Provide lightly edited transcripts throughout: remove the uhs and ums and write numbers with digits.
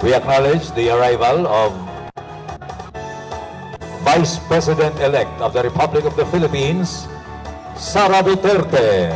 We acknowledge the arrival of Vice President-elect of the Republic of the Philippines, Sara Duterte.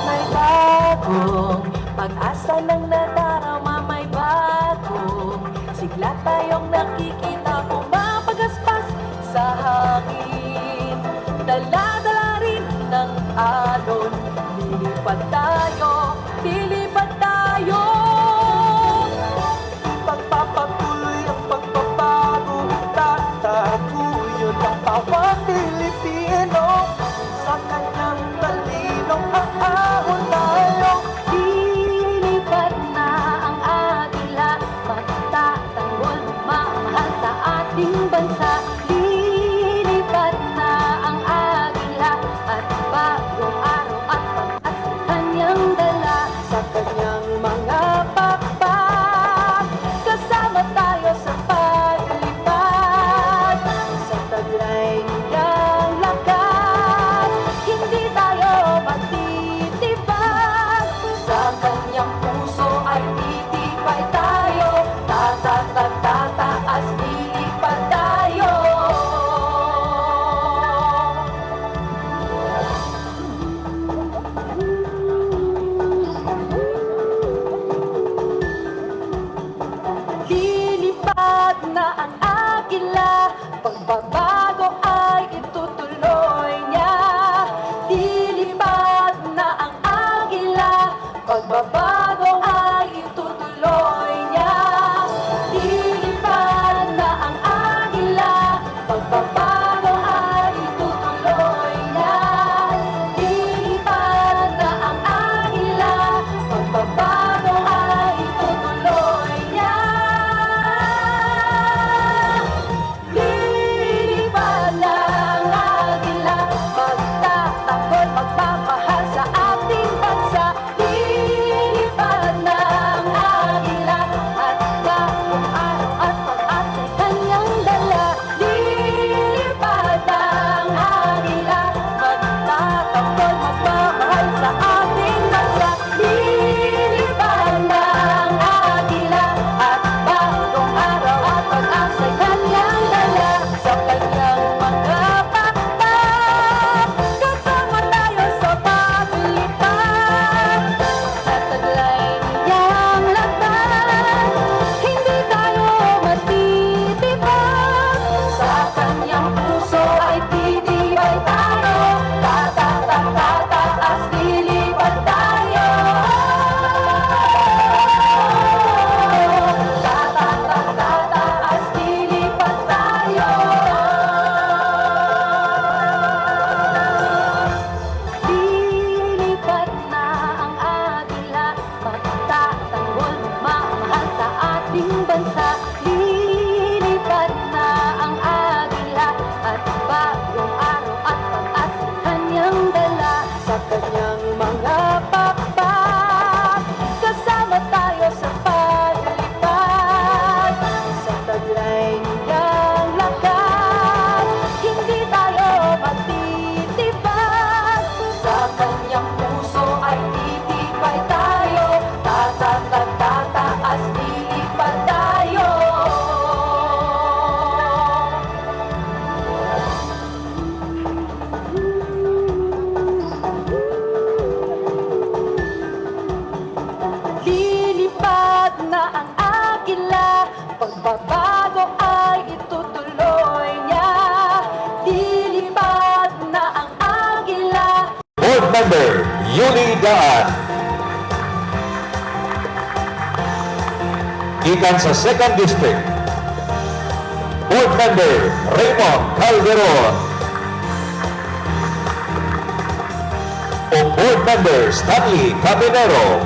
May bagong pag-asa ng nadarama, may bagong sigla tayong nakikita, pumapagaspas sa hangin. Dala-dala rin ng alon, lilipad tayo, lilipad tayo. Pagpapatuloy ang pagbabago, tataguyod ang bawat Pilipino. Sa kanyang talino, aahon tayo. Lilipad na ang agila, magtatanggol, mamahal sa ating bansa. Lilipad na ang agila, at bagong araw at pag-asa kanyang dala. Sa kanyang mga pakpak, kasama tayo sa paglipad. Sa taglay niyang lakas, hindi tayo matitibag. Sa kanyang puso ay titibay tayo, tatatag, tataas, lilipad tayo. Lilipad na ang agila, pagbabago ay itutuloy niya. Lilipad na ang agila, pagbabago ay itutuloy niya. Lilipad na ang agila, pagbabago ay itutuloy niya. Lilipad na ang agila, pagbabago ay itutuloy niya. Lilipad na ang agila, magtatanggol, magmamahal sa ating bansa. Lilipad na ang agila, at bagong araw at pag-asa'y kanyang dala. Lilipad na ang agila, magtatanggol, magmamahal sa ating bansa. Lilipad na ang agila, at bagong araw at pag-asa'y kanyang dala. Sa kanyang mga pakpak, kasama tayo sa paglipad. Sa taglay niyang lakas, hindi tayo matitibag. Sa kanyang puso ay titibay tayo, tatatag, tataas, lilipad tayo. Tatatag, tataas, lilipad tayo. Lilipad na ang agila, magtatanggol, mamahal sa ating bansa. Lilipad na ang agila, at bagong araw at pag-asa kanyang dala. Sa kanyang mga pakpak, kasama tayo sa paglipad. Sa taglay niyang lakas, hindi tayo matitibag. Sa kanyang puso ay titibay tayo, tatatag, tataas, lilipad tayo. Lilipad na ang agila, pagbabago ay itutuloy niya. Lilipad na ang agila. Board Member Yuli Daan. Gikan sa 2nd District, Board Member Raymond Calderon. O Board Member Stanley Caminero.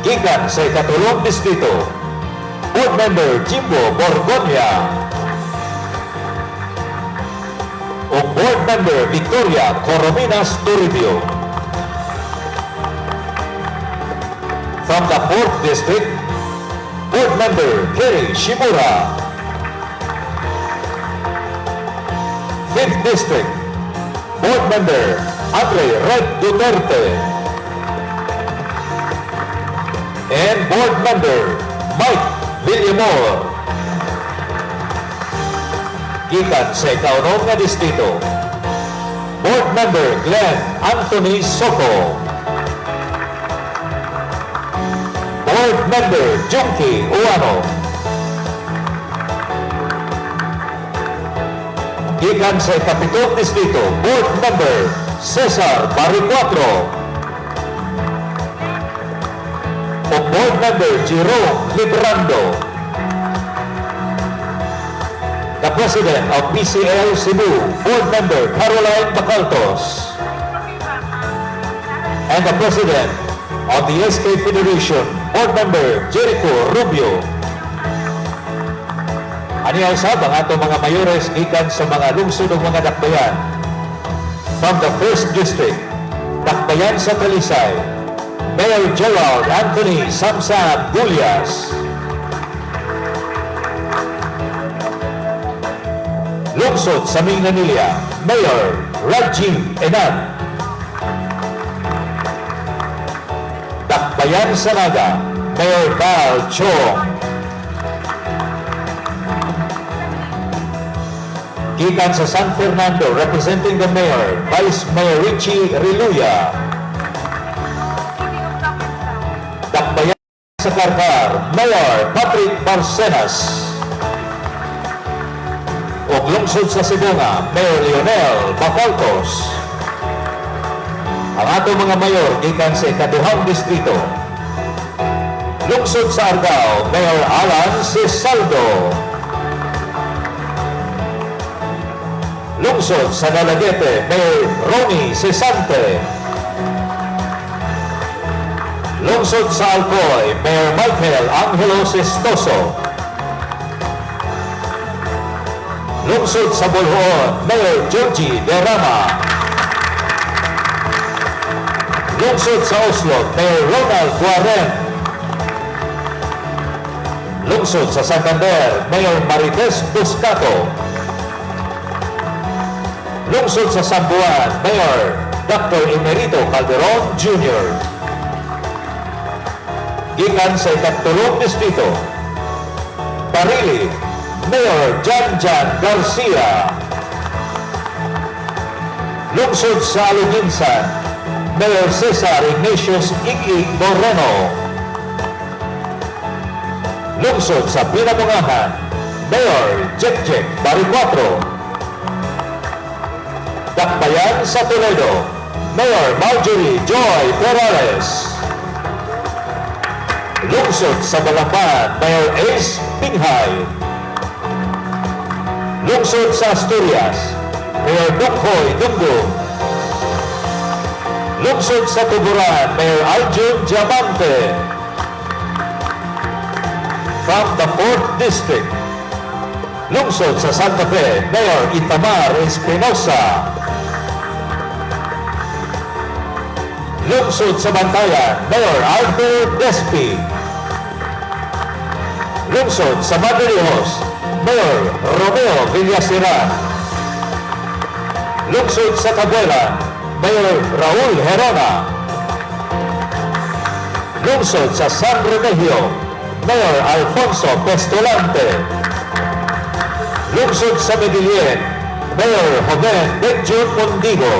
Gikan sa ikatulong distrito, Board Member Jimbo Borgonia. O Board Member Victoria Corominas Toribio. From the 4th District, Board Member Kerry Shimura. 5th District, Board Member Andre Red Duterte. And Board Member Mike Villamor. Gikan sa ikaunom nga distrito, Board Member Glenn Anthony Soco. Board Member Junkie Uano. Gikan sa ikapitong distrito, Board Member Cesar Baricuatro. O Board Member Jerome Librando. The President of PCL Cebu, Board Member Caroline Bacaltos. And the President of the SK Federation, Board Member Jericho Rubio. Aniya usab ang atong mga mayores gikan sa mga lungsod ug mga dakbayan. From the 1st District, Dakbayan sa Talisay, Mayor Gerald Anthony Samsam Gullas. Lungsod sa Minglanilla, Mayor Rajiv Enan. Dakbayan sa Naga, Mayor Val Chong. Gikan sa San Fernando, representing the Mayor, Vice Mayor Richie Reluya. Dakbayan sa Carcar, Mayor Patrick Barcenas. Ug lungsod sa Sibonga, Mayor Lionel Bacaltos. Ang atong mga mayor gikan sa ikaduhang distrito. Lungsod sa Argao, Mayor Alan Cisaldo. Lungsod sa Dalaguete, Mayor Ronnie Cesante. Lungsod sa Alcoy, Mayor Michael Angelo Sestoso. Lungsod sa Boljoon, Mayor Georgie Derama. Lungsod sa Oslo, Mayor Ronald Guaren. Lungsod sa Santander, Mayor Marites Buscato. Lungsod sa Sambuan, Mayor Dr. Emerito Calderon Jr. Gikan sa ikatulong distrito, Barili, Mayor Jan Jan Garcia. Lungsod sa Aloguinsan, Mayor Cesar Ignatius Iggy Moreno. Lungsod sa Pinamungahan, Mayor Jekjek Baricuatro. Dakbayan sa Toledo, Mayor Marjorie Joy Perales. Lungsod sa Balamban, Mayor Ace Pinghay. Lungsod sa Asturias, Mayor Dukhoy Dunggo. Lungsod sa Tuburan, Mayor Aljun Diamante. From the 4th District, Lungsod sa Santa Fe, Mayor Itamar Espinosa. Lungsod sa Bantayan, Mayor Arthur Despi. Lungsod sa Madridejos, Mayor Romeo Villaseran. Lungsod sa Tabuelan, Mayor Raul Gerona. Lungsod sa San Remigio, Mayor Alfonso Pestolante. Lungsod sa Medellin, Mayor Joven Benjun Mondigo.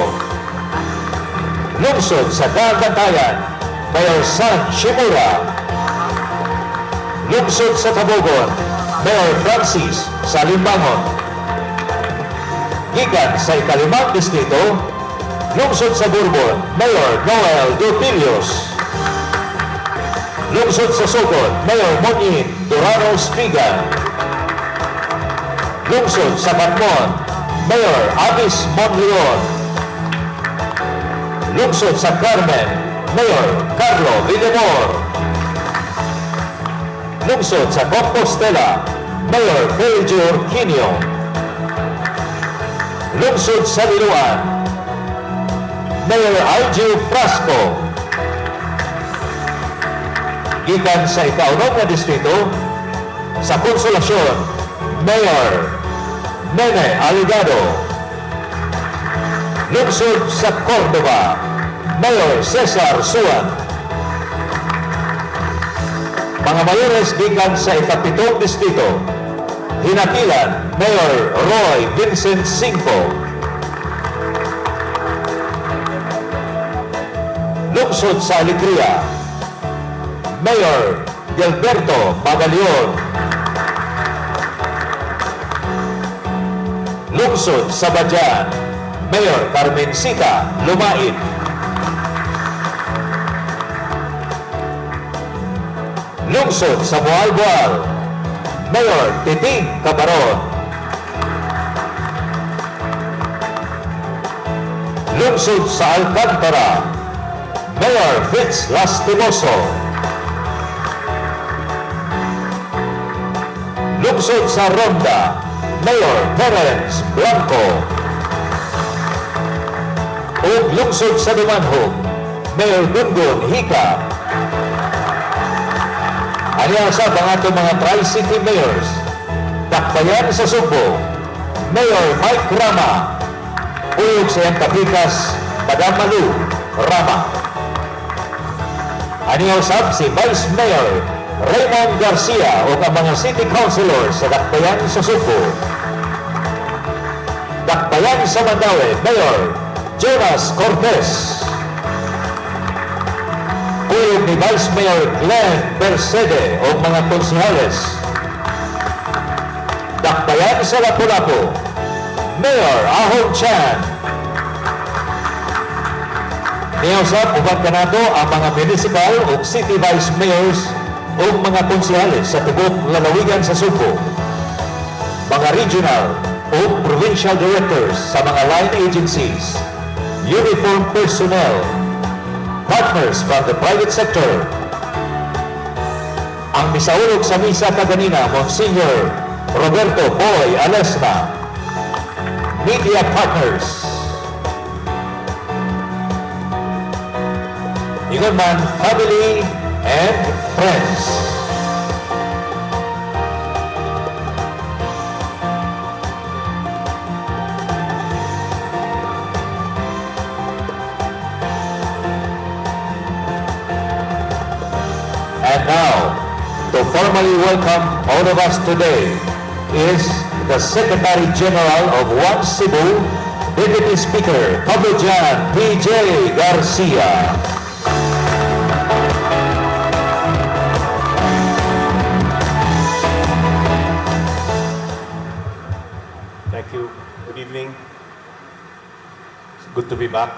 Lungsod sa Dagantayan, Mayor San Shimura. Lungsod sa Tabogon, Mayor Francis Salimbangon. Gikan sa ikalimang distrito, Lungsod sa Bourbon, Mayor Noel Dupilios. Lungsod sa Sogod, Mayor Monin Dorano Strigan. Lungsod sa Batmon, Mayor Avis Monleon. Lungsod sa Carmen, Mayor Carlo Villamor. Lungsod sa Compostela, Mayor Pedro Quinio. Lungsod sa Liloan, Mayor Algio Frasco. Gikan sa ikaunom nga distrito, sa Consolacion, Mayor Nene Aligado. Lungsod sa Cordova, Mayor Cesar Suan. Mga mayores gikan sa ikapitong distrito, Hinapilan, Mayor Roy Vincent Cinco. Lungsod sa Alegria, Mayor Gilberto Magalion. Lungsod sa Badian, Mayor Carmencita Lumait. Lungsod sa Moalboal, Mayor Titing Cabaron. Lungsod sa Alcantara, Mayor Fitz Lastimoso. Lungsod sa Ronda, Mayor Terence Blanco. Ug lungsod sa Dumanjug, Mayor Gungun Hika. Aniya sa ang atong mga Tri-City Mayors. Dakbayan sa Sugbo, Mayor Mike Rama. Ug sa iyang kapikas, Madam Malu Rama. Aniya usab si Vice Mayor Raymond Garcia ug ang mga City Councilors sa Dakbayan sa Sugbo. Dakbayan sa Mandaue, Mayor Jonas Cortez. Kuyog ni Vice Mayor Glenn Bercede o mga konsehales. Dakbayan sa Lapu-Lapu, Mayor Ahong Chan. Niya usab uban kanato ang mga municipal ug city vice mayors ug mga konsehales sa tibok lalawigan sa Sugbo. Mga regional ug provincial directors sa mga line agencies, uniform personnel, partners from the private sector. Ang misaulog sa misa kaganina, Monsignor Roberto Boy Alesna, media partners. Ingon man, family and friends. And now, to formally welcome all of us today is the Secretary General of One Cebu, Deputy Speaker Kabuljan P.J. Garcia. Thank you. Good evening. It's good to be back.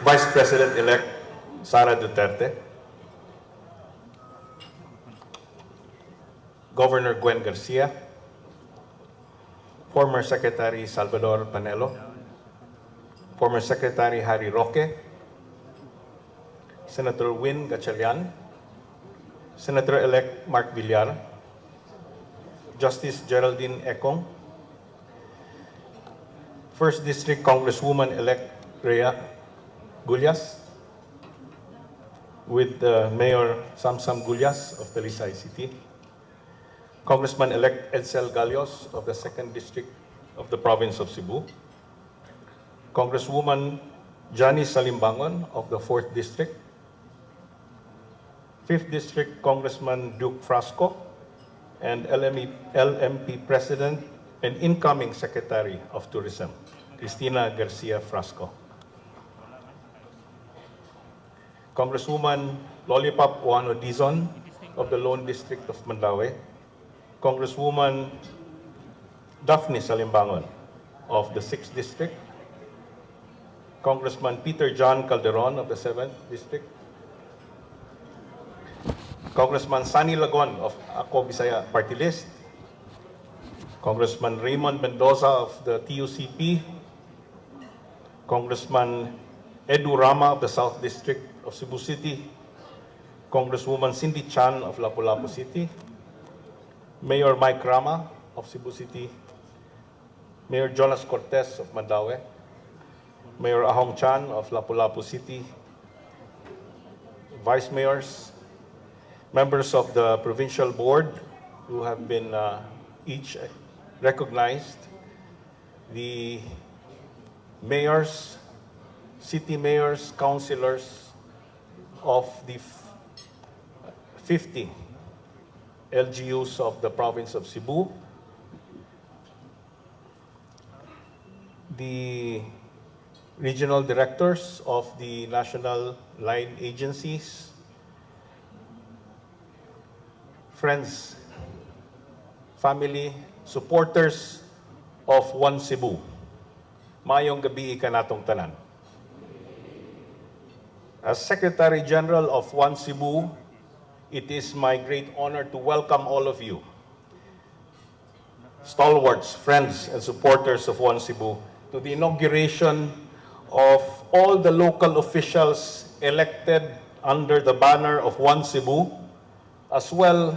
Vice President-elect Sara Duterte, Governor Gwen Garcia, former Secretary Salvador Panelo, former Secretary Harry Roque, Senator Win Gatchalian, Senator-elect Mark Villar, Justice Geraldine Econg, First District Congresswoman-elect Rhea Gullas, with Mayor Samsam Gullas of Talisay City, Congressman-elect Edsel Galios of the 2nd District of the Province of Cebu, Congresswoman Janice Salimbangon of the 4th District, 5th District Congressman Duke Frasco, and LMP President and incoming Secretary of Tourism, Cristina Garcia Frasco. Congresswoman Lollipop Ouano Dizon of the Lone District of Mandaue, Congresswoman Daphne Salimbangon of the 6th District, Congressman Peter John Calderon of the 7th District, Congressman Sonny Lagon of Ako Bisaya Party List, Congressman Raymond Mendoza of the TUCP, Congressman Edu Rama of the South District of Cebu City, Congresswoman Cindy Chan of Lapu-Lapu City, Mayor Mike Rama of Cebu City, Mayor Jonas Cortez of Mandaue, Mayor Ahong Chan of Lapu-Lapu City, Vice Mayors, Members of the provincial board who have been each recognized, the mayors, city mayors, councilors of the 50 LGUs of the province of Cebu, the regional directors of the national line agencies, friends, family, supporters of One Cebu. Maayong gabii kanatong tanan. As Secretary General of One Cebu, it is my great honor to welcome all of you, stalwarts, friends, and supporters of One Cebu, to the inauguration of all the local officials elected under the banner of One Cebu, as well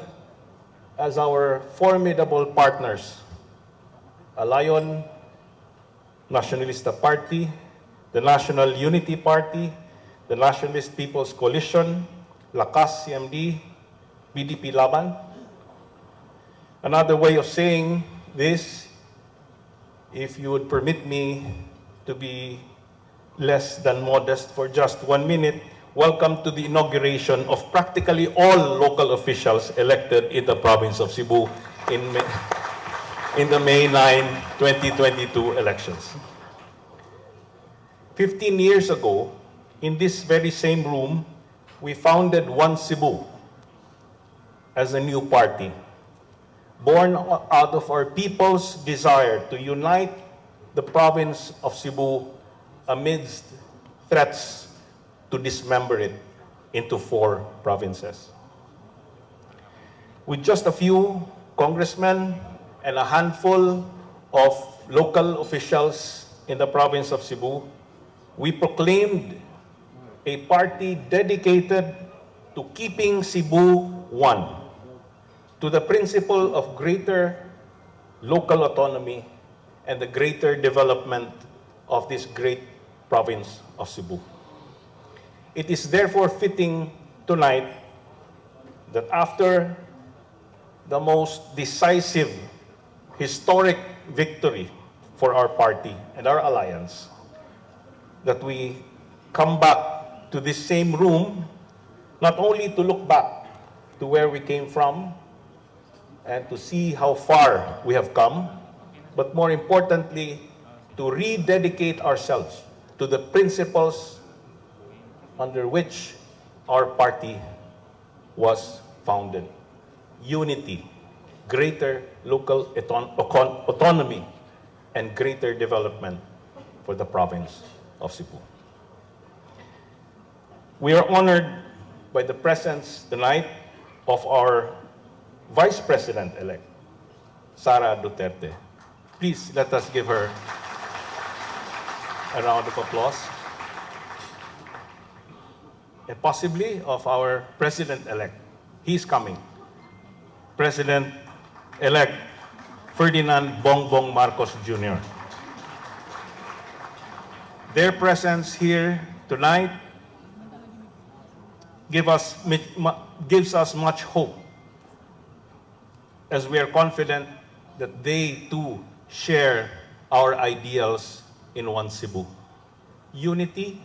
as our formidable partners, Alayon Nacionalista Party, the National Unity Party, the Nationalist People's Coalition, Lakas CMD, PDP Laban. Another way of saying this, if you would permit me to be less than modest for just one minute, welcome to the inauguration of practically all local officials elected in the province of Cebu in the May 9, 2022 elections. 15 years ago, in this very same room, we founded One Cebu as a new party, born out of our people's desire to unite the province of Cebu amidst threats to dismember it into four provinces. With just a few congressmen and a handful of local officials in the province of Cebu, we proclaimed a party dedicated to keeping Cebu one, to the principle of greater local autonomy and the greater development of this great province of Cebu. It is therefore fitting tonight that after the most decisive historic victory for our party and our alliance, that we come back to this same room, not only to look back to where we came from and to see how far we have come, but more importantly, to rededicate ourselves to the principles under which our party was founded: unity, greater local autonomy, and greater development for the province of Cebu. We are honored by the presence tonight of our Vice President-elect, Sara Duterte. Please let us give her a round of applause. And possibly of our President-elect. He's coming. President-elect Ferdinand Bongbong Marcos Jr. Their presence here tonight gives us much hope as we are confident that they too share our ideals in One Cebu: unity,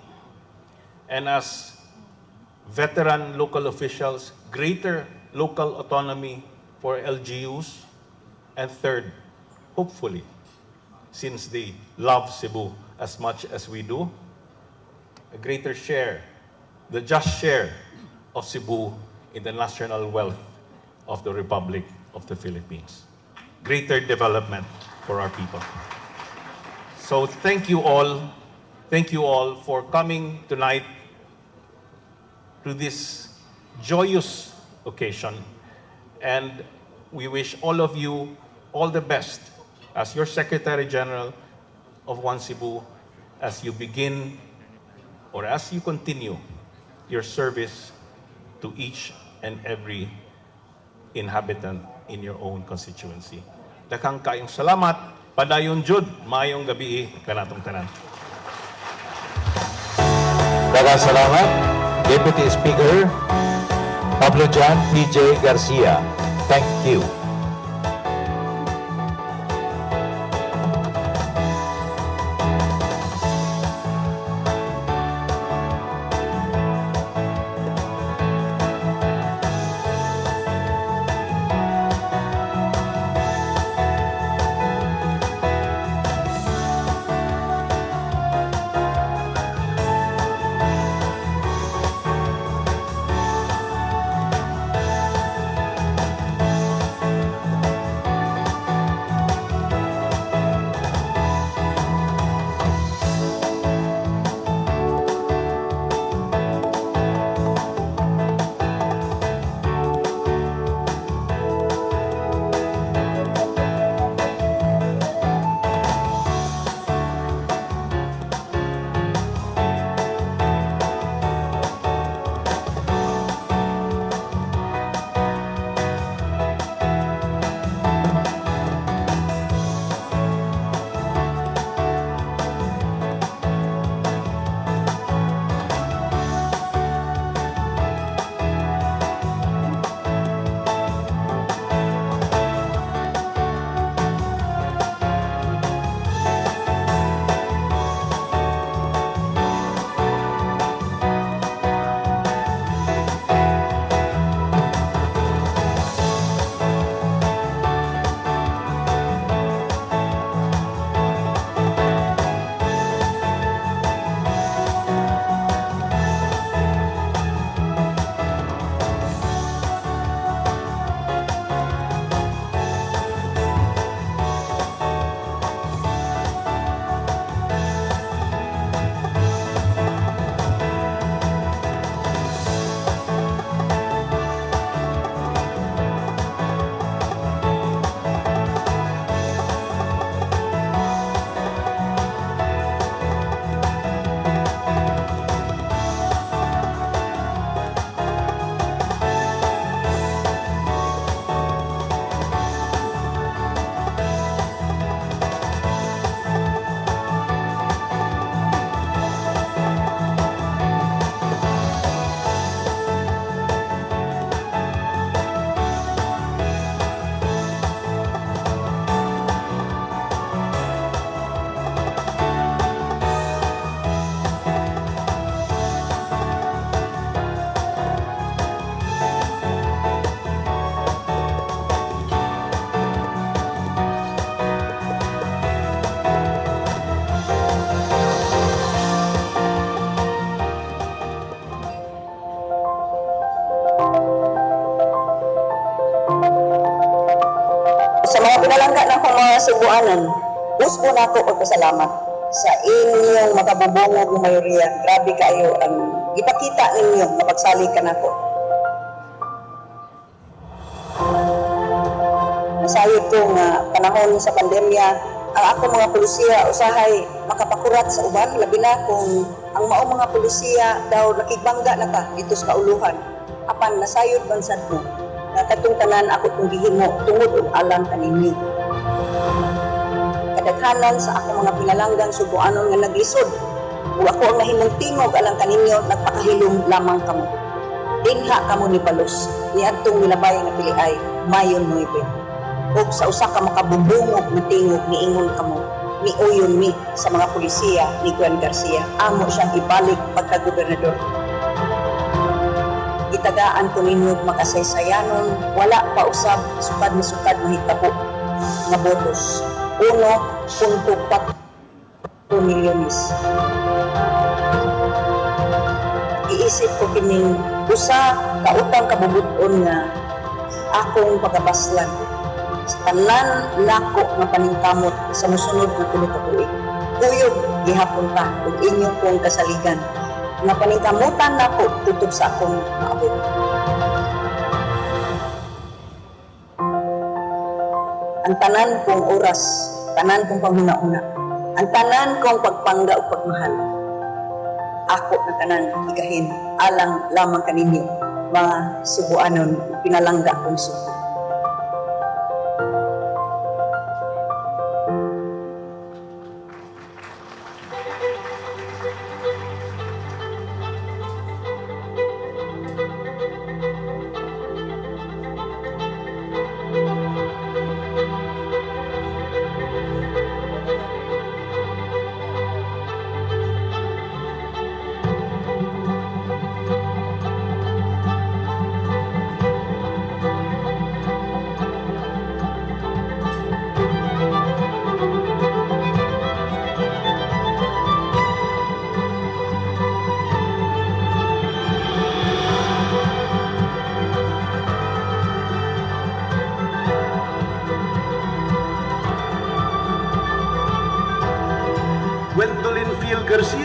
and as veteran local officials, greater local autonomy for LGUs, and third, hopefully, since they love Cebu as much as we do, a greater share, the just share of Cebu in the national wealth of the Republic of the Philippines. Greater development for our people. So thank you all. Thank you all for coming tonight to this joyous occasion. And we wish all of you all the best as your Secretary General of One Cebu as you begin or as you continue your service to each and every inhabitant in your own constituency. Daghang kaayong salamat. Padayon jud, maayong gabii kanatong tanan. Daghang salamat, Deputy Speaker Pablo John P.J. Garcia. Thank you. Sa mga pinalangga na akong mga Subuanan, gusto nako pagpasalamat sa inyong makabubungog ng mayoriya. Grabe kayo ang ipakita ninyo nga pagsalig ka nako. Nasayod ko nga panahon sa pandemya, ang ako mga pulisiya usahay makapakurat sa uban, labi na kung ang mao mga pulisiya daw nakigbangga na ka dito sa kauluhan. Apan nasayod man sad mo nga katong tanan ako kung gihimo tungod og alang kaninyo. Kadaghanan sa ako mga pinalanggang Subuanon nga naglisod ug ako ang nahimong tingog alang kaninyo, nagpakahilom lamang kamo. Dinha kamo ni Palos niadtong milabay nga piliay Mayo 9. Ug sa usa ka makabubungog nga tingog niingon kamo, miuyon mi sa mga pulisiya ni Gwen Garcia. Amo siyang ibalik pagka-gobernador. Gitagaan ko ninyo og makasaysayanon, wala pa usab sukad na sukad mahitabo nga botos. 1.4 milyones. Iisip ko kining usa ka utang kabubut-on nga akong pagabaslan sa tanan nako nga paningkamot sa mosunod nga 3 ka tuig. Kuyog gihapon ta ug inyo kong kasaligan nga paningkamutan nako tutob sa akong maabot. Ang tanan kong oras, tanan kong panghuna-huna, ang tanan kong pagpangga ug pagmahal, ako na tanan ikahin alang lamang kaninyo mga Subuanon pinalangga kong Subo.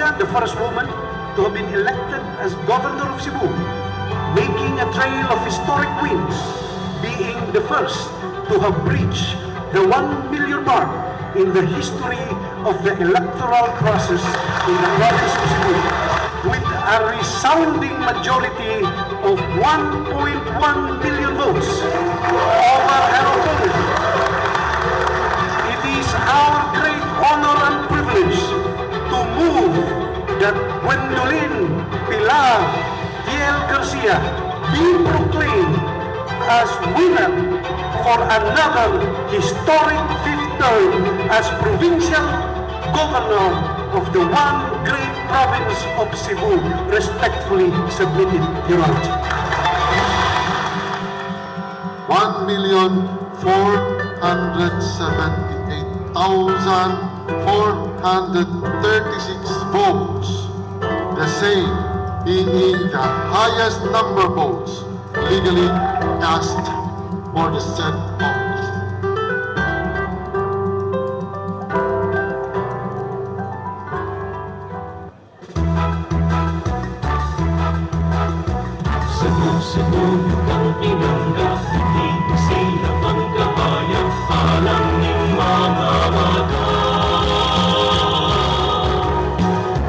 Garcia, the first woman to have been elected as governor of Cebu, making a trail of historic wins, being the first to have breached the 1 million mark in the history of the electoral process in the province of Cebu, with a resounding majority of 1.1 million votes over her opponent. It is our great honor and privilege to move that Gwendolyn Pilar Fiel Garcia be proclaimed as winner for another historic fifth term as provincial governor of the one great province of Cebu. Respectfully submitted, Your Honor. 1,478,436 votes, the same being the highest number of votes legally cast for the said office. Cebu, kang pinangga, hindi sila ang kabaya, alang ning mga mata.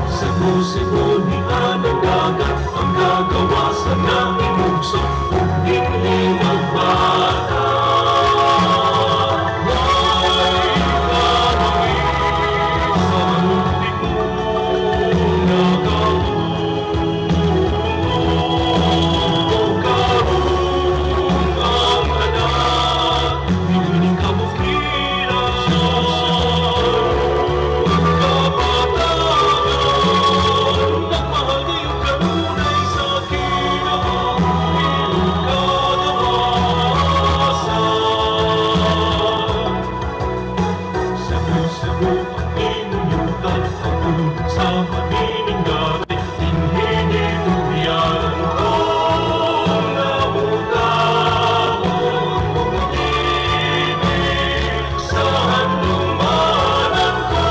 Cebu, Cebu, ni anang dagat, ang gagawasan na imugso, ug dinhi magbata. Way kamangis sa manuntik mo nakabuo. Karon ang tanan, niining kabukiran, kabataan, nagmahal gayud kanunay sa kinabuhi ug kagawasan. Cebu, Cebu, ang imong yuta, ang sa maniningganay, dinhi gitugyan kong nabuta ug pag-ibig sa handumanan ko.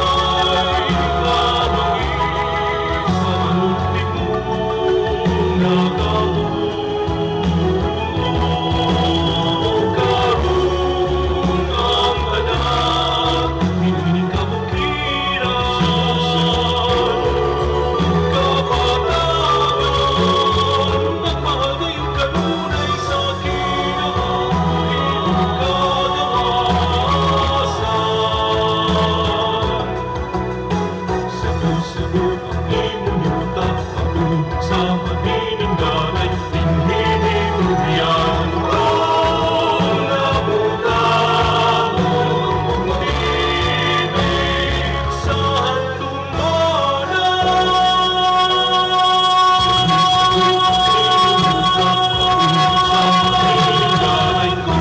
Way kamangis sa manuntik mo nakabuo. Karon ang tanan, niining kabukiran, kabataan, nagmahal gayud kanunay sa kinabuhi ug kagawasan. Cebu, Cebu, ang imong yuta, ang sa maniningganay, dinhi gitugyan kong nabuta ug pag-ibig sa handumanan. Cebu, Cebu, ang imong yuta, ang sa maniningganay ko.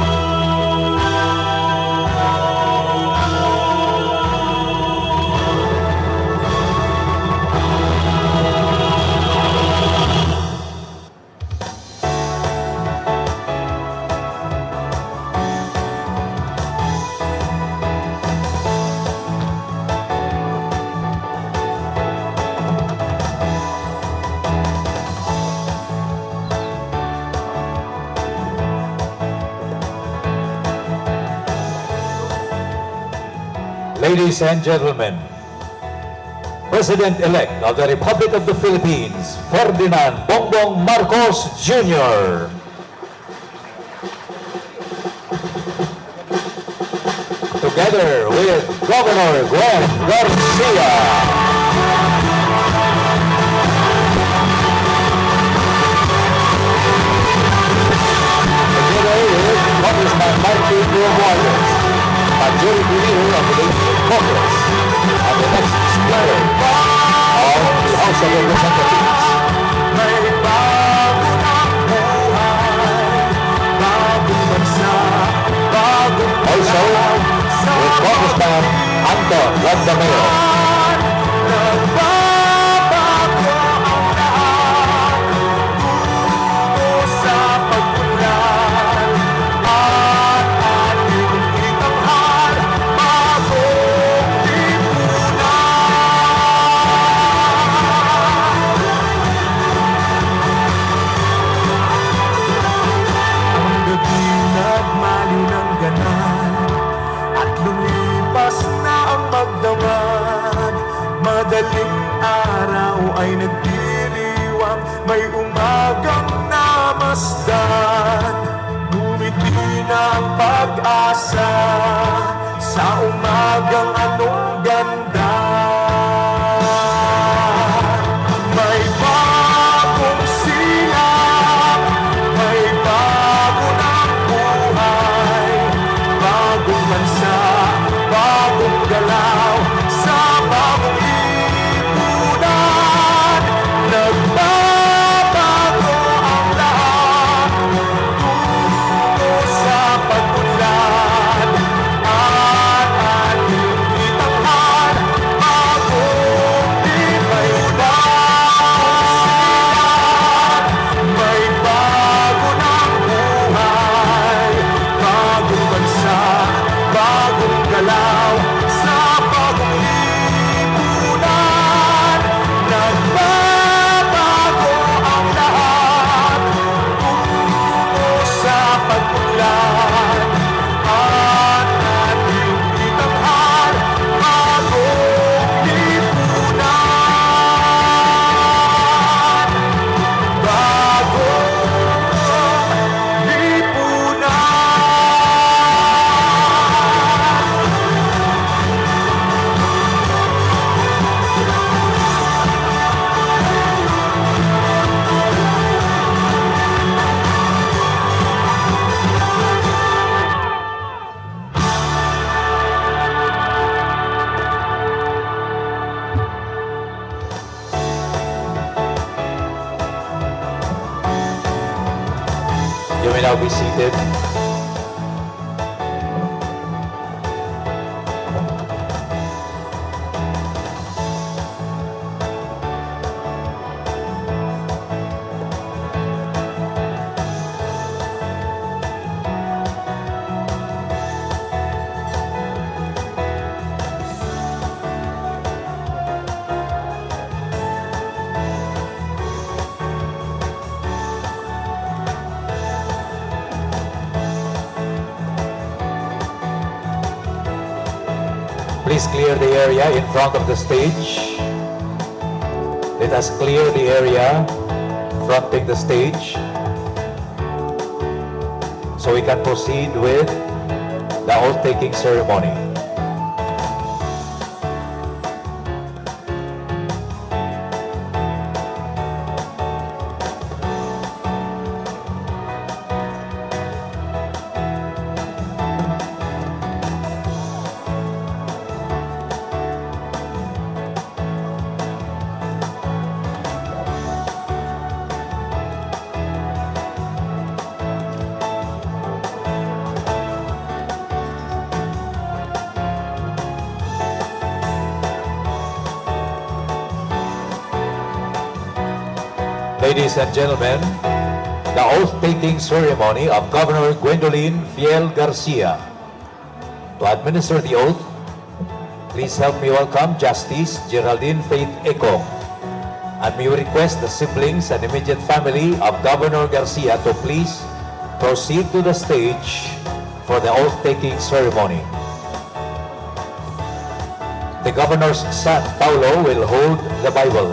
Ladies and gentlemen, President-elect of the Republic of the Philippines, Ferdinand Bongbong Marcos Jr. Together with Governor Gwen Garcia. Together with Congressman Martin Romualdez, Majority Leader of the 18th Congress, and the next Speaker of the House of Representatives. May bago ng buhay, bagong bansa. also with Congressman Anton Lagdameo. Nagbabago ang lahat tungo sa pag-unlad at ating itanghal bagong lipunan. Ang gabi nagmaliw ng ganap at lumipas na ang magdamag. Madaling araw ay nagdiriwang, may umagang namasdan. Ngumiti na ang pag-asa sa umagang anong ganda. May bagong silang, may bago ng buhay, bagong bansa, bagong galaw, sa bagong lipunan. Nagbabago ang lahat tungo sa pag-unlad at ating itanghal bagong lipunan. May bago ng buhay, bagong bansa, bagong galaw, sa bagong lipunan. Nagbabago ang lahat tungo sa pag-unlad at ating itanghal bagong lipunan. Bagong lipunan. You may now be seated. Please clear the area in front of the stage. Let us clear the area fronting the stage so we can proceed with the oath-taking ceremony. Ladies and gentlemen, the oath-taking ceremony of Governor Gwendolyn Fiel Garcia. To administer the oath, please help me welcome Justice Geraldine Faith Econg. And may we request the siblings and immediate family of Governor Garcia to please proceed to the stage for the oath-taking ceremony. The governor's son, Paulo, will hold the Bible.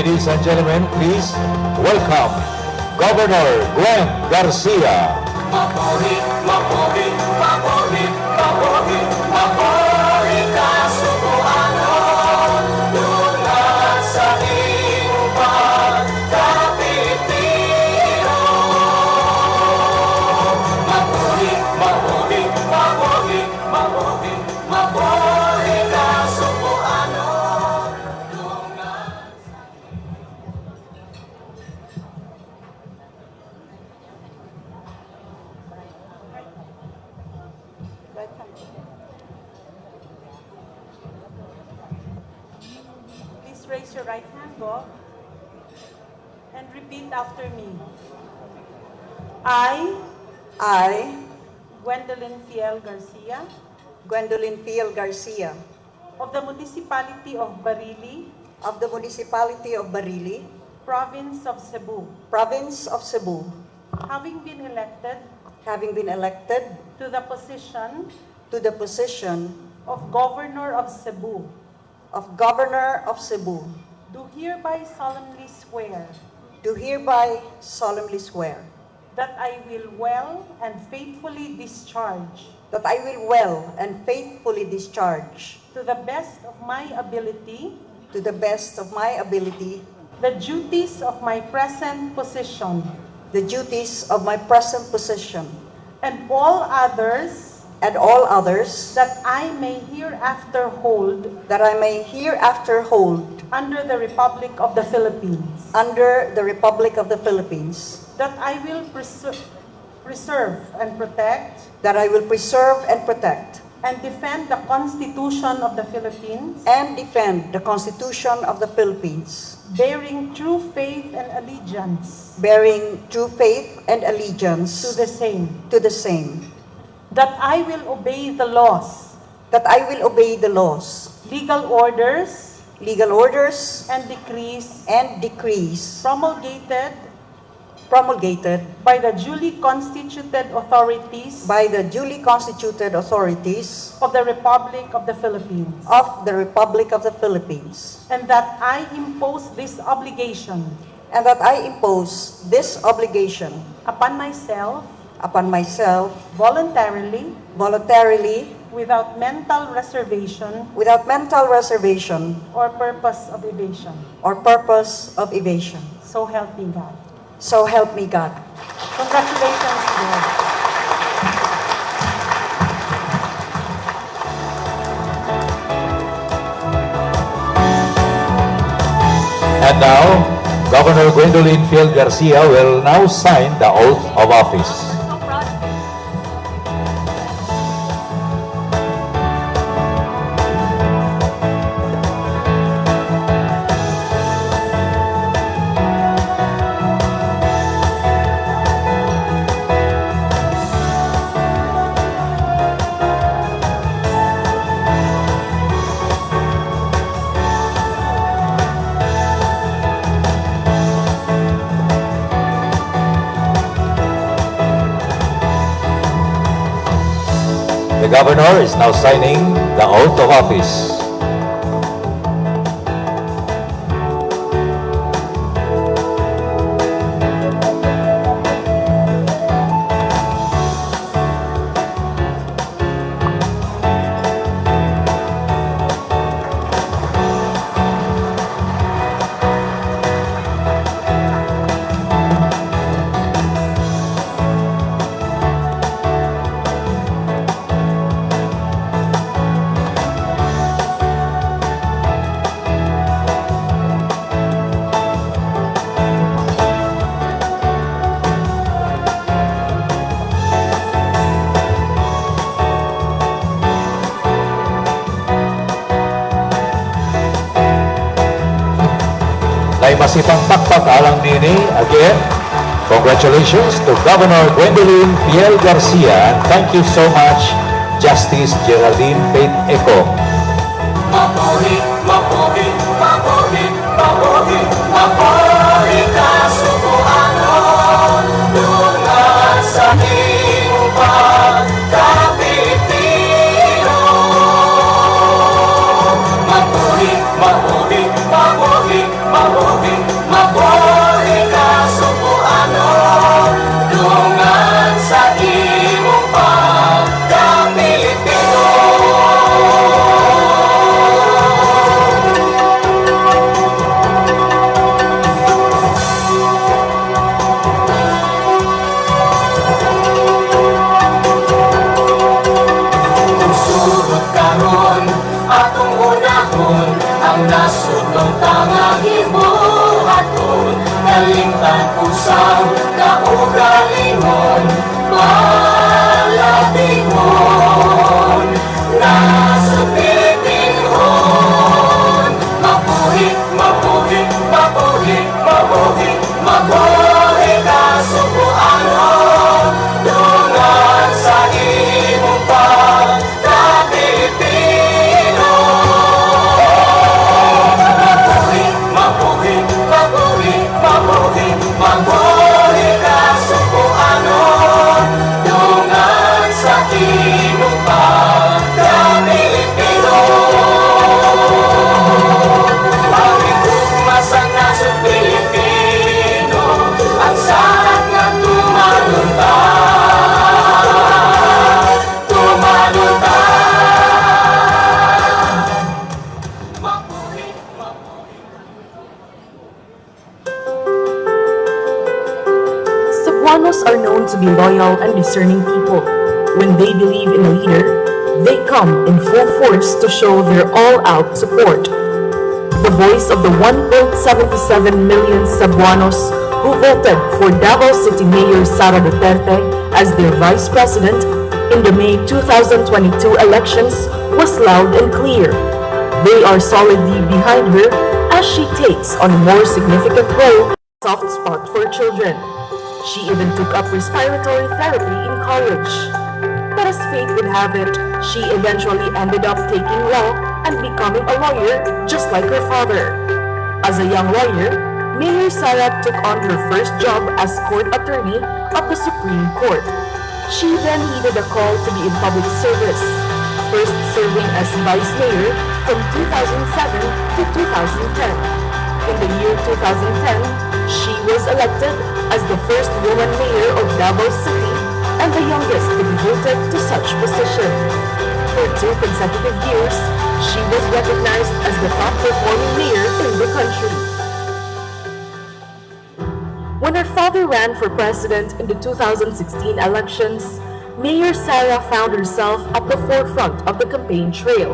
Ladies and gentlemen, please welcome Governor Gwen Garcia. Mabuhi, mabuhi, mabuhi, mabuhi, mabuhi ka Sugbuanon. Lunad sa imong pagka-Pilipino. Mabuhi, mabuhi, mabuhi, mabuhi, mabuhi ka Sugbuanon. Lunad. Please raise your right hand, Bob, and repeat after me. I, I, Gwendolyn Fiel Garcia, Gwendolyn Fiel Garcia, of the Municipality of Barili, of the Municipality of Barili, Province of Cebu, Province of Cebu, having been elected having been elected to the position to the position of Governor of Cebu, of Governor of Cebu, do hereby solemnly swear do hereby solemnly swear that I will well and faithfully discharge, that I will well and faithfully discharge, to the best of my ability, to the best of my ability, the duties of my present position the duties of my present position and all others and all others that I may hereafter hold that I may hereafter hold under the Republic of the Philippines, under the Republic of the Philippines, that I will preserve and protect that I will preserve and protect and defend the Constitution of the Philippines, and defend the Constitution of the Philippines, bearing true faith and allegiance bearing true faith and allegiance to the same, to the same, that I will obey the laws, that I will obey the laws, legal orders, legal orders, and decrees and decrees promulgated promulgated by the duly constituted authorities by the duly constituted authorities of the Republic of the Philippines, of the Republic of the Philippines, and that I impose this obligation and that I impose this obligation upon myself upon myself voluntarily, voluntarily, without mental reservation without mental reservation or purpose of evasion. or purpose of evasion. So help me God. So help me God. Congratulations, Lord. And now, Governor Gwendolyn Fiel Garcia will now sign the oath of office. So proud of you. The governor is now signing the oath of office. Nay masipang pakpak alang nini. Again, congratulations to Governor Gwendolyn Fiel Garcia and thank you so much, Justice Geraldine Faith Eco. Mabuhi, mabuhi, mabuhi, mabuhi, mabuhi ka Sugbuanon. Lunad sa imong pagka-Pilipino. Mabuhi, mabuhi, mabuhi, mabuhi, Nasudnong tanga gibuhaton, Nalingtan usang kaugalingon, Malabingon, Nasod Pilipinhon. Mabuhi, mabuhi, mabuhi, mabuhi, mabuhi ka Sugboanon, Dungan sa imong pagka-Pilipino. Mabuhi, mabuhi, mabuhi, mabuhi, mabuhi ka Sugboanon, Dungan sa imong pagka-Pilipino. Pagigugma sa nasod Pilipino, ang saad nga tumanon ta, tumanon ta. Mabuhi, mabuhi. Cebuanos are known to be loyal and discerning people. When they believe in a leader, they come in full force to show their all-out support. The voice of the 1.77 million Cebuanos who voted for Davao City Mayor Sara Duterte as their vice president in the May 2022 elections was loud and clear. They are solidly behind her as she takes on a more significant role, soft spot for children. She even took up respiratory therapy in college. But as fate would have it, she eventually ended up taking law and becoming a lawyer just like her father. As a young lawyer, Mayor Sara took on her first job as court attorney of the Supreme Court. She then heeded a call to be in public service, first serving as vice mayor from 2007 to 2010. In the year 2010, she was elected as the first woman mayor of Davao City and the youngest to be voted to such position. For 2 consecutive years, she was recognized as the top performing mayor in the country. When her father ran for president in the 2016 elections, Mayor Sara found herself at the forefront of the campaign trail,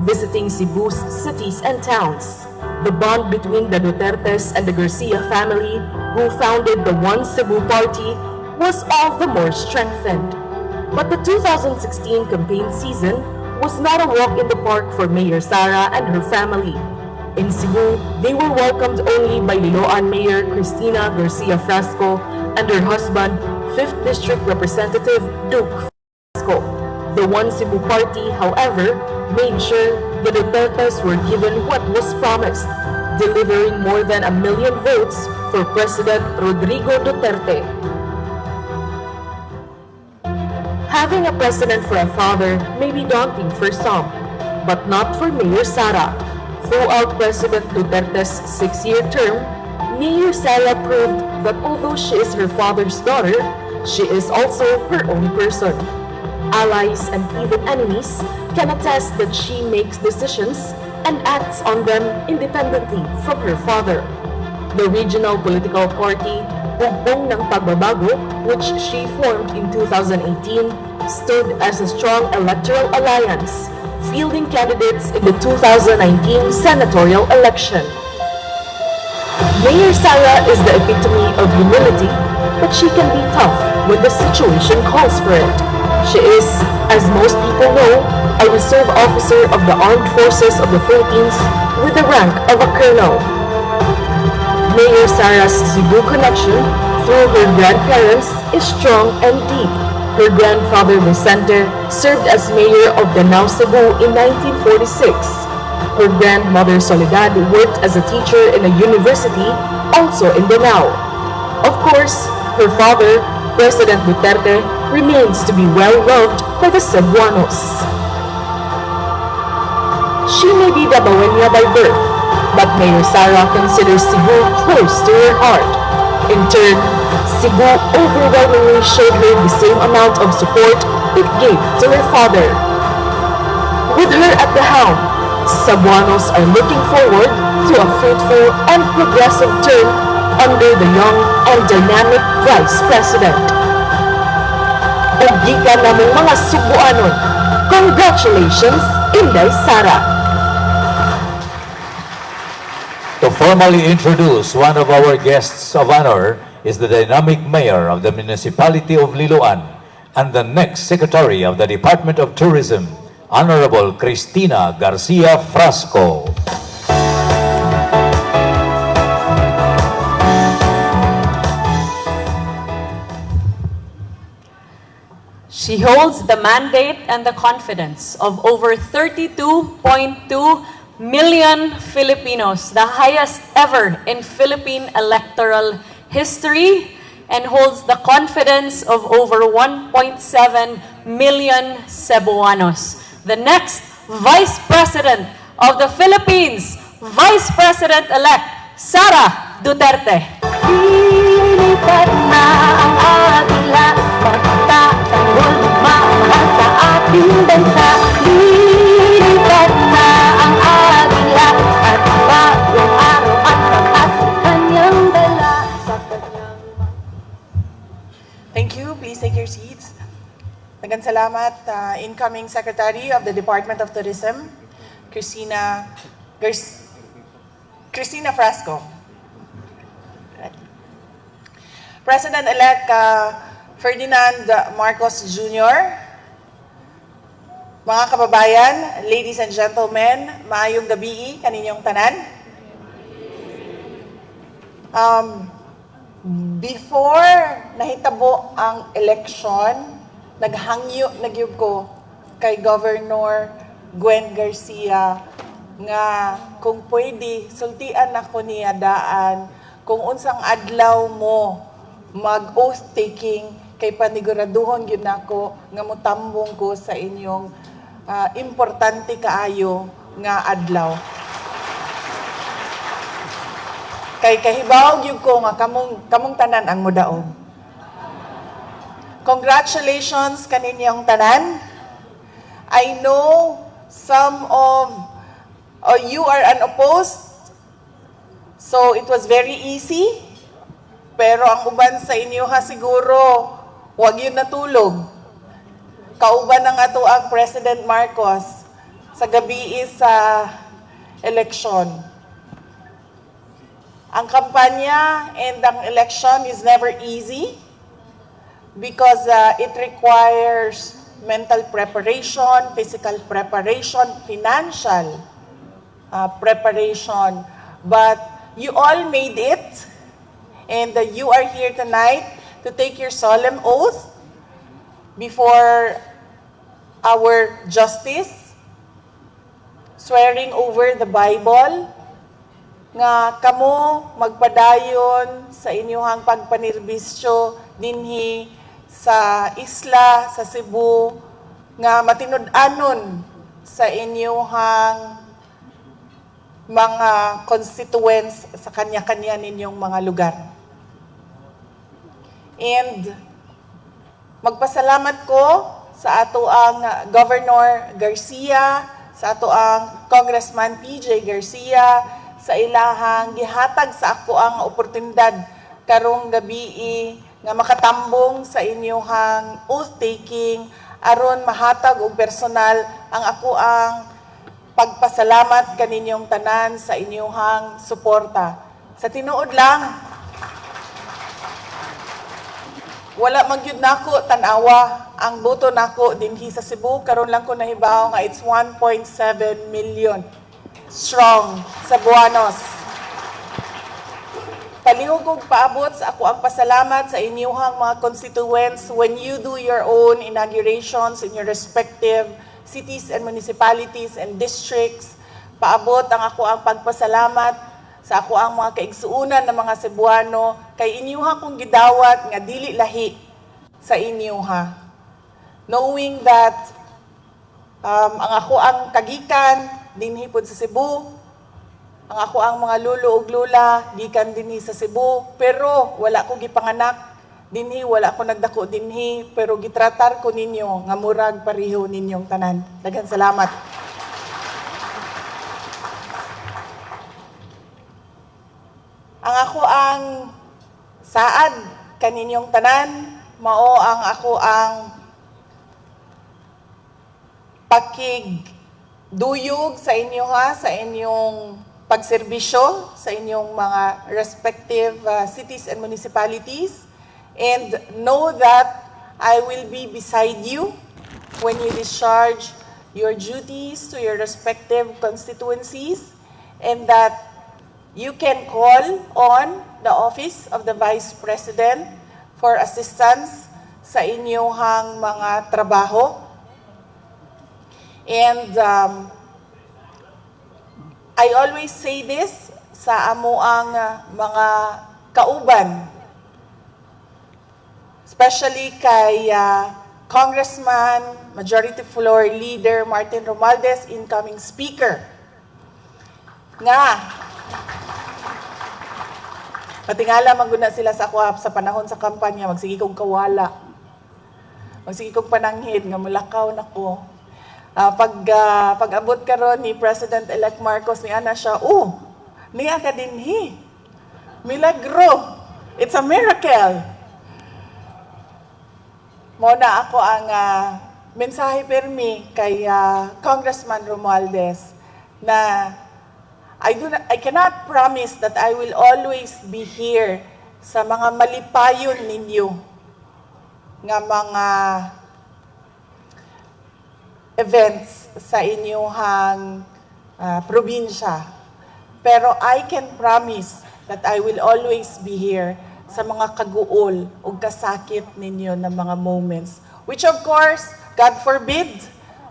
visiting Cebu's cities and towns. The bond between the Dutertes and the Garcia family, who founded the One Cebu Party, was all the more strengthened. But the 2016 campaign season was not a walk in the park for Mayor Sara and her family. In Cebu, they were welcomed only by Liloan Mayor Cristina Garcia Frasco and her husband, 5th District Representative Duke Frasco. The One Cebu Party, however, made sure the Dutertes were given what was promised, delivering more than a million votes for President Rodrigo Duterte. Having a president for a father may be daunting for some, but not for Mayor Sara. Throughout President Duterte's 6-year term, Mayor Sara proved that although she is her father's daughter, she is also her own person. Allies and even enemies can attest that she makes decisions and acts on them independently from her father. The regional political party, Hugpong ng Pagbabago, which she formed in 2018, stood as a strong electoral alliance, fielding candidates in the 2019 senatorial election. Mayor Sara is the epitome of humility, but she can be tough when the situation calls for it. She is, as most people know, a reserve officer of the Armed Forces of the Philippines with the rank of a colonel. Mayor Sara's Cebu connection through her grandparents is strong and deep. Her grandfather Vicente served as mayor of Danao, Cebu in 1946. Her grandmother Soledad worked as a teacher in a university also in Danao. Of course, her father, President Duterte, remains to be well loved by the Cebuanos. She may be Dabaweña by birth, but Mayor Sara considers Cebu close to her heart. In turn, Cebu overwhelmingly showed her the same amount of support it gave to her father. With her at the helm, Cebuanos are looking forward to a fruitful and progressive term under the young and dynamic Vice President. Ug gikan namong mga Sugbuanon, congratulations, Inday Sara! Formally introduce one of our guests of honor is the dynamic mayor of the municipality of Liloan and the next secretary of the Department of Tourism, Honorable Cristina Garcia Frasco. She holds the mandate and the confidence of over 32.2 million Filipinos, the highest ever in Philippine electoral history, and holds the confidence of over 1.7 million Cebuanos. The next Vice President of the Philippines, Vice President-elect Sara Duterte. Lilipat na ang agila, magtatanggol, magmamahal sa ating bansa. Lilipat na ang agila, at bagong araw at pag-asa kanyang dala sa kanyang Thank you. Please take your seats. Daghang salamat, incoming Secretary of the Department of Tourism, Cristina Frasco. Right. President-elect Ferdinand Marcos Jr., mga kababayan, ladies and gentlemen, maayong gabii kaninyong tanan. Before nahitabo ang election, naghangyo na gyud ko kay Governor Gwen Garcia nga kung pwede sultian nako niya daan kung unsang adlaw mo mag oath taking kay paniguraduhon gyud nako nga motambong ko sa inyong importante kaayo nga adlaw. Kay kahibaw gyud ko nga kamong tanan ang modaog. Congratulations kaninyong tanan. I know some of you are unopposed. So it was very easy. Pero ang uban sa inyo ha siguro wa gyud natulog. Kauban ang ato ang President Marcos sa gabi sa eleksyon. Ang kampanya and ang election is never easy because it requires mental preparation, physical preparation, financial preparation. But you all made it, and you are here tonight to take your solemn oath before our justice, swearing over the Bible, nga kamo magpadayon sa inyong pagpanirbisyo dinhi sa isla sa Cebu nga matinud-anon sa inyong mga constituents sa kanya-kanya ninyong mga lugar. And magpasalamat ko sa ato ang Governor Garcia, sa ato ang Congressman PJ Garcia, sa ilahang gihatag sa ako ang oportunidad karong gabii nga makatambong sa inyong oath taking aron mahatag og personal ang ako ang pagpasalamat kaninyong tanan sa inyong suporta. Sa tinuod lang, wala man gyud nako tan-awa ang boto nako dinhi sa Cebu. Karon lang ko nahibaw nga it's 1.7 million strong Cebuanos. Palihog og paabot sa ako ang pasalamat sa inyuhang mga constituents when you do your own inaugurations in your respective cities and municipalities and districts. Paabot ang ako ang pagpasalamat sa ako ang mga kaigsuunan ng mga Cebuano kay inyuha kong gidawat nga dili lahi sa inyuha. Knowing that ang ako ang kagikan dinhi pod sa Cebu, ang ako ang mga lulo ug lula gikan dinhi sa Cebu, pero wala ko gipanganak dinhi, wala ko nagdako dinhi, pero gitratar ko ninyo nga murag pareho ninyong tanan. Daghan salamat. Ang ako ang saad kaninyong tanan, mao ang ako ang pakig duyog sa inyo ha, sa inyong pagserbisyo sa inyong mga respective cities and municipalities, and know that I will be beside you when you discharge your duties to your respective constituencies, and that you can call on the Office of the Vice President for assistance sa inyong mga trabaho. And I always say this sa amoang mga kauban, especially kay Congressman, Majority Floor Leader Martin Romualdez, incoming Speaker, nga patingala man gud na sila sa ako sa panahon sa kampanya, magsige kog kawala. Magsige kog pananghid nga mulakaw nako. Pag-abot karon ni President-elect Marcos, ni ana siya, "Oh, niya ka dinhi. Milagro. It's a miracle." Mao na ako ang mensahe permi kay Congressman Romualdez na I cannot promise that I will always be here sa mga malipayon ninyo nga mga events sa inyong probinsya. Pero I can promise that I will always be here sa mga kaguol o kasakit ninyo na mga moments. Which, of course, God forbid,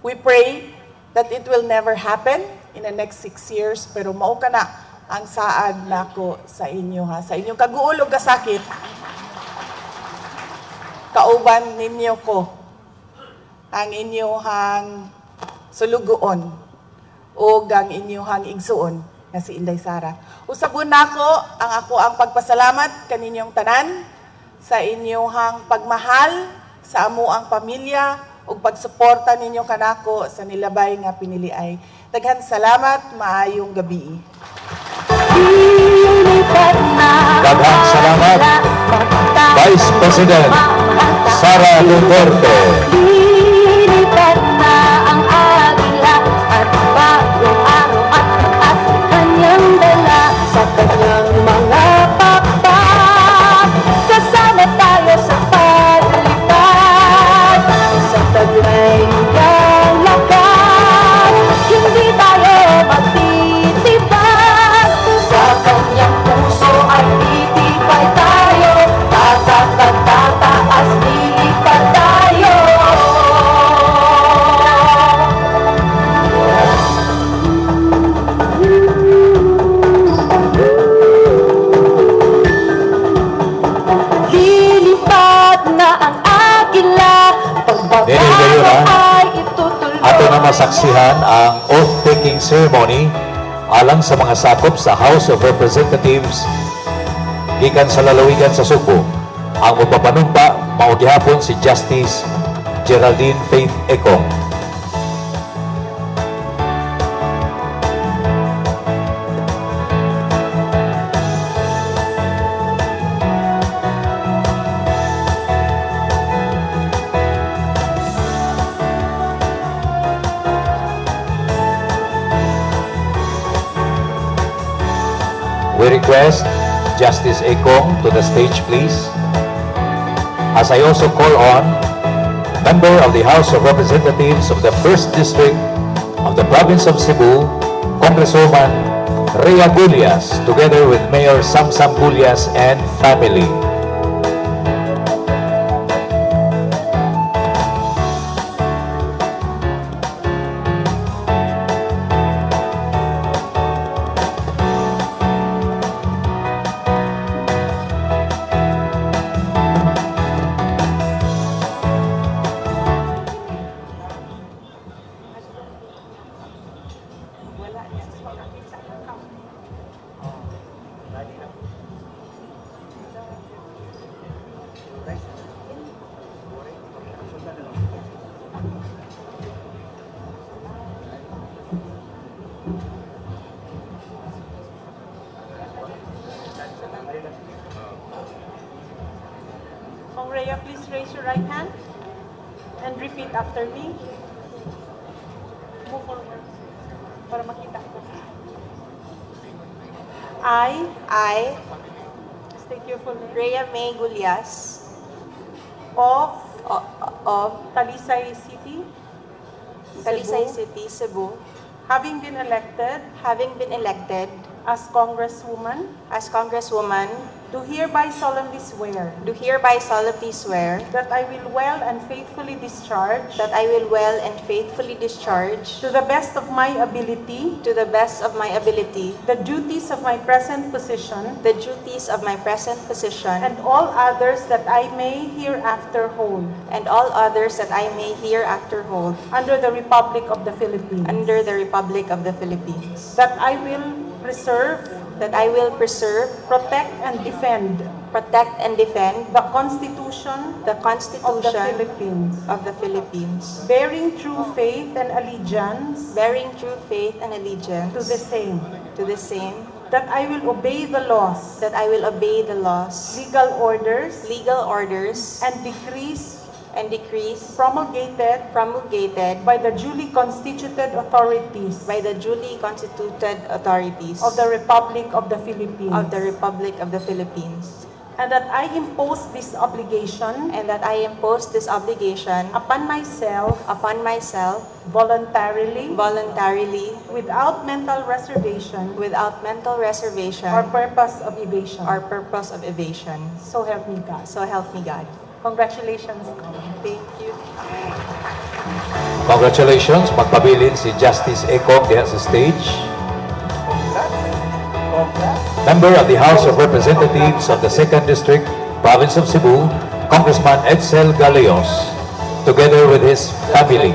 we pray that it will never happen in the next 6 years. Pero mao kana ang saad nako sa inyo ha. Sa inyong kaguol o kasakit, kauban ninyo ko, ang inyong sulugoon o ang inyong igsuon nga si Inday Sara. Usabon nako ang ako ang pagpasalamat kaninyong tanan sa inyong pagmahal sa amo ang pamilya ug pagsuporta ninyo kanako sa nilabay nga piniliay. Daghan salamat, maayong gabi. Lilipat na Daghang salamat, Vice President Sara Duterte. Lilipat na ang agila at bagong araw at pag-asa kanyang dala sa kanyang mga pakpak. Kasama tayo sa paglipad sa taglay niyang lakas. Hindi tayo magtitibag. Sa kanyang puso ay titibay tayo. Tatatag, tataas, lilipad tayo. Lilipad na ang agila. Dili gayon, Pagbabago ha? Ay itutuloy. Ato na masaksihan ang oath-taking ceremony alang sa mga sakop sa House of Representatives gikan sa lalawigan sa Sugbo. Ang magpapanumpa mao gihapon si Justice Geraldine Faith Econg. We request Justice Econg to the stage, please. As I also call on member of the House of Representatives of the First District of the Province of Cebu, Congresswoman Rhea Gullas, together with Mayor Samsam Gullas and family. Kong Rhea, please raise your right hand and repeat after me. Move forward para makita ko. I, I, state your full name, Rhea May Gulyas of of Talisay City, Talisay Cebu, City, Cebu, having been elected having been elected as Congresswoman, as Congresswoman, do hereby solemnly swear do hereby solemnly swear that I will well and faithfully discharge, that I will well and faithfully discharge, to the best of my ability, to the best of my ability, the duties of my present position the duties of my present position and all others that I may hereafter hold and all others that I may hereafter hold under the Republic of the Philippines, under the Republic of the Philippines, that I will preserve, that I will preserve, protect, and defend protect, and defend the Constitution the of the Constitution Philippines, of the Philippines, bearing true faith and allegiance bearing true faith and allegiance to the same, to the same, that I will obey the laws, that I will obey the laws, legal orders, legal orders, and decrees and decrees promulgated promulgated by the duly constituted authorities by the duly constituted authorities of the Republic of the Philippines, of the Republic of the Philippines, and that I impose this obligation and that I impose this obligation upon myself upon myself voluntarily, voluntarily, without mental reservation without mental reservation or purpose of evasion. or purpose of evasion. So help me God. So help me God. Congratulations, Kong. Thank you. Congratulations, magpabilin si Justice Ekong diha sa stage. Member of the House of Representatives of the 2nd District, Province of Cebu, Congressman Edsel Galeos, together with his family.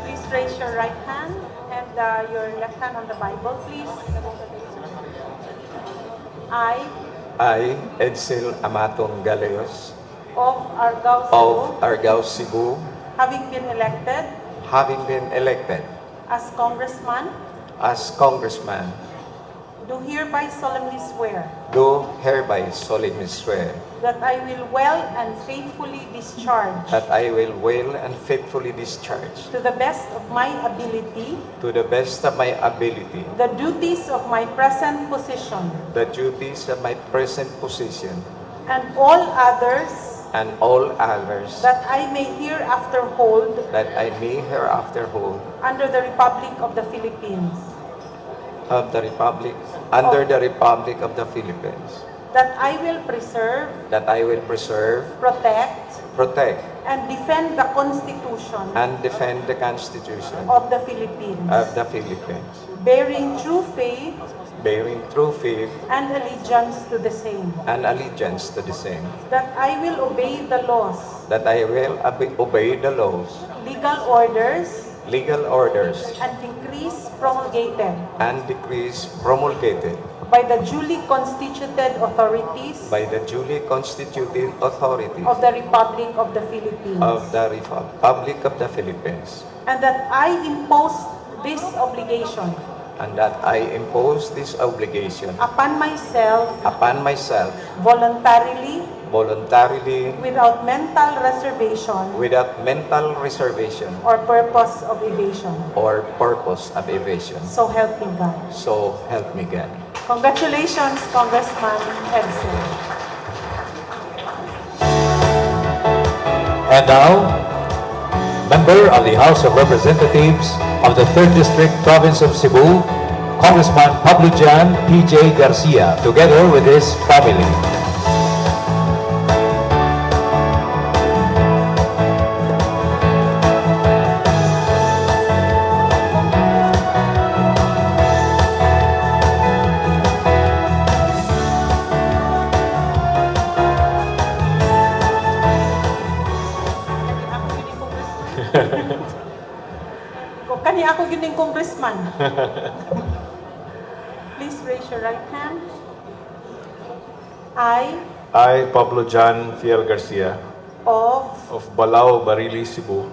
Please raise your right hand and your left hand on the Bible, please. I, I, Edsel Amatong Galeos, of Argao, Cebu, of Argao, Cebu, having been elected having been elected as congressman, as congressman, do hereby solemnly swear do hereby solemnly swear that I will well and faithfully discharge, that I will well and faithfully discharge, to the best of my ability, to the best of my ability, the duties of my present position the duties of my present position and all others and all others that I may hereafter hold that I may hereafter hold under the Republic of the Philippines, of the Republic, under the Republic of the Philippines, that I will preserve, that I will preserve, protect, protect, and defend the Constitution and defend the Constitution of the Philippines, of the Philippines, bearing true faith bearing true faith and allegiance to the same, and allegiance to the same, that I will obey the laws, that I will obey the laws, legal orders, legal orders, and decrees promulgated and decrees promulgated by the duly constituted authorities by the duly constituted authorities of the Republic of the Philippines, of the Republic of the Philippines, and that I impose this obligation and that I impose this obligation upon myself upon myself voluntarily, voluntarily, without mental reservation without mental reservation or purpose of evasion. or purpose of evasion. So help me God. So help me God. Congratulations, Congressman Edsel. And now, member of the House of Representatives of the 3rd District, Province of Cebu, Congressman Pablo Jan P.J. Garcia, together with his family. Kani ako gyud ning congressman. Please raise your right hand. I, I, Pablo John Fiel Garcia, of of Balao, Barili, Cebu,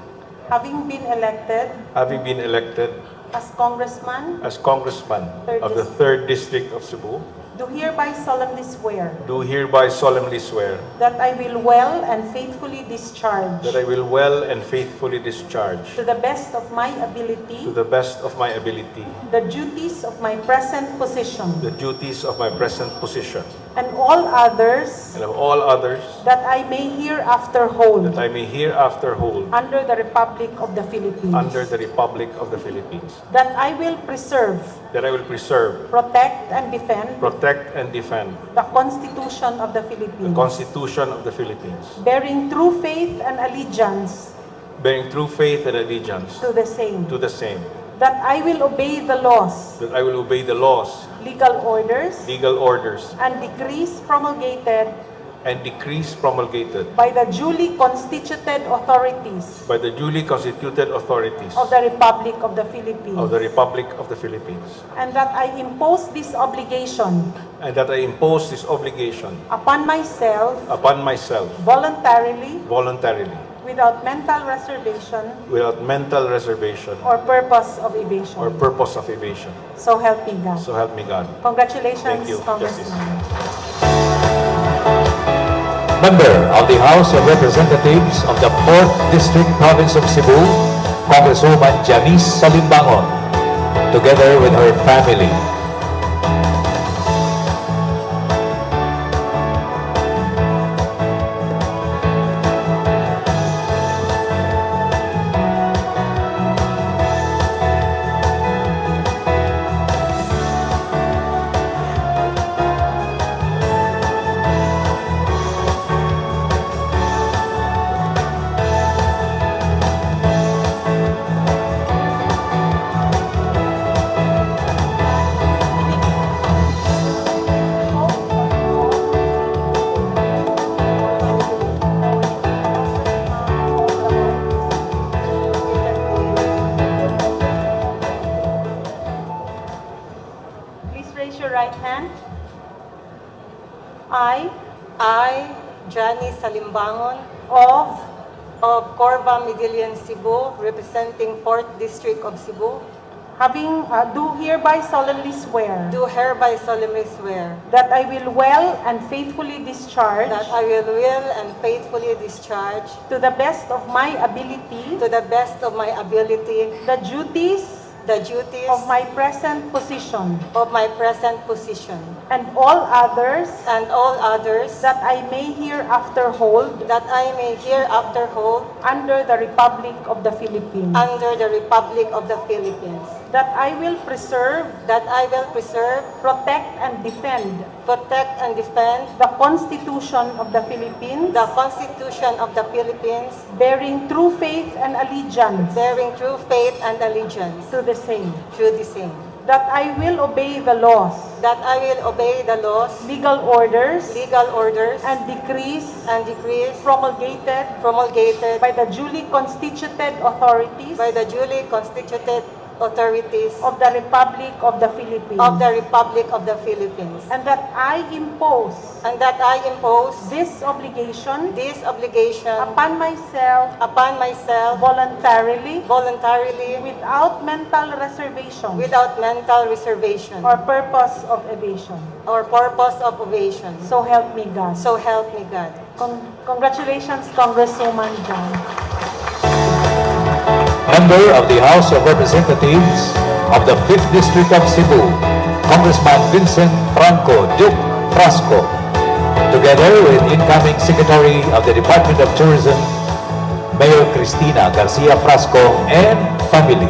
having been elected having been elected as Congressman as Congressman Third of the 3rd District of Cebu, do hereby solemnly swear do hereby solemnly swear that I will well and faithfully discharge that I will well and faithfully discharge to the best of my ability to the best of my ability the duties of my present position the duties of my present position and all others and of all others that I may hereafter hold that I may hereafter hold under the Republic of the Philippines, under the Republic of the Philippines, that I will preserve, that I will preserve, protect, and defend protect, and defend the Constitution of the the Philippines, Constitution of the Philippines, bearing true faith and allegiance bearing true faith and allegiance to the same, to the same, that I will obey the laws, that I will obey the laws, legal orders, legal orders, and decrees promulgated and decrees promulgated by the duly constituted authorities by the duly constituted authorities of the Republic of the Philippines, of the Republic of the Philippines, and that I impose this obligation and that I impose this obligation upon myself upon myself voluntarily, voluntarily, without mental reservation without mental reservation or purpose of evasion. or purpose of evasion. So help me God. So help me God. Congratulations, Thank you, Congressman. Justice. Member of the House of Representatives of the 4th District Province of Cebu, Congresswoman Janice Salimbangon, together with her family. Please raise your right hand. I I, Janice Salimbangon, of of Corva, Medellin, Cebu, representing 4th District of Cebu, having do hereby solemnly swear do hereby solemnly swear that I will well and faithfully discharge that I will will and faithfully discharge to the best of my ability to the best of my ability the duties the duties of my present position of my present position and all others and all others that I may hereafter hold that I may hereafter hold under the Republic of the Philippines, under the Republic of the Philippines, that I will preserve, that I will preserve, protect, and defend protect, and defend the Constitution of the Philippines, the Constitution of the Philippines, bearing true faith and allegiance bearing true faith and allegiance to the same, to the same, that I will obey the laws, that I will obey the laws, legal orders, legal orders, and decrees and decrees promulgated promulgated by the duly constituted authorities by the duly constituted authorities of the Republic of the Philippines, of the Republic of the Philippines, and that I impose and that I impose this obligation this obligation upon myself upon myself voluntarily, voluntarily, without mental reservation without mental reservation or purpose of evasion. or purpose of evasion. So help me God. So help me God. Congratulations, Congresswoman Jan. Member of the House of Representatives of the 5th District of Cebu, Congressman Vincent Franco Duke Frasco, together with incoming Secretary of the Department of Tourism, Mayor Cristina Garcia Frasco and family.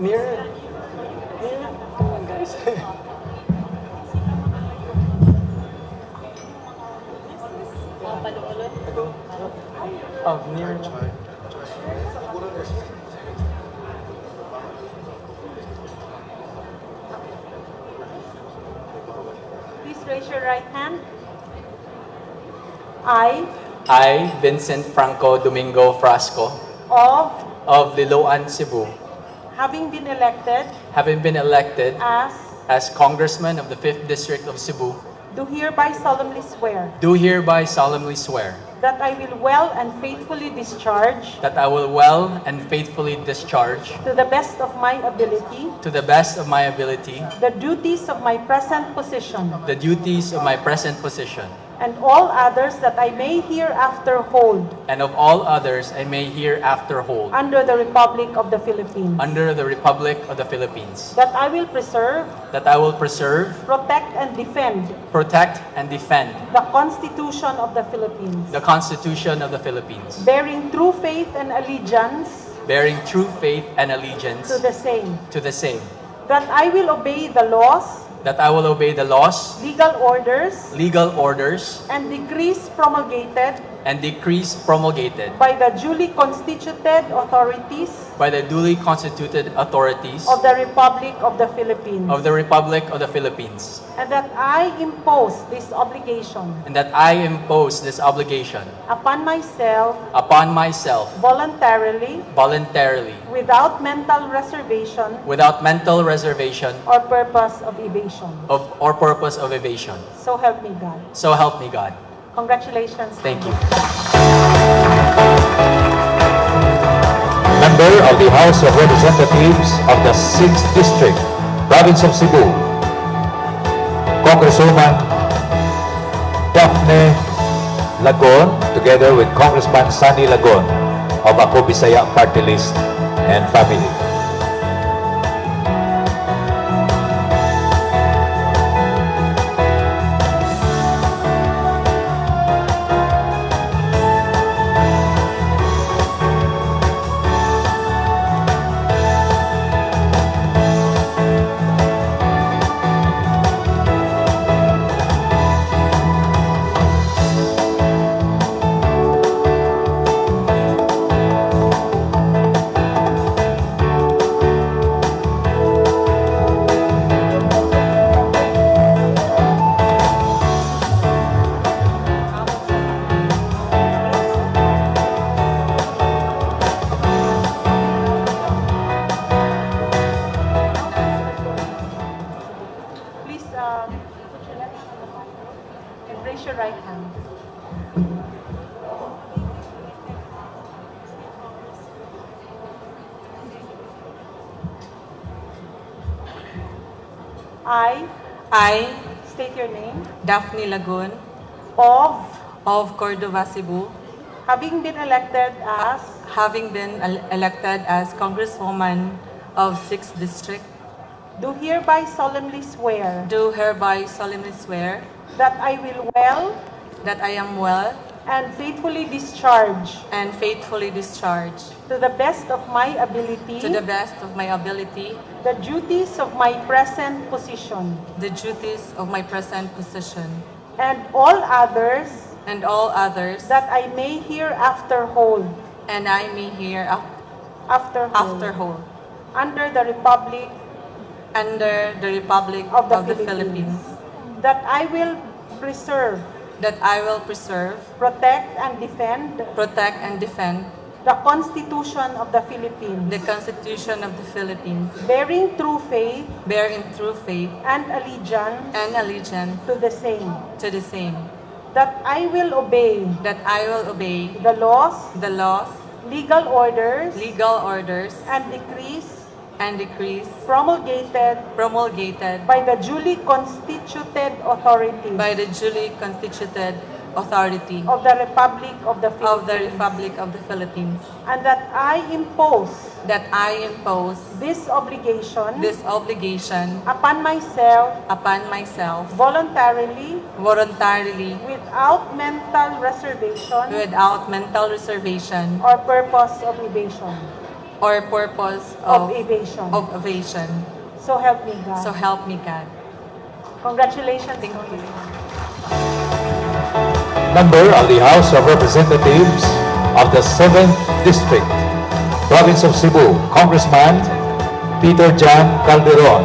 Near. Near. Come on, guys. Go. Oh, near. Please raise your right hand. I I, Vincent Franco Domingo Frasco, of of Liloan, Cebu, having been elected having been elected as as Congressman of the 5th District of Cebu, do hereby solemnly swear do hereby solemnly swear that I will well and faithfully discharge that I will well and faithfully discharge, to the best of my ability, to the best of my ability, the duties of my present position the duties of my present position, and all others that I may hereafter hold and of all others I may hereafter hold under the Republic of the Philippines. under the Republic of the Philippines, That I will preserve, that I will preserve, protect, and defend protect, and defend the Constitution of the Philippines, the Constitution of the Philippines, bearing true faith and allegiance bearing true faith and allegiance to the same. to the same, That I will obey the laws, that I will obey the laws, legal orders, legal orders, and decrees promulgated and decrees promulgated by the duly constituted authorities by the duly constituted authorities of the Republic of the Philippines. of the Republic of the Philippines, And that I impose this obligation and that I impose this obligation upon myself upon myself voluntarily, voluntarily, without mental reservation without mental reservation or purpose of evasion. or purpose of evasion. So help me God. So help me God. Congratulations. Thank you. Member of the House of Representatives of the 6th District, Province of Cebu, Congresswoman Daphne Lagon, together with Congressman Sunny Lagon of Ako Bisaya Party List and Family. Please put your left hand on the Bible and raise your right hand. I I, state your name, Daphne Lagun, of of Cordova, Cebu, having been elected as having been elected as Congresswoman of 6th District, do hereby solemnly swear do hereby solemnly swear that I will well that I am well and faithfully discharge and faithfully discharge, to the best of my ability to the best of my ability, the duties of my present position the duties of my present position and all others and all others that I may hereafter hold and I may hereafter after hold, after hold under the Republic under the Republic of the of the Philippines, Philippines, that I will preserve, that I will preserve, protect, and defend protect, and defend the Constitution of the Philippines, the Constitution of the Philippines, bearing true faith bearing true faith and allegiance and allegiance to the same, to the same, that I will obey that I will obey the laws, the laws, legal orders, legal orders, and decrees and decrees promulgated promulgated by the duly constituted authorities by the duly constituted authority of the Republic of the of the Philippines, Republic of the Philippines, and that I impose that I impose this obligation this obligation upon myself upon myself voluntarily, voluntarily, without mental reservation without mental reservation or purpose of evasion. or purpose of evasion. Of evasion. So help me God. So help me God. Congratulations. Thank you. Member of the House of Representatives of the 7th District, Province of Cebu, Congressman Peter John Calderon,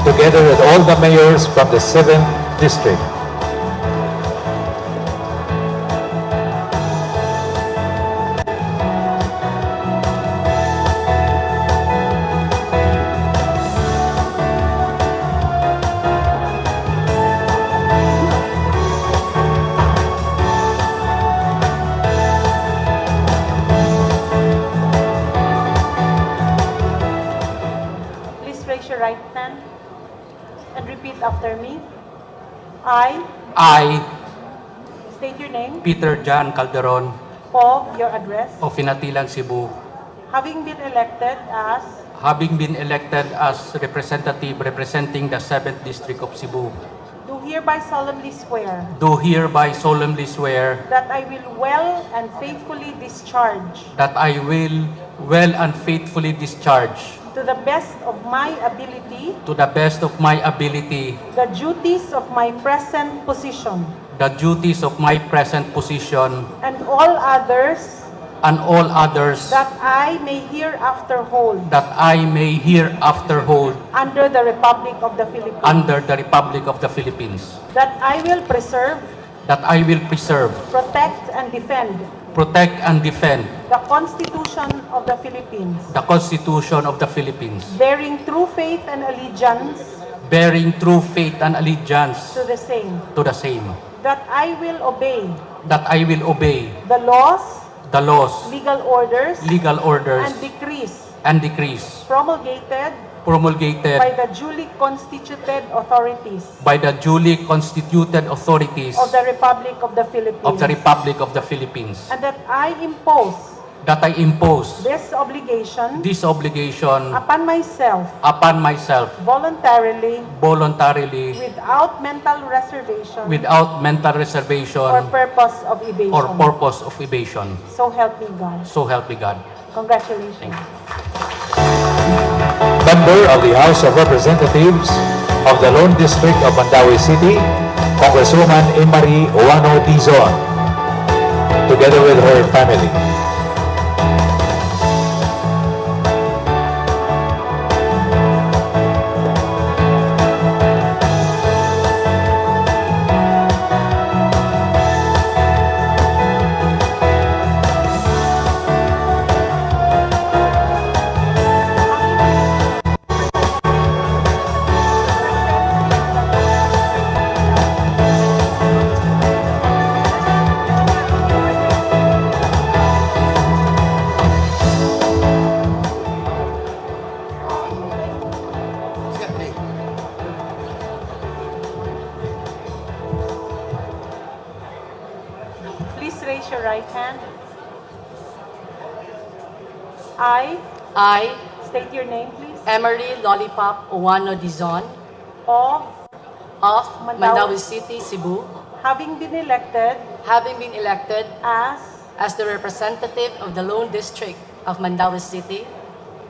together with all the mayors from the 7th District. Please raise your right hand and repeat after me. I I, state your name, Peter John Calderon of your address, of Pinatilan, Cebu, having been elected as having been elected as representative representing the 7th District of Cebu, do hereby solemnly swear do hereby solemnly swear that I will well and faithfully discharge that I will well and faithfully discharge to the best of my ability to the best of my ability the duties of my present position the duties of my present position and all others and all others that I may hereafter hold that I may hereafter hold under the Republic of the Philippines, under the Republic of the Philippines, that I will preserve, that I will preserve, protect, and defend protect, and defend the Constitution of the Philippines, the Constitution of the Philippines, bearing true faith and allegiance bearing true faith and allegiance to the same, to the same, that I will obey that I will obey the laws, the laws, legal orders, legal orders, and decrees and decrees promulgated promulgated by the duly constituted authorities by the duly constituted authorities of the Republic of the Philippines, of the Republic of the Philippines, and that I impose that I impose this obligation this obligation upon myself upon myself voluntarily, voluntarily, without mental reservation without mental reservation or purpose of evasion. or purpose of evasion. So help me God. So help me God. Congratulations. Member of the House of Representatives of the Lone District of Mandaue City, Congresswoman Imari Oano Dizon, together with her family. Please raise your right hand. I I, state your name, please. Emery Lollipop Uwano Dizon Of of Mandaue Mandaue City, Cebu, having been elected having been elected as as the representative of the Lone District of Mandaue City,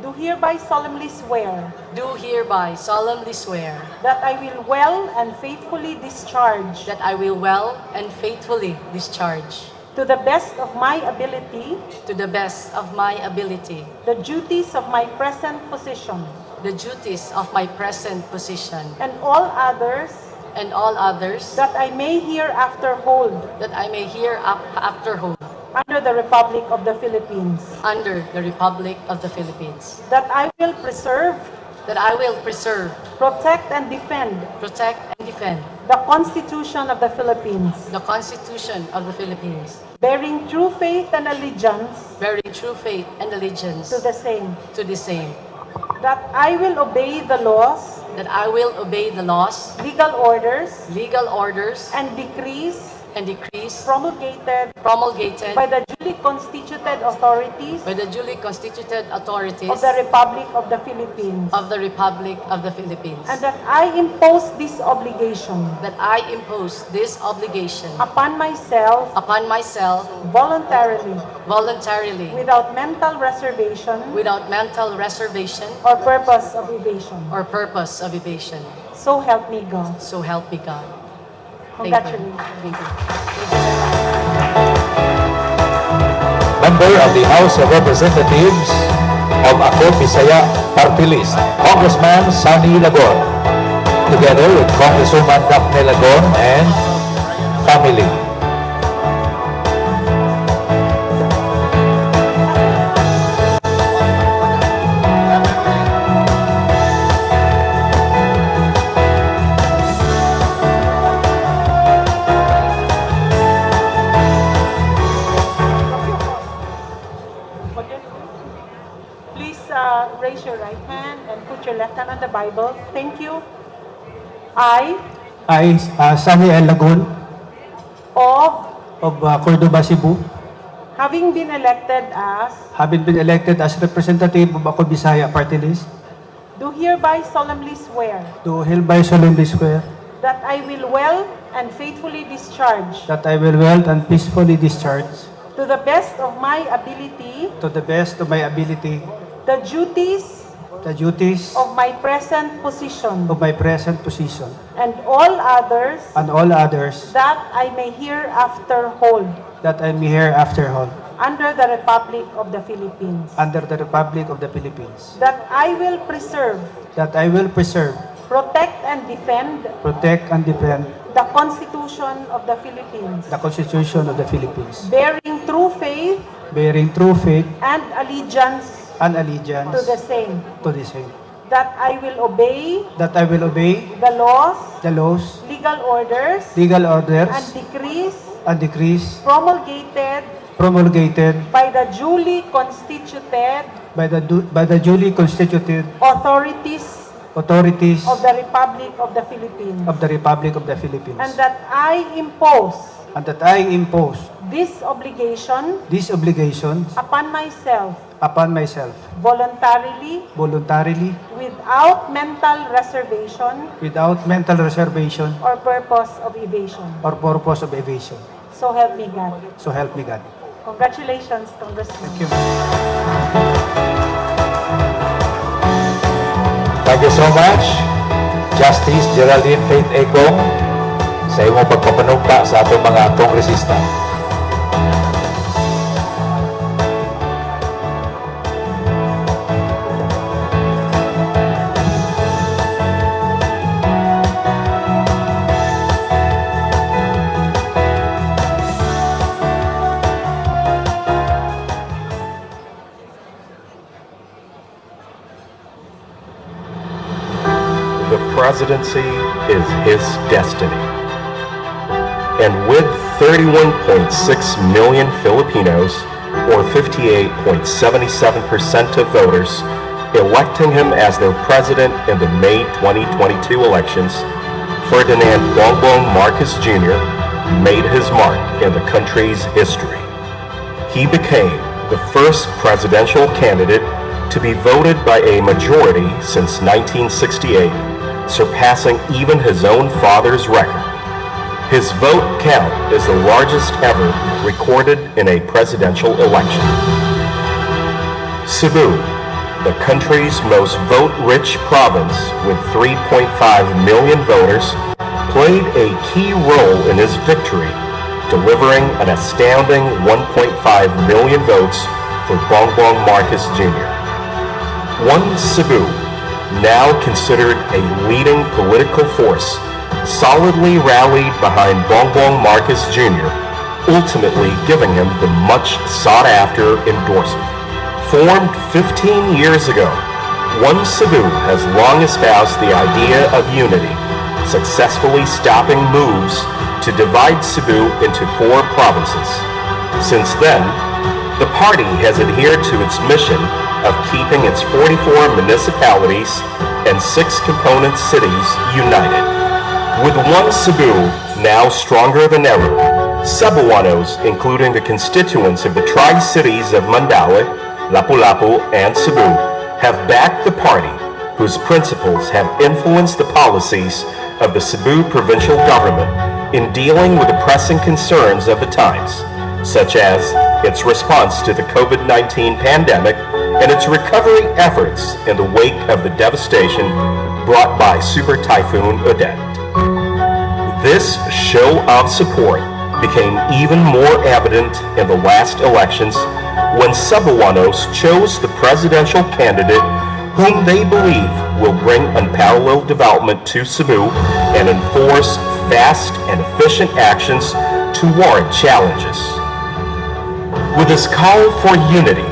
do hereby solemnly swear do hereby solemnly swear that I will well and faithfully discharge that I will well and faithfully discharge to the best of my ability to the best of my ability the duties of my present position the duties of my present position and all others and all others that I may hereafter hold that I may hereafter hold under the Republic of the Philippines, under the Republic of the Philippines, that I will preserve, that I will preserve, protect, and defend protect, and defend the Constitution of the Philippines, the Constitution of the Philippines, bearing true faith and allegiance bearing true faith and allegiance to the same, to the same, that I will obey the laws, that I will obey the laws, legal orders, legal orders, and decrees and and decrees promulgated promulgated by the duly constituted authorities by the duly constituted authorities of the Republic of the Philippines, of the Republic of the Philippines, and that I impose this obligation that I impose this obligation upon myself upon myself voluntarily, voluntarily, without mental reservation without mental reservation or purpose of evasion. or purpose of evasion. So help me God. So help me God. Thank you. Congratulations. Thank you. Thank you very much. Member of the House of Representatives of Ako Bisaya Party List, Congressman Sonny Lagon, together with Congresswoman Daphne Lagon and family. Please raise your right hand and put your left hand on the Bible. Thank you. I, I, Sunny L. Lagon of of Cordoba, Cebu, having been elected as, having been elected as representative of Ako Bisaya Party List, do hereby solemnly swear do hereby solemnly swear that I will well and faithfully discharge, that I will well and peacefully discharge, to the best of my ability, to the best of my ability, the duties the duties of my present position of my present position and all others and all others that I may hereafter hold that I may hereafter hold under the Republic of the Philippines, under the Republic of the Philippines, that I will preserve, that I will preserve, protect, and defend protect, and defend the Constitution of the Philippines, the Constitution of the Philippines, bearing true faith bearing true faith and allegiance and allegiance to the same, to the same, that I will obey that I will obey the laws, the laws, legal orders, legal orders, and decrees and decrees promulgated promulgated by the duly constituted by the duly constituted authorities authorities of the Republic of the Philippines, of the Republic of the Philippines, and that I impose and that I impose this obligation this obligation upon myself upon myself voluntarily, voluntarily, without mental reservation without mental reservation or purpose of evasion. or purpose of evasion. So help me God. So help me God. Congratulations, Congressman. Thank you. Thank you so much, Justice Geraldine Faith Econg, sa imong pagpapanumpa sa atong mga kongresista. The presidency is his destiny. And with 31.6 million Filipinos, or 58.77% of voters, electing him as their president in the May 2022 elections, Ferdinand Bongbong Marcos Jr. made his mark in the country's history. He became the first presidential candidate to be voted by a majority since 1968, surpassing even his own father's record. His vote count is the largest ever recorded in a presidential election. Cebu, the country's most vote-rich province with 3.5 million voters, played a key role in his victory, delivering an astounding 1.5 million votes for Bongbong Marcos Jr. One Cebu, now considered a leading political force, solidly rallied behind Bongbong Marcos Jr., ultimately giving him the much sought-after endorsement. Formed 15 years ago, One Cebu has long espoused the idea of unity, successfully stopping moves to divide Cebu into four provinces. Since then, the party has adhered to its mission of keeping its 44 municipalities and six component cities united. With One Cebu now stronger than ever, Cebuanos, including the constituents of the tri-cities of Mandaue, Lapu-Lapu, and Cebu, have backed the party whose principles have influenced the policies of the Cebu provincial government in dealing with the pressing concerns of the times, such as its response to the COVID-19 pandemic and its recovery efforts in the wake of the devastation brought by Super Typhoon Odette. This show of support became even more evident in the last elections when Cebuanos chose the presidential candidate whom they believe will bring unparalleled development to Cebu and enforce fast and efficient actions toward challenges. With his call for unity,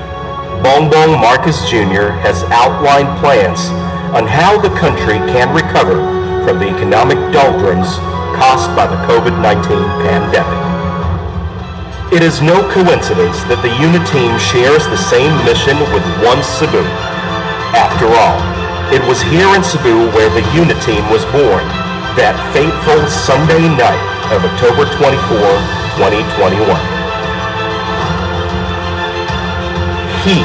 Bongbong Marcos Jr. has outlined plans on how the country can recover from the economic doldrums caused by the COVID-19 pandemic. It is no coincidence that the UniTeam shares the same mission with One Cebu. After all, it was here in Cebu where the UniTeam was born, that fateful Sunday night of October 24, 2021. He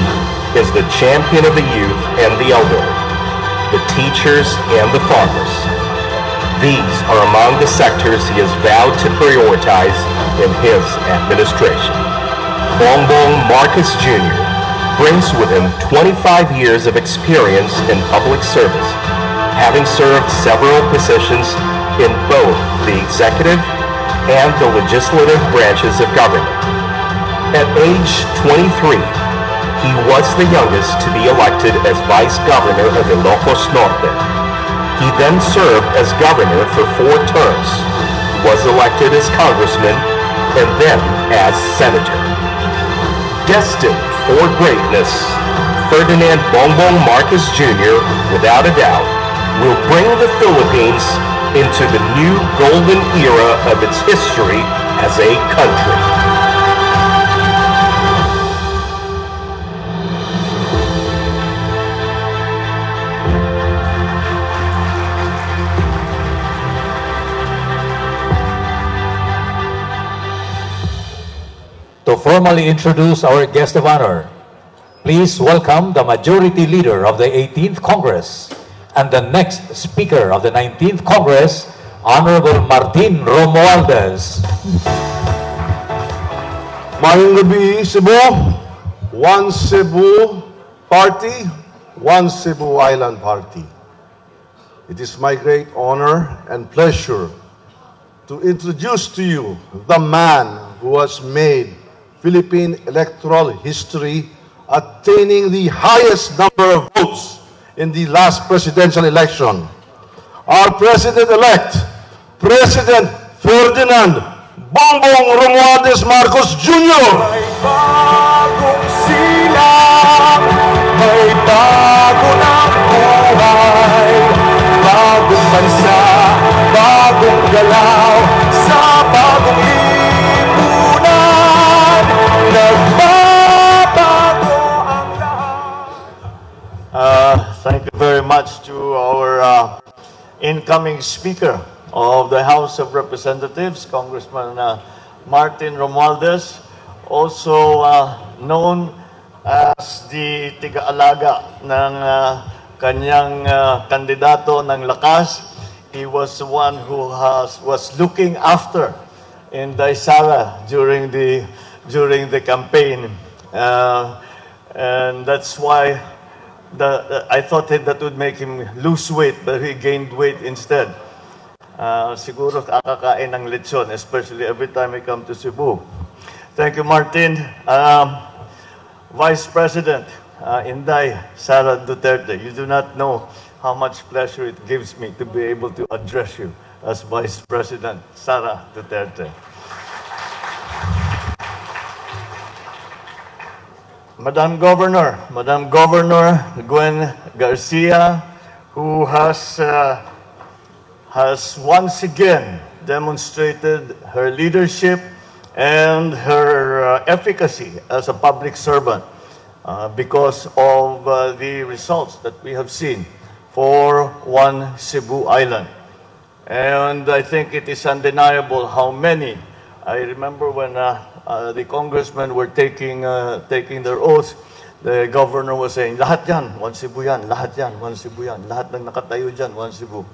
is the champion of the youth and the elderly, the teachers and the farmers. These are among the sectors he has vowed to prioritize in his administration. Bongbong Marcos Jr. brings with him 25 years of experience in public service, having served several positions in both the executive and the legislative branches of government. At age 23, he was the youngest to be elected as Vice Governor of Ilocos Norte. He then served as governor for 4 terms, was elected as congressman, and then as senator. Destined for greatness, Ferdinand Bongbong Marcos Jr., without a doubt, will bring the Philippines into the new golden era of its history as a country. To formally introduce our guest of honor, please welcome the Majority Leader of the 18th Congress and the next Speaker of the 19th Congress, Honorable Martin Romualdez. Maayong gabii, Cebu. One Cebu Party, One Cebu Island Party. It is my great honor and pleasure to introduce to you the man who has made Philippine electoral history, attaining the highest number of votes in the last presidential election. Our President-elect, President Ferdinand Bongbong Romualdez Marcos Jr. May bagong silang, may bago ng buhay, bagong bansa, bagong galaw, sa bagong lipunan, nagbabago ang lahat. Thank you very much to our incoming Speaker of the House of Representatives, Congressman Martin Romualdez, also known as the tiga-alaga ng kanyang kandidato ng Lakas. He was the one who was looking after Inday Sara during the campaign. And that's why I thought that would make him lose weight, but he gained weight instead. Siguro kakakain ng lechon, especially every time we come to Cebu. Thank you, Martin. Vice President Inday Sara Duterte, you do not know how much pleasure it gives me to be able to address you as Vice President Sara Duterte. Madam Governor Gwen Garcia, who has once again demonstrated her leadership and her efficacy as a public servant because of the results that we have seen for One Cebu Island. And I think it is undeniable how many I remember when the congressmen were taking their oaths, the governor was saying, "Lahat yan, One Cebu yan, lahat yan, One Cebu yan, lahat ng nakatayo dyan, One Cebu."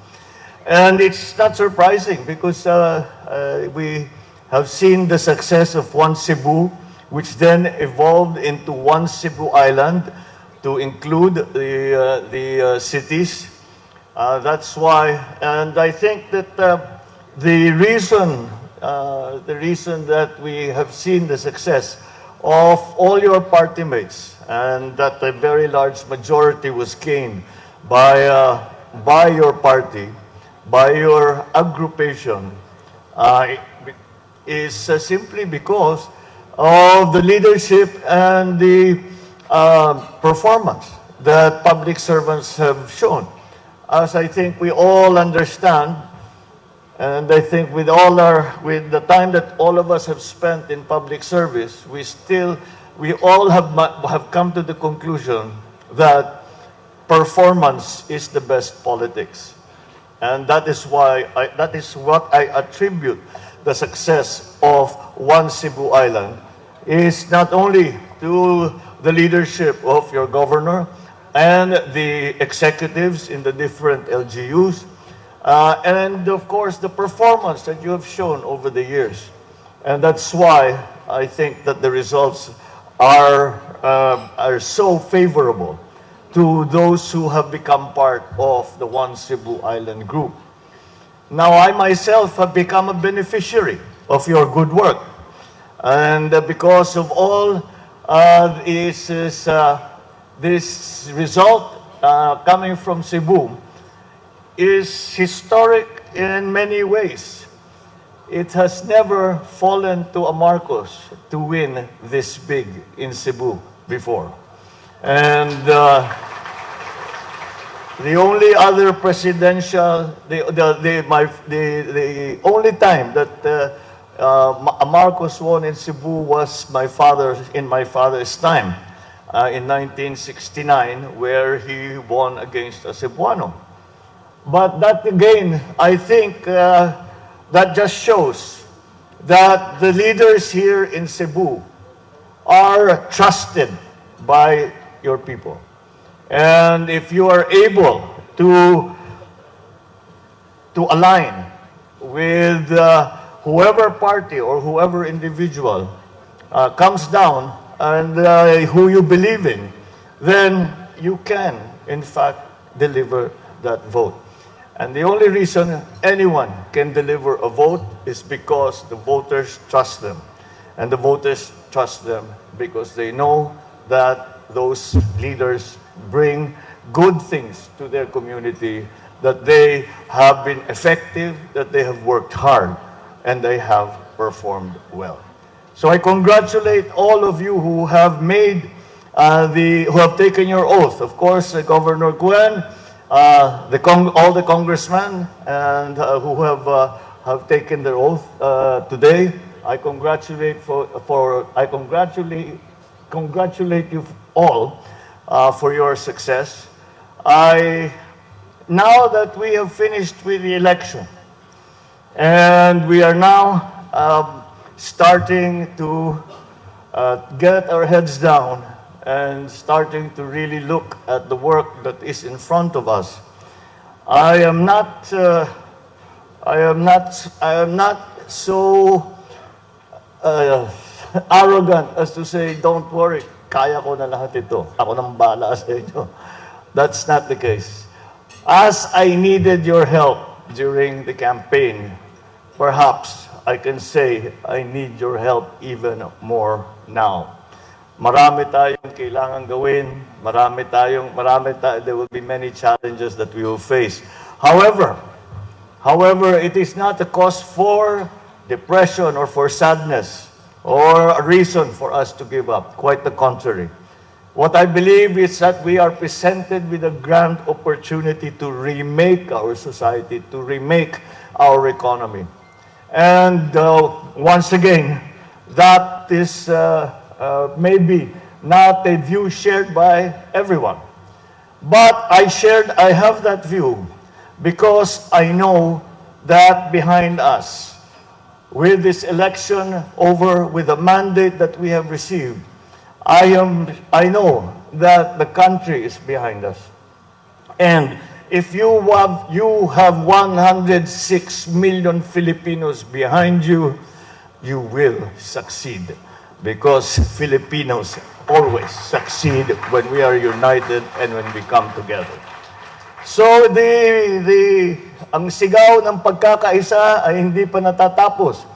And it's not surprising because we have seen the success of One Cebu, which then evolved into One Cebu Island to include the cities. That's why, and I think that the reason that we have seen the success of all your party mates and that a very large majority was gained by your party, by your aggregation, is simply because of the leadership and the performance that public servants have shown. As I think we all understand, and I think with the time that all of us have spent in public service, we all have come to the conclusion that performance is the best politics. And that is what I attribute the success of One Cebu Island is not only to the leadership of your governor and the executives in the different LGUs, and of course the performance that you have shown over the years. And that's why I think that the results are so favorable to those who have become part of the One Cebu Island group. Now, I myself have become a beneficiary of your good work. And because of all this result coming from Cebu is historic in many ways. It has never fallen to a Marcos to win this big in Cebu before. And the only other presidential, the, my, the only time that Marcos won in Cebu was my father, in my father's time, in 1969, where he won against a Cebuano. But that again, I think that just shows that the leaders here in Cebu are trusted by your people. And if you are able to align with whoever party or whoever individual comes down and who you believe in, then you can, in fact, deliver that vote. And the only reason anyone can deliver a vote is because the voters trust them. And the voters trust them because they know that those leaders bring good things to their community, that they have been effective, that they have worked hard, and they have performed well. So I congratulate all of you who have taken your oath. Of course, Governor Gwen, all the congressmen and who have taken their oath today. I congratulate you all for your success. I now that we have finished with the election, and we are now starting to get our heads down and starting to really look at the work that is in front of us. I am not so arrogant as to say, "Don't worry, kaya ko na lahat ito. Ako nang bahala sa inyo." That's not the case. As I needed your help during the campaign, perhaps I can say I need your help even more now. Marami tayong kailangan gawin, marami tayong, marami tayo, there will be many challenges that we will face. However, it is not a cause for depression or for sadness or a reason for us to give up. Quite the contrary. What I believe is that we are presented with a grand opportunity to remake our society, to remake our economy. And once again, that is maybe not a view shared by everyone. But I have that view because I know that behind us With this election over, with the mandate that we have received, I know that the country is behind us. And if you have 106 million Filipinos behind you, you will succeed. Because Filipinos always succeed when we are united and when we come together. So the ang sigaw ng pagkakaisa ay hindi pa natatapos.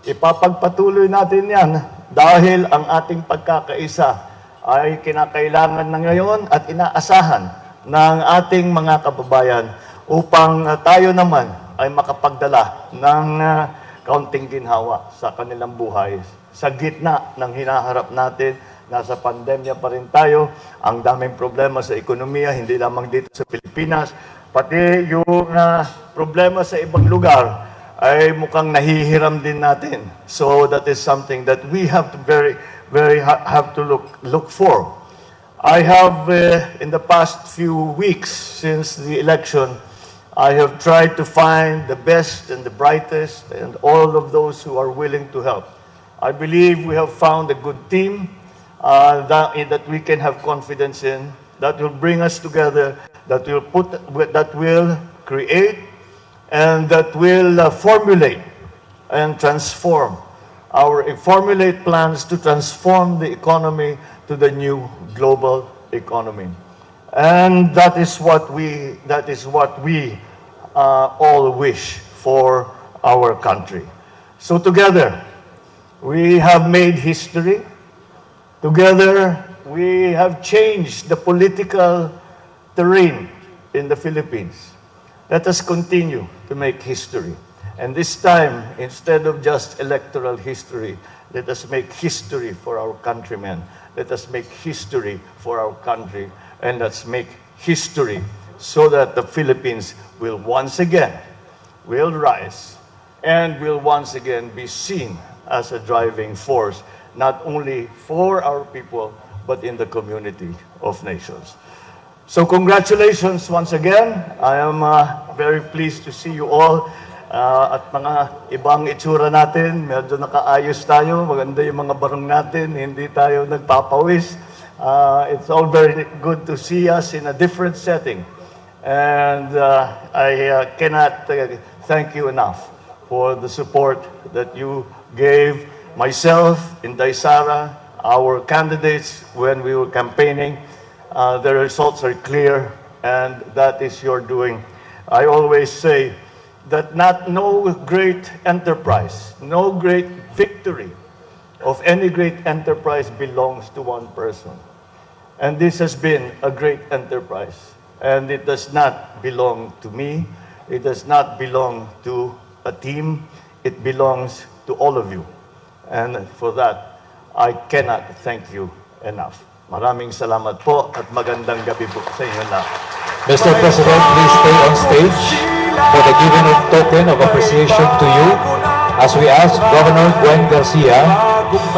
Ipapagpatuloy natin 'yan dahil ang ating pagkakaisa ay kinakailangan na ngayon at inaasahan ng ating mga kababayan upang tayo naman ay makapagdala ng kaunting ginhawa sa kanilang buhay sa gitna ng hinaharap natin. Nasa pandemya pa rin tayo, ang daming problema sa ekonomiya, hindi lamang dito sa Pilipinas, pati yung problema sa ibang lugar ay mukhang nahihiram din natin. So that is something that we have to very, very have to look for. I have, in the past few weeks since the election, I have tried to find the best and the brightest and all of those who are willing to help. I believe we have found a good team that we can have confidence in, that will bring us together, that will create, and that will formulate and transform our formulate plans to transform the economy to the new global economy. And that is what we all wish for our country. So together, we have made history. Together, we have changed the political terrain in the Philippines. Let us continue to make history. And this time, instead of just electoral history, let us make history for our countrymen. Let us make history for our country. And let's make history so that the Philippines will once again will rise and will once again be seen as a driving force, not only for our people, but in the community of nations. So congratulations once again. I am very pleased to see you all. At mga ibang itsura natin, medyo nakaayos tayo, maganda yung mga barong natin, hindi tayo nagpapawis. It's all very good to see us in a different setting. And I cannot thank you enough for the support that you gave myself, Inday Sara, our candidates when we were campaigning. The results are clear, and that is your doing. I always say that not no great enterprise, no great victory of any great enterprise belongs to one person. And this has been a great enterprise. And it does not belong to me. It does not belong to a team. It belongs to all of you. And for that, I cannot thank you enough. Maraming salamat po at magandang gabi po sa inyo lahat. Mr. President, please stay on stage for the giving of token of appreciation to you as we ask Governor Gwen Garcia,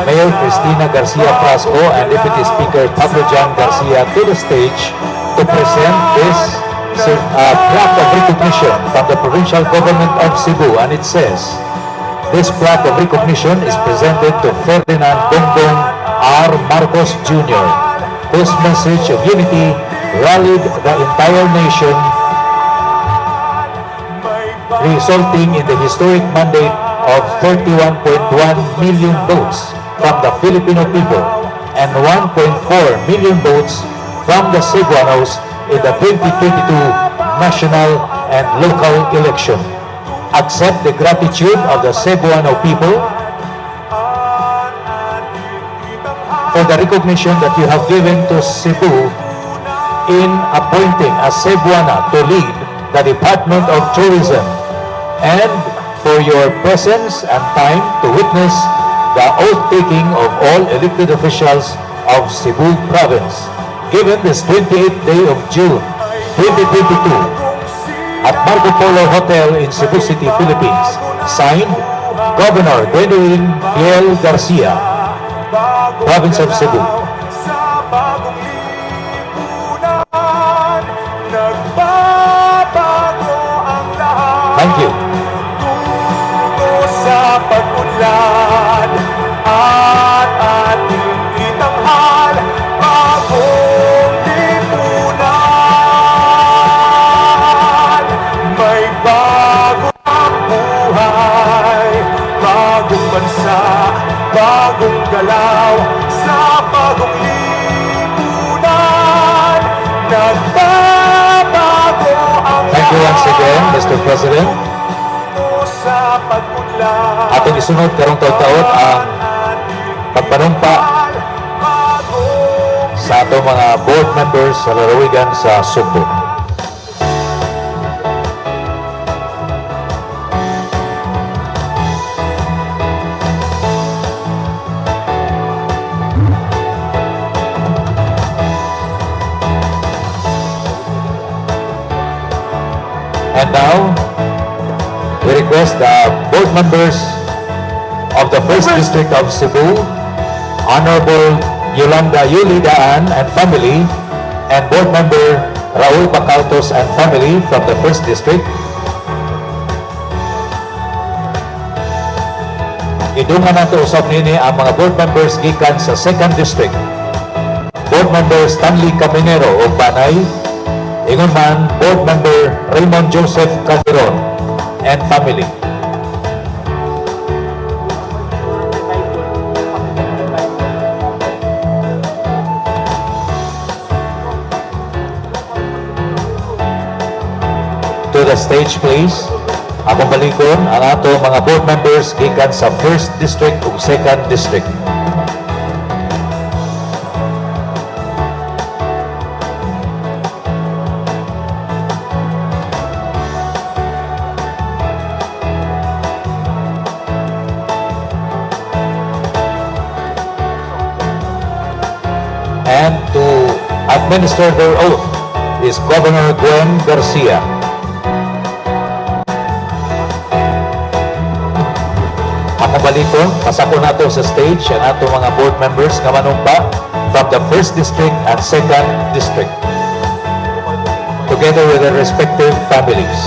Mayor Cristina Garcia Frasco, and Deputy Speaker Pablo John Garcia to the stage to present this plaque of recognition from the provincial government of Cebu. And it says, "This plaque of recognition is presented to Ferdinand Bongbong R. Marcos Jr., whose message of unity rallied the entire nation, resulting in the historic mandate of 31.1 million votes from the Filipino people and 1.4 million votes from the Cebuanos in the 2022 national and local election. Accept the gratitude of the Cebuano people for the recognition that you have given to Cebu in appointing a Cebuana to lead the Department of Tourism and for your presence and time to witness the oath-taking of all elected officials of Cebu Province, given this 28th day of June 2022 at Marco Polo Hotel in Cebu City, Philippines. Signed, Governor Gwendolyn Fiel Garcia, Province of Cebu." Sa bagong lipunan, nagbabago ang lahat. Thank you. Tungo sa pag Gumagalaw sa bagong lipunan. Nagbabago ang Thank you once again, Mr. President. Sa pag-unlad. Atong isunod karong taud-taud ang pagpanumpa sa atong mga board members sa lalawigan sa Sugbo. And now, we request the board members of the First District of Cebu, Honorable Yolanda Yuli Daan and family, and Board Member Raul Bacaltos and family from the First District. Idungan nato usab nini ang mga board members gikan sa Second District. Board Member Stanley Caminero og Banay, ingon man Board Member Raymond Joseph Calderon and family. To the stage, please. Akong balikon ang ato mga board members gikan sa First District ug Second District. And to administer their oath is Governor Gwen Garcia. Akong balikon, pasako nato sa stage ang ato mga board members nga manumpa from the First District and Second District, together with their respective families.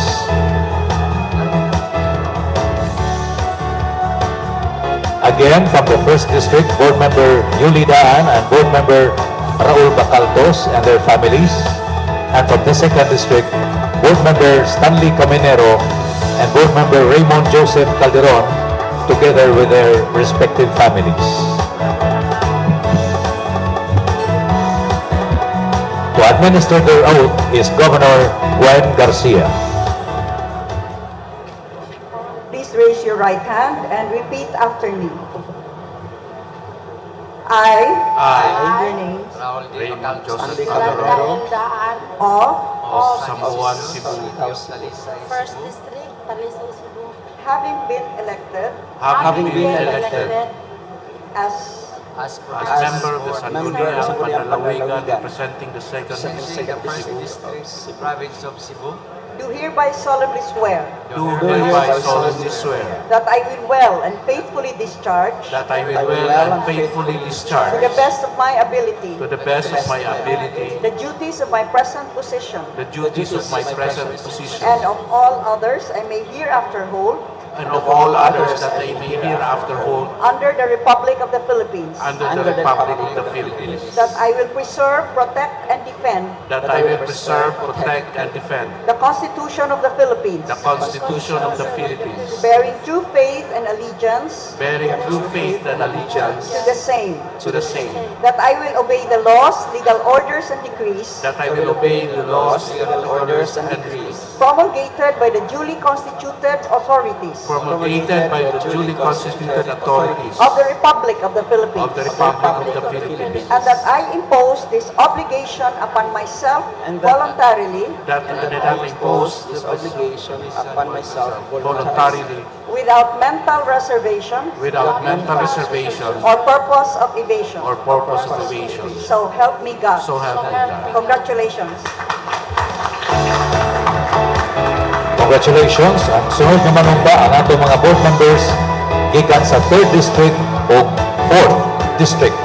Again, from the First District, Board Member Yuli Daan and Board Member Raul Bacaltos and their families. And from the Second District, Board Member Stanley Caminero and Board Member Raymond Joseph Calderon, together with their respective families. To administer their oath is Governor Gwen Garcia. Please raise your right hand and repeat after me. I, I, your names, Raymond Joseph Calderon of of Samboan, Cebu, First District, Talisay, Cebu. Having been elected having been elected as as member of the Sangguniang Panlalawigan representing the Second District of Cebu, Province of Cebu, do hereby solemnly swear do hereby solemnly swear that I will well and faithfully discharge, that I will well and faithfully discharge, to the best of my ability, to the best of my ability, the duties of my present position the duties of my present position and of all others I may hereafter hold and of all others that I may hereafter hold under the Republic of the Philippines, under the Republic of the Philippines, that I will preserve, protect, and defend that I will preserve, protect, and defend the Constitution of the Philippines, the Constitution of the Philippines, bearing true faith and allegiance bearing true faith and allegiance to the same, to the same, that I will obey the laws, legal orders, and decrees that I will obey the laws, legal orders, and decrees promulgated by the duly constituted authorities promulgated by the duly constituted authorities of the Republic of the Philippines, of the Republic of the Philippines, and that I impose this obligation upon myself voluntarily, that I impose this obligation upon myself voluntarily, without mental reservation without mental reservation or purpose of evasion. or purpose of evasion. So help me God. So help me God. Congratulations. Congratulations. Ang sunod nga manumpa ang atong mga board members gikan sa 3rd District o 4th District.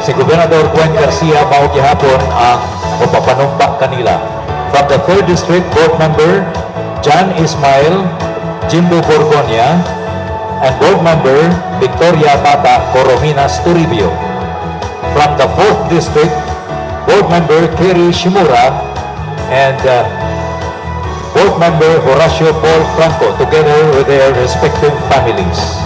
Si Gobernador Gwen Garcia mao gihapon ang mapapanumpa kanila. From the 3rd District, Board Member John Ismail Jimbo Borgonia and Board Member Victoria Bata Corominas Toribio. From the 4th District, Board Member Kerry Shimura and Board Member Horacio Paul Franco, together with their respective families.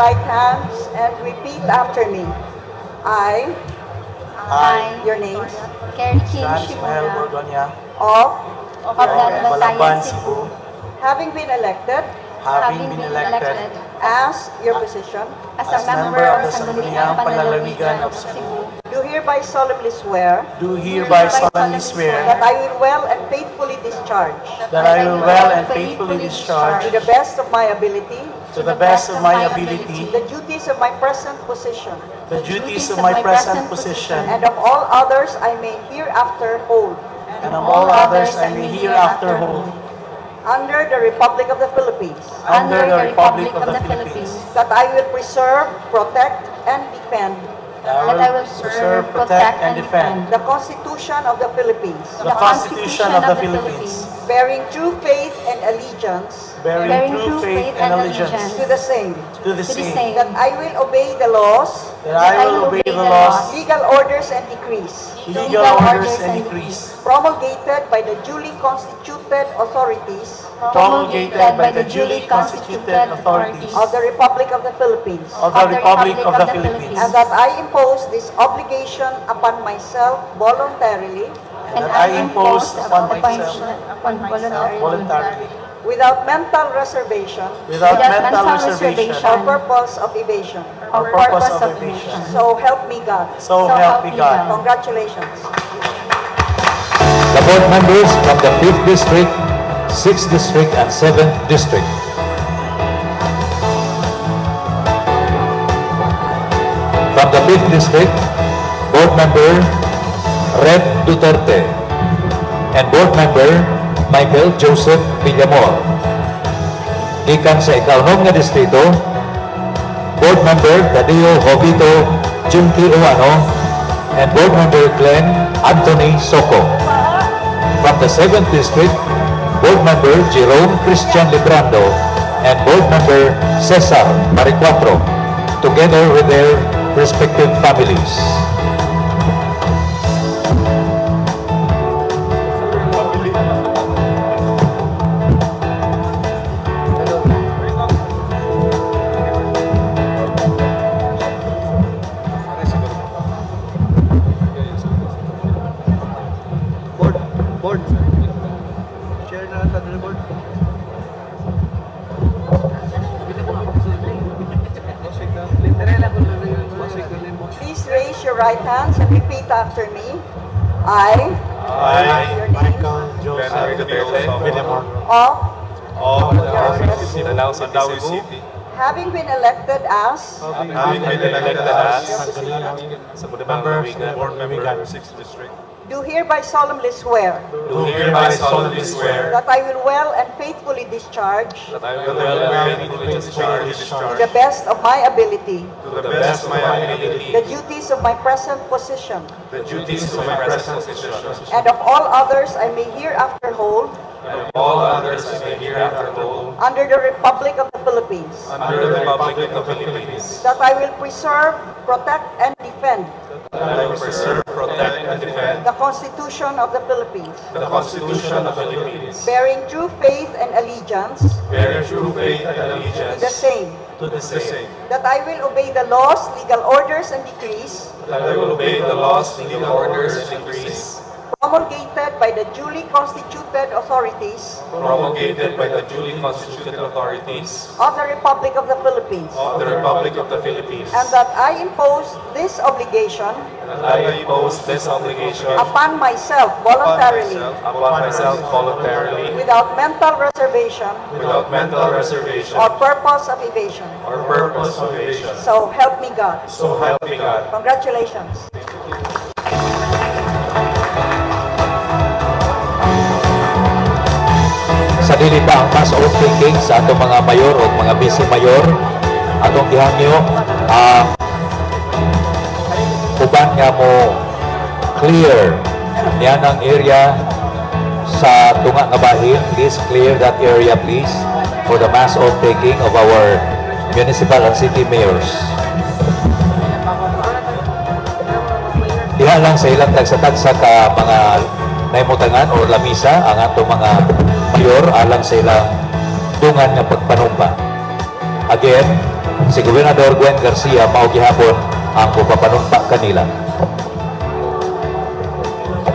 right hands and repeat after me. I, I, your names, Kerry Kim John Ismael Shimura Borgonia of of Bantayan, Balaban, Cebu, having been elected having been elected as your position, as a member of the Sangguniang Panlalawigan of Cebu, do hereby solemnly swear do hereby solemnly swear that I will well and faithfully discharge, that I will well and faithfully discharge to the best of my ability, to the best of my ability the duties of my present position the duties of my present position and of all others I may hereafter hold and of all others I may hereafter hold under the Republic of the Philippines, under the Republic of the Philippines, that I will preserve, protect, and defend that I will preserve, protect, and defend the Constitution of the Philippines, the Constitution of the Philippines, bearing true faith and allegiance bearing true faith and allegiance to the same, to the same, that I will obey the laws, that I will obey the laws, legal orders, and decrees legal orders, and decrees promulgated by the duly constituted authorities promulgated by the duly constituted authorities of the Republic of the Philippines, of the Republic of the Philippines, and that I impose this obligation upon myself voluntarily and that I impose upon myself voluntarily, without mental reservation without mental reservation or purpose of evasion. or purpose of evasion. So help me God. So help me God. Congratulations. The board members from the 5th District, 6th District, and 7th District. From the 5th District, Board Member Red Duterte and Board Member Michael Joseph Villamor. Gikan sa ikaunom nga distrito, Board Member Tadeo Jovito Junki Uano and Board Member Glenn Anthony Soco. From the 7th District, Board Member Jerome Christian Librando and Board Member Cesar Maricuatro, together with their respective families. Board, board. Chair na lang tayo, board. Please raise your right hands and repeat after me. I, I, your name, Joseph Villamor of of Your Mandaue City, having been elected as having been elected as Member Board Member, 6th District, do hereby solemnly swear do hereby solemnly swear that I will well and faithfully discharge, that I will well and faithfully discharge to the best of my ability, to the best of my ability the duties of my present position the duties of my present position and of all others I may hereafter hold and of all others I may hereafter hold under the Republic of the Philippines, under the Republic of the Philippines, that I will preserve, protect, and defend that I will preserve, protect, and defend the Constitution of the Philippines, the Constitution of the Philippines, bearing true faith and allegiance bearing true faith and to the allegiance same, to the same, that I will obey the laws, legal orders, and decrees that I will obey the laws, legal orders, and decrees promulgated by the duly constituted authorities promulgated by the duly constituted authorities of the Republic of the Philippines, of the Republic of the Philippines, and that I impose this obligation and I impose this obligation upon myself voluntarily, upon myself voluntarily, without mental reservation without mental reservation or purpose of evasion. or purpose of evasion. So help me God. So help me God. Congratulations. Sa dili pa ang mass oath taking sa atong mga mayor o mga vice mayor, atong gihangyo ang uban nga mo clear niyan ang area sa tunga nga bahin. Please clear that area, please, for the mass oath taking of our municipal and city mayors. Diha lang sa ilang tagsa-tagsa ka mga naimutangan or lamisa ang atong mga mayor alang sa ilang dungan nga pagpanumpa. Again, Si Gobernador Gwen Garcia mao gihapon ang mupapanumpa kanila.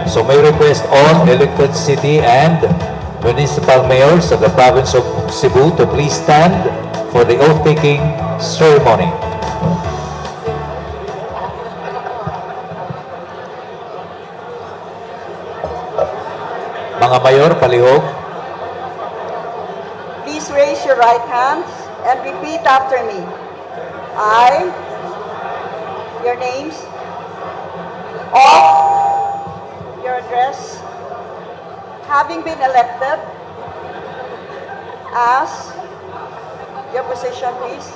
So may request all elected city and municipal mayors of the province of Cebu to please stand for the oath-taking ceremony. Mga mayor, palihog. Please raise your right hands and repeat after me. I, your names, of your address, having been elected as your position, please,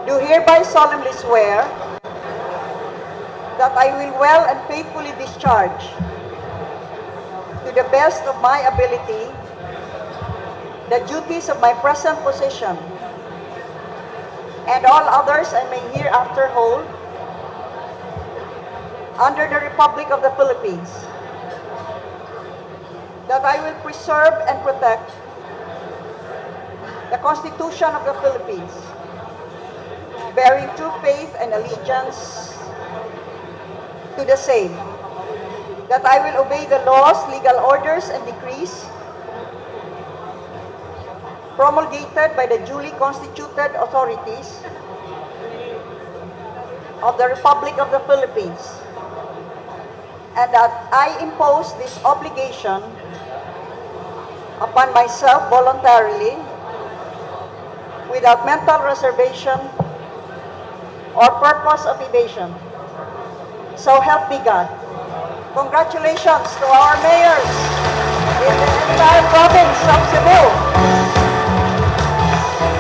do hereby solemnly swear that I will well and faithfully discharge to the best of my ability the duties of my present position and all others I may hereafter hold under the Republic of the Philippines, that I will preserve and protect the Constitution of the Philippines, bearing true faith and allegiance to the same, that I will obey the laws, legal orders, and decrees promulgated by the duly constituted authorities of the Republic of the Philippines, and that I impose this obligation upon myself voluntarily, without mental reservation or purpose of evasion. So help me God. Congratulations to our mayors in the entire province of Cebu.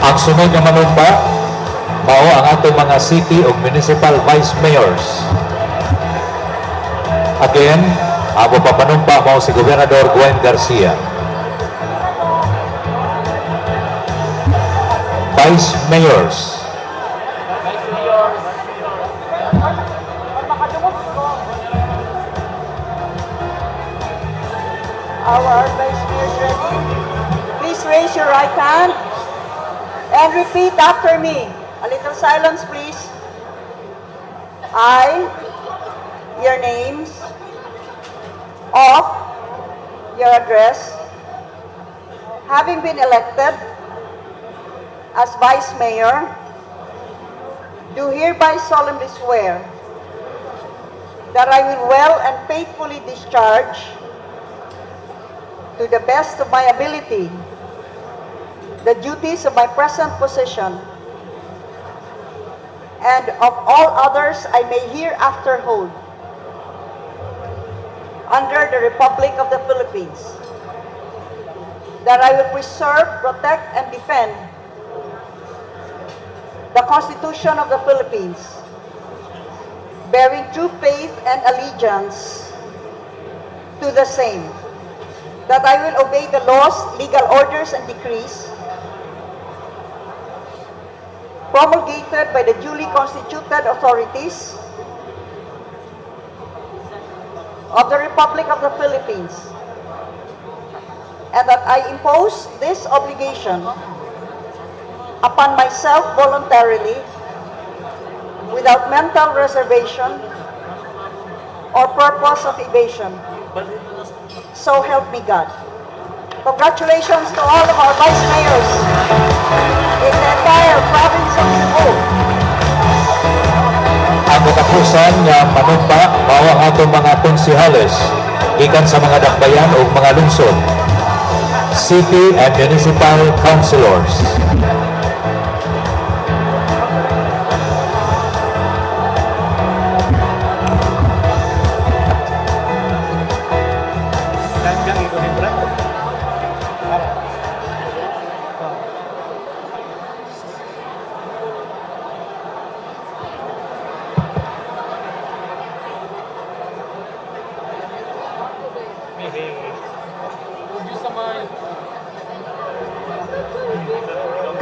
Ang sunod nga manumpa, mao ang atong mga city ug municipal vice mayors. Again, ang papanumpa mao si Gobernador Gwen Garcia. Vice mayors. Vice mayors. Our vice mayors ready? Please raise your right hand and repeat after me. A little silence, please. I, your names, of your address, having been elected as vice mayor, do hereby solemnly swear that I will well and faithfully discharge to the best of my ability the duties of my present position and of all others I may hereafter hold under the Republic of the Philippines, that I will preserve, protect, and defend the Constitution of the Philippines, bearing true faith and allegiance to the same, that I will obey the laws, legal orders, and decrees promulgated by the duly constituted authorities of the Republic of the Philippines, and that I impose this obligation upon myself voluntarily, without mental reservation or purpose of evasion. So help me God. Congratulations to all of our vice mayors in the entire province of Cebu. Ang katapusan nga manumpa mao ang atong mga konsehales gikan sa mga dakbayan ug mga lungsod. City and municipal councilors.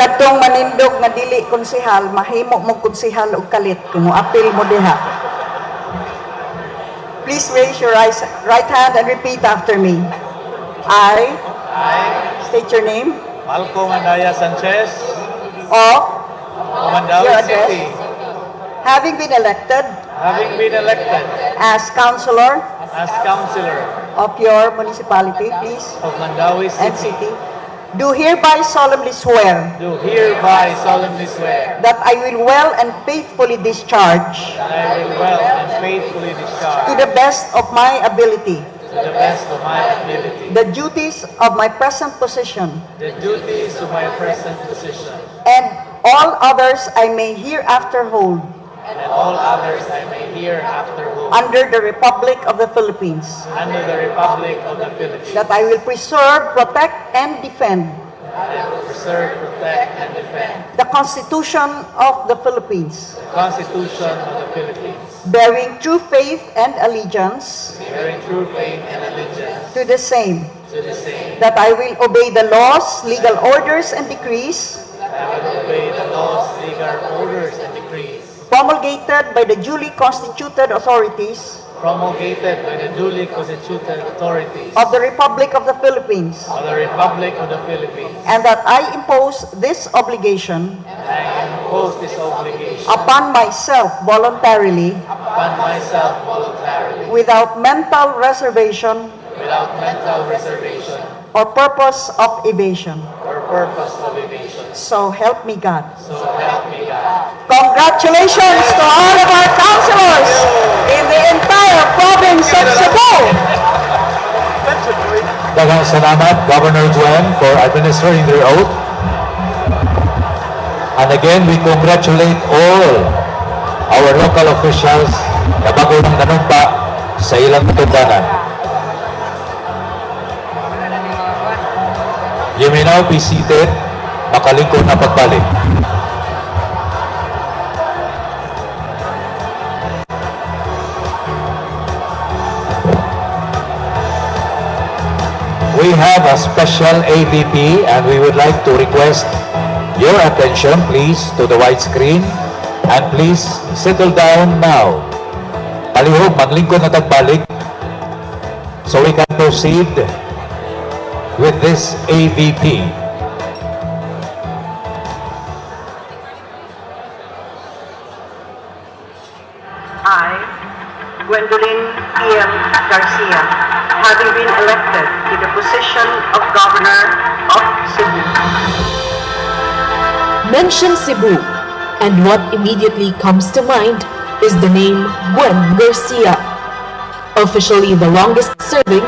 Katong manindog nga dili konsehal, mahimo mo konsehal og kalit kung moapil mo diha. Please raise your right hand and repeat after me. I state your name. Malcolm Andaya Sanchez of Of Mandaue Your address. City, Having been elected having been elected as councilor as councilor of your municipality, please, of Mandaue and City, city, do hereby solemnly swear do hereby solemnly swear that I will well and faithfully discharge, that I will well and faithfully discharge, to the best of my ability, to the best of my ability, the duties of my present position the duties of my present position and all others I may hereafter hold and all others I may hereafter hold under the Republic of the Philippines, under the Republic of the Philippines, that I will preserve, protect, and defend I will preserve, protect, and defend the Constitution of the Philippines, the Constitution of the Philippines, bearing true faith and allegiance bearing true faith and allegiance to the same, to the same, that I will obey the laws, legal orders, and decrees that I will obey the laws, legal orders, and decrees promulgated by the duly constituted authorities promulgated by the duly constituted authorities of the Republic of the Philippines, of the Republic of the Philippines, and that I impose this obligation and I impose this obligation upon myself voluntarily, upon myself voluntarily, without mental reservation without mental reservation or purpose of evasion. or purpose of evasion. So help me God. So help me God. Congratulations to all of our councilors in the entire province of Cebu. Daghang salamat, Governor Gwen, for administering their oath. And again, we congratulate all our local officials na bago nang nanumpa sa ilang katungdanan. You may now be seated. Makalingkod na pagbalik. We have a special AVP and we would like to request your attention, please, to the widescreen and please settle down now. Palihog, maglingkod na tagbalik so we can proceed with this AVP. I, Gwendolyn P.M. Garcia, having been elected to the position of Governor of Cebu. Mention Cebu, and what immediately comes to mind is the name Gwen Garcia. Officially the longest serving,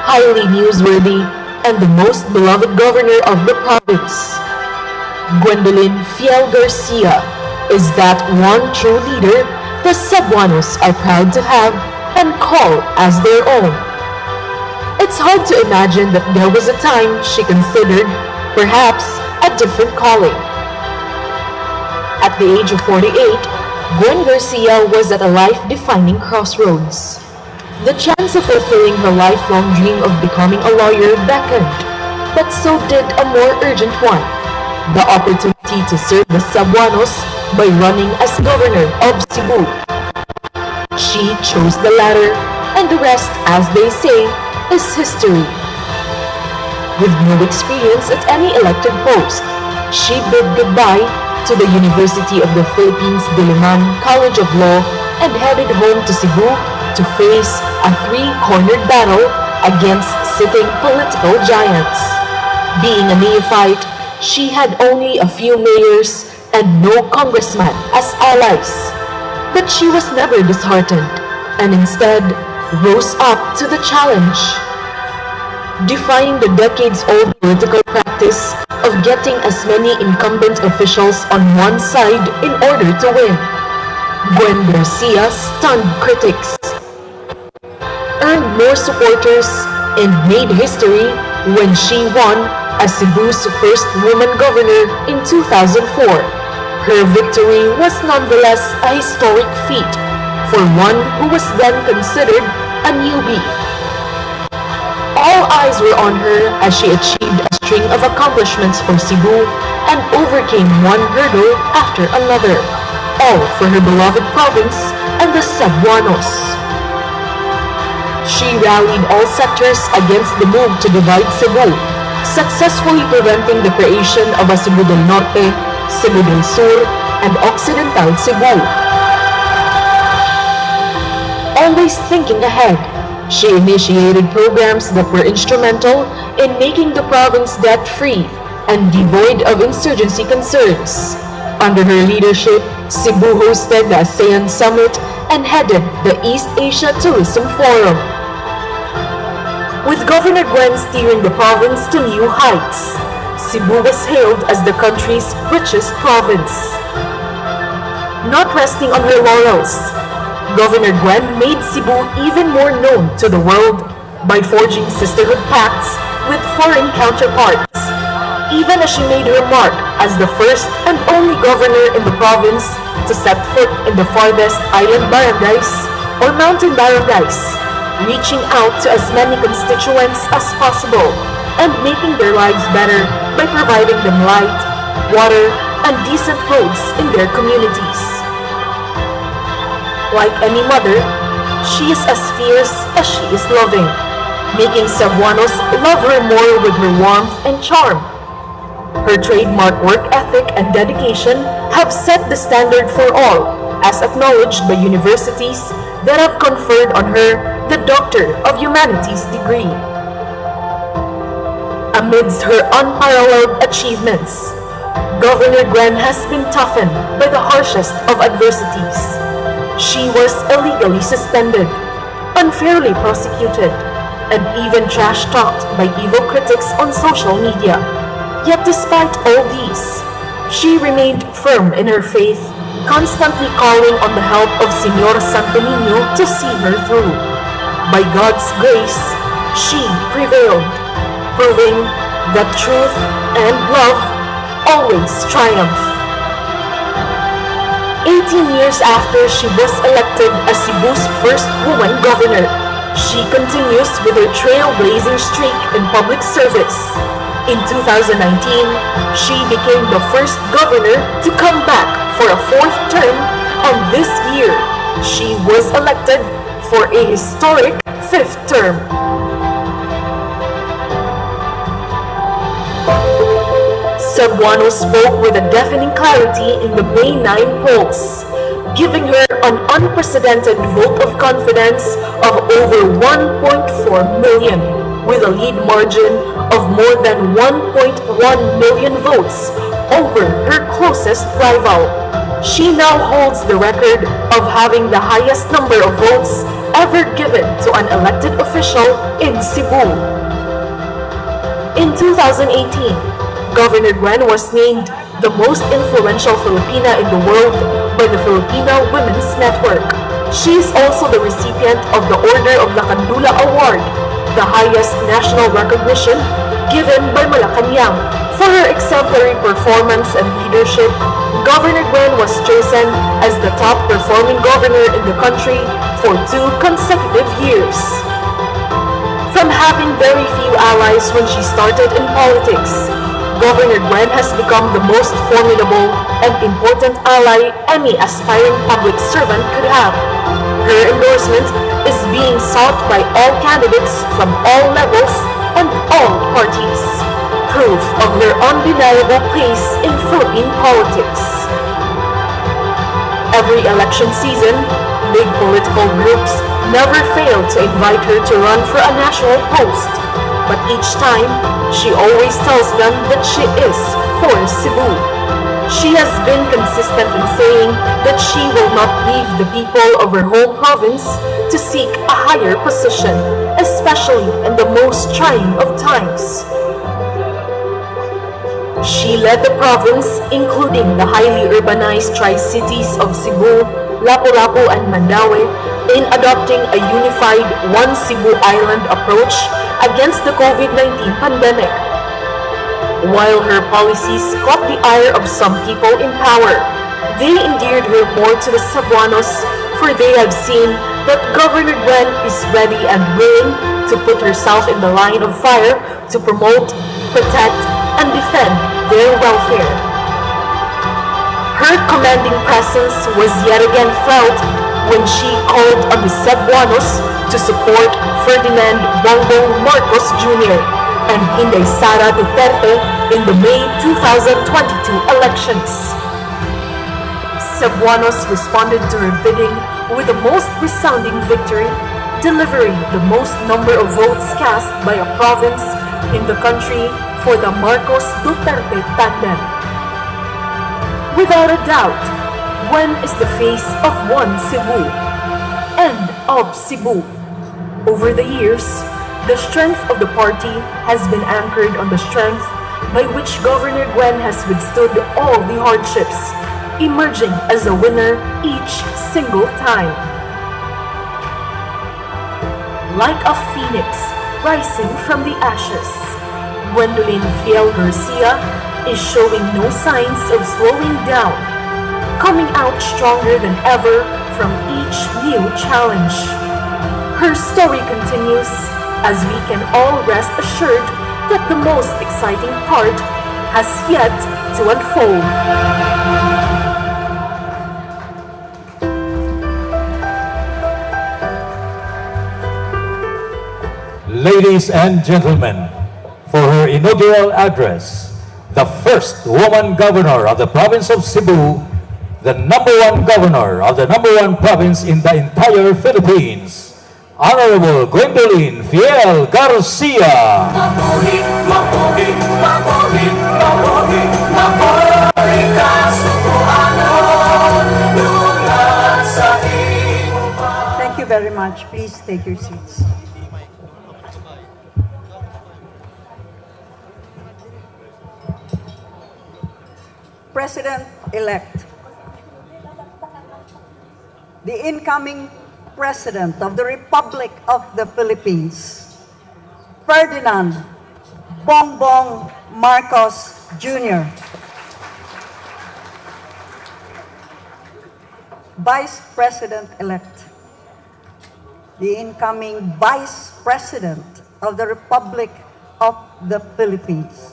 highly newsworthy, and the most beloved governor of the province. Gwendolyn Fiel Garcia is that one true leader the Cebuanos are proud to have and call as their own. It's hard to imagine that there was a time she considered, perhaps, a different calling. At the age of 48, Gwen Garcia was at a life-defining crossroads. The chance of fulfilling her lifelong dream of becoming a lawyer beckoned, but so did a more urgent one, the opportunity to serve the Cebuanos by running as governor of Cebu. She chose the latter, and the rest, as they say, is history. With no experience at any elected post, she bid goodbye to the University of the Philippines Diliman College of Law and headed home to Cebu to face a three-cornered battle against sitting political giants. Being a neophyte, she had only a few mayors and no congressman as allies. But she was never disheartened and instead rose up to the challenge, defying the decades-old political practice of getting as many incumbent officials on one side in order to win. Gwen Garcia stunned critics, earned more supporters, and made history when she won as Cebu's first woman governor in 2004. Her victory was nonetheless a historic feat for one who was then considered a newbie. All eyes were on her as she achieved a string of accomplishments for Cebu and overcame one hurdle after another, all for her beloved province and the Cebuanos. She rallied all sectors against the move to divide Cebu, successfully preventing the creation of a Cebu del Norte Cebu del Sur, and Occidental Cebu. Always thinking ahead, she initiated programs that were instrumental in making the province debt-free and devoid of insurgency concerns. Under her leadership, Cebu hosted the ASEAN Summit and headed the East Asia Tourism Forum. With Governor Gwen steering the province to new heights, Cebu was hailed as the country's richest province. Not resting on her laurels, Governor Gwen made Cebu even more known to the world by forging sisterhood pacts with foreign counterparts, even as she made her mark as the first and only governor in the province to set foot in the farthest island barangays or mountain barangays, reaching out to as many constituents as possible and making their lives better by providing them light, water, and decent roads in their communities. Like any mother, she is as fierce as she is loving, making Cebuanos love her more with her warmth and charm. Her trademark work ethic and dedication have set the standard for all, as acknowledged by universities that have conferred on her the Doctor of Humanities degree. Amidst her unparalleled achievements, Governor Gwen has been toughened by the harshest of adversities. She was illegally suspended, unfairly prosecuted, and even trash-talked by evil critics on social media. Yet despite all these, she remained firm in her faith, constantly calling on the help of Señor Santo Niño to see her through. By God's grace, she prevailed, proving that truth and love always triumph. 18 years after she was elected as Cebu's first woman governor, she continues with her trailblazing streak in public service. In 2019, she became the first governor to come back for a fourth term, and this year, she was elected for a historic fifth term. Cebuano spoke with a deafening clarity in the May 9 polls, giving her an unprecedented vote of confidence of over 1.4 million, with a lead margin of more than 1.1 million votes over her closest rival. She now holds the record of having the highest number of votes ever given to an elected official in Cebu. In 2018, Governor Gwen was named the most influential Filipina in the world by the Filipina Women's Network. She is also the recipient of the Order of Lakandula Award, the highest national recognition given by Malacanang. For her exemplary performance and leadership, Governor Gwen was chosen as the top performing governor in the country for 2 consecutive years. From having very few allies when she started in politics, Governor Gwen has become the most formidable and important ally any aspiring public servant could have. Her endorsement is being sought by all candidates from all levels and all parties. Proof of her undeniable place in Philippine politics. Every election season, big political groups never fail to invite her to run for a national post. But each time, she always tells them that she is for Cebu. She has been consistent in saying that she will not leave the people of her home province to seek a higher position, especially in the most trying of times. She led the province, including the highly urbanized tri-cities of Cebu, Lapu-Lapu, and Mandaue, in adopting a unified One Cebu Island approach against the COVID-19 pandemic. While her policies caught the ire of some people in power, they endeared her more to the Cebuanos, for they have seen that Governor Gwen is ready and willing to put herself in the line of fire to promote, protect, and defend their welfare. Her commanding presence was yet again felt when she called on the Cebuanos to support Ferdinand Bongbong Marcos Jr. and Inday Sara Duterte in the May 2022 elections. Cebuanos responded to her bidding with the most resounding victory, delivering the most number of votes cast by a province in the country for the Marcos Duterte tandem. Without a doubt, Gwen is the face of One Cebu and of Cebu. Over the years, the strength of the party has been anchored on the strength by which Governor Gwen has withstood all the hardships, emerging as a winner each single time. Like a phoenix rising from the ashes, Gwendolyn Fiel Garcia is showing no signs of slowing down, coming out stronger than ever from each new challenge. Her story continues as we can all rest assured that the most exciting part has yet to unfold. Ladies and gentlemen, for her inaugural address, the first woman governor of the province of Cebu, the number one governor of the number one province in the entire Philippines, Honorable Gwendolyn Fiel Garcia. Mabuhi, mabuhi, mabuhi, mabuhi, mabuhi ka Sugboanon, lunad sa imong Thank you very much. Please take your seats. President-elect, the incoming President of the Republic of the Philippines, Ferdinand Bongbong Marcos Jr. Vice President-elect, the incoming Vice President of the Republic of the Philippines,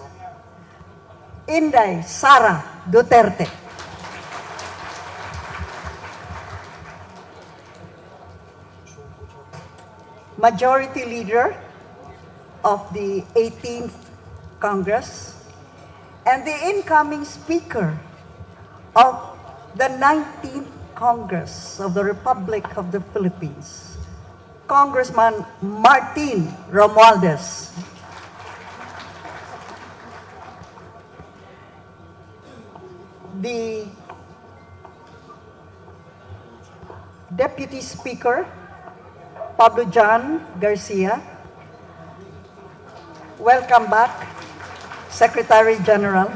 Inday Sara Duterte. Majority Leader of the 18th Congress and the incoming Speaker of the 19th Congress of the Republic of the Philippines, Congressman Martin Romualdez. The Deputy Speaker, Pablo John Garcia. Welcome back, Secretary General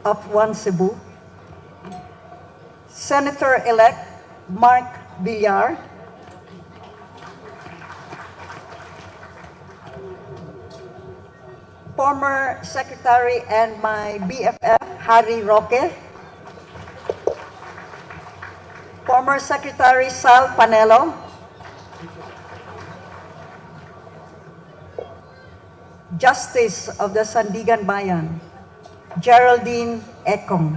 of One Cebu. Senator-elect Mark Villar. Former Secretary and my BFF, Harry Roque. Former Secretary Sal Panelo. Justice of the Sandiganbayan, Geraldine Econg.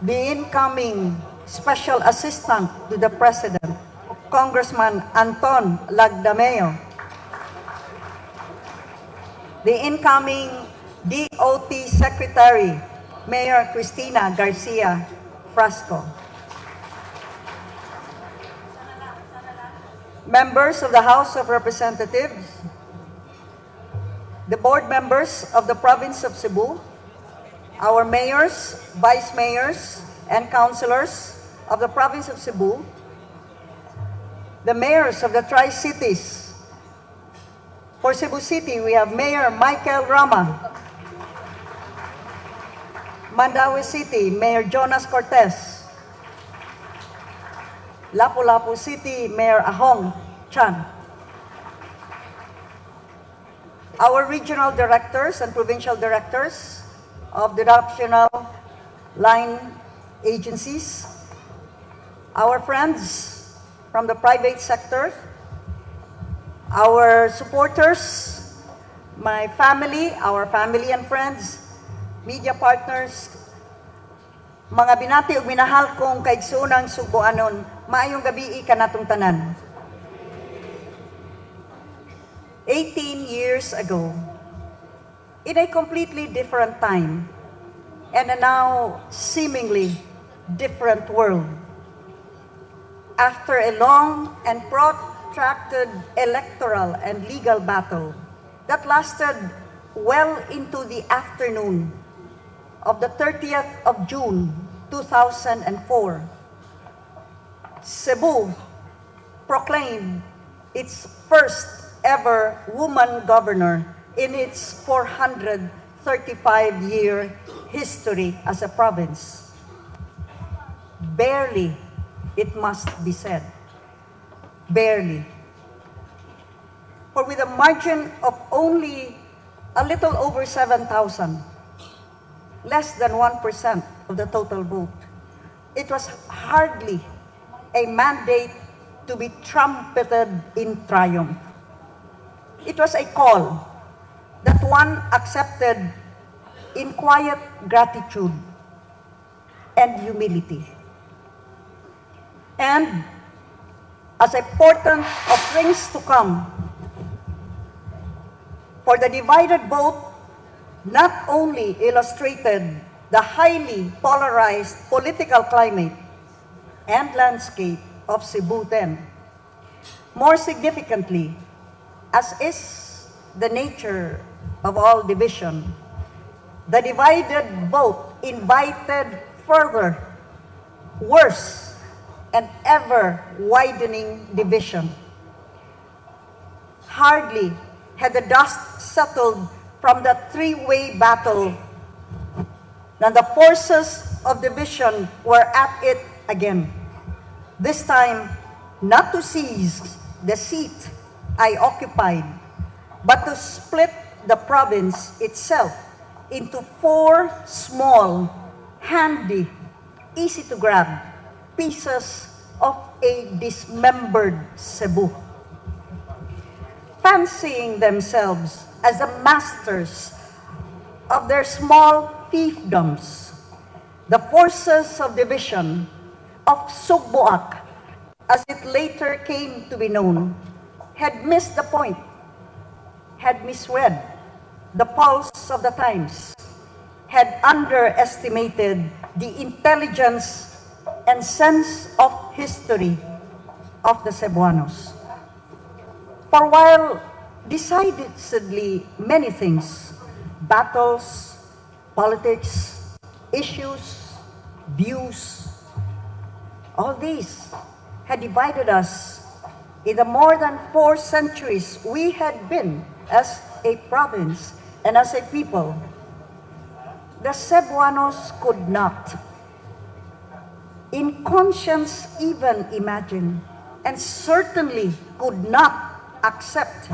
The incoming Special Assistant to the President, Congressman Anton Lagdameo. The incoming DOT Secretary, Mayor Cristina Garcia Frasco. Members of the House of Representatives, the board members of the province of Cebu, our mayors, vice mayors, and councilors of the province of Cebu, the mayors of the Tri-Cities. For Cebu City, we have Mayor Michael Rama. Mandaue City, Mayor Jonas Cortez. Lapu-Lapu City, Mayor Ahong Chan. Our regional directors and provincial directors of the national line agencies, our friends from the private sector, our supporters, my family, our family and friends, media partners, mga binati ug minahal kong kaigsuonang Sugboanon, maayong gabii kanatong tanan. 18 years ago, in a completely different time and a now seemingly different world, after a long and protracted electoral and legal battle that lasted well into the afternoon of the 30th of June 2004, Cebu proclaimed its first ever woman governor in its 435-year history as a province. Barely, it must be said. Barely. For with a margin of only a little over 7,000, less than 1% of the total vote, it was hardly a mandate to be trumpeted in triumph. It was a call that one accepted in quiet gratitude and humility. And as a portent of things to come, for the divided vote not only illustrated the highly polarized political climate and landscape of Cebu then, more significantly, as is the nature of all division, the divided vote invited further, worse, and ever widening division. Hardly had the dust settled from the three-way battle than the forces of division were at it again. This time, not to seize the seat I occupied, but to split the province itself into four small, handy, easy to grab pieces of a dismembered Cebu. Fancying themselves as the masters of their small fiefdoms, the forces of division of Sugboac, as it later came to be known, had missed the point, had misread the pulse of the times, had underestimated the intelligence and sense of history of the Cebuanos. For while decidedly many things, battles, politics, issues, views, all these had divided us in the more than 4 centuries we had been as a province and as a people, the Cebuanos could not, in conscience even imagine, and certainly could not accept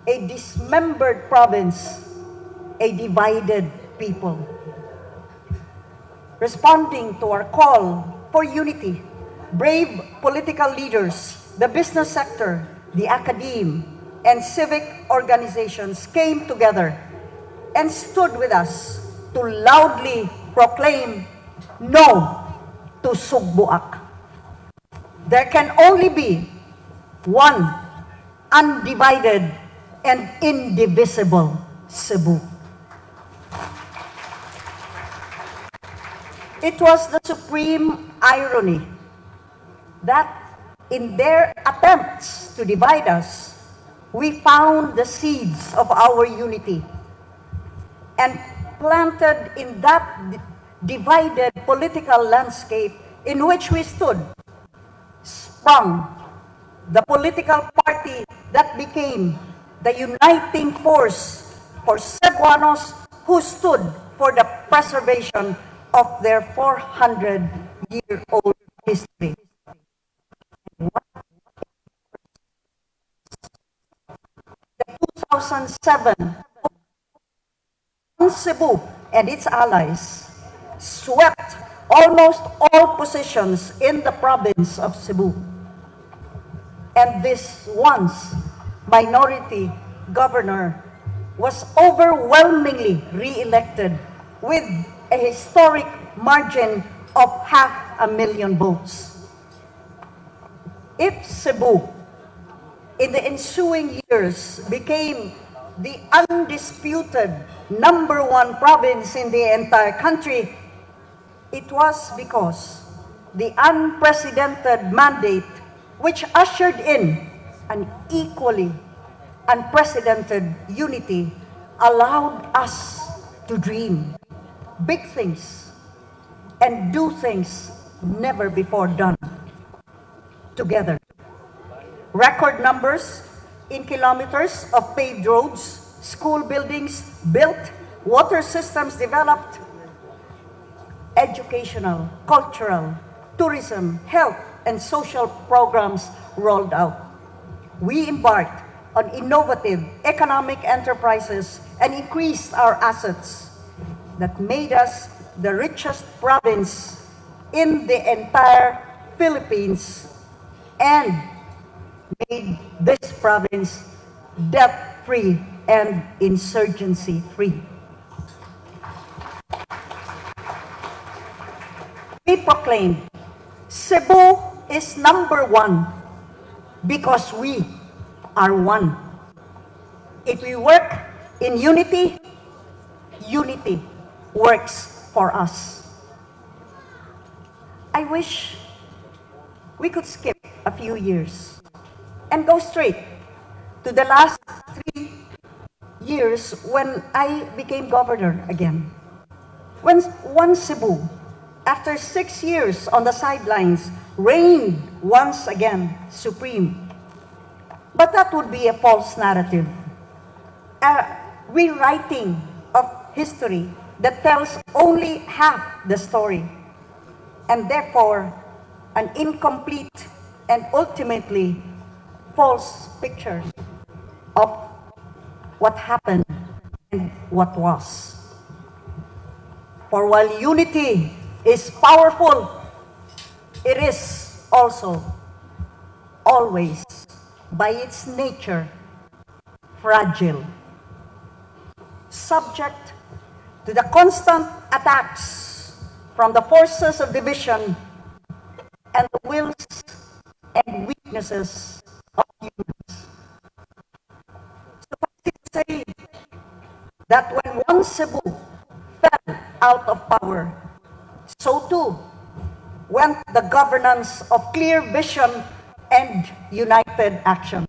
a dismembered province, a divided people. Responding to our call for unity, brave political leaders, the business sector, the academe, and civic organizations came together and stood with us to loudly proclaim no to Sugboac. There can only be one undivided and indivisible Cebu. It was the supreme irony that in their attempts to divide us, we found the seeds of our unity and planted in that divided political landscape in which we stood, sprung the political party that became the uniting force for Cebuanos who stood for the preservation of their 400-year-old history. The 2007 Cebu and its allies swept almost all positions in the province of Cebu. And this once minority governor was overwhelmingly re-elected with a historic margin of 500,000 votes. If Cebu in the ensuing years became the undisputed number one province in the entire country, it was because the unprecedented mandate which ushered in an equally unprecedented unity allowed us to dream big things and do things never before done together. Record numbers in kilometers of paved roads, school buildings built, water systems developed, educational, cultural, tourism, health, and social programs rolled out. We embarked on innovative economic enterprises and increased our assets that made us the richest province in the entire Philippines and made this province debt-free and insurgency-free. We proclaimed Cebu is number one because we are one. If we work in unity, unity works for us. I wish we could skip a few years and go straight to the last 3 years when I became governor again. When one Cebu, after 6 years on the sidelines, reigned once again supreme. But that would be a false narrative, a rewriting of history that tells only half the story, and therefore an incomplete and ultimately false picture of what happened and what was. For while unity is powerful, it is also always, by its nature, fragile, subject to the constant attacks from the forces of division and the wills and weaknesses of humans. Suffice it to say that when one Cebu fell out of power, so too went the governance of clear vision and united action.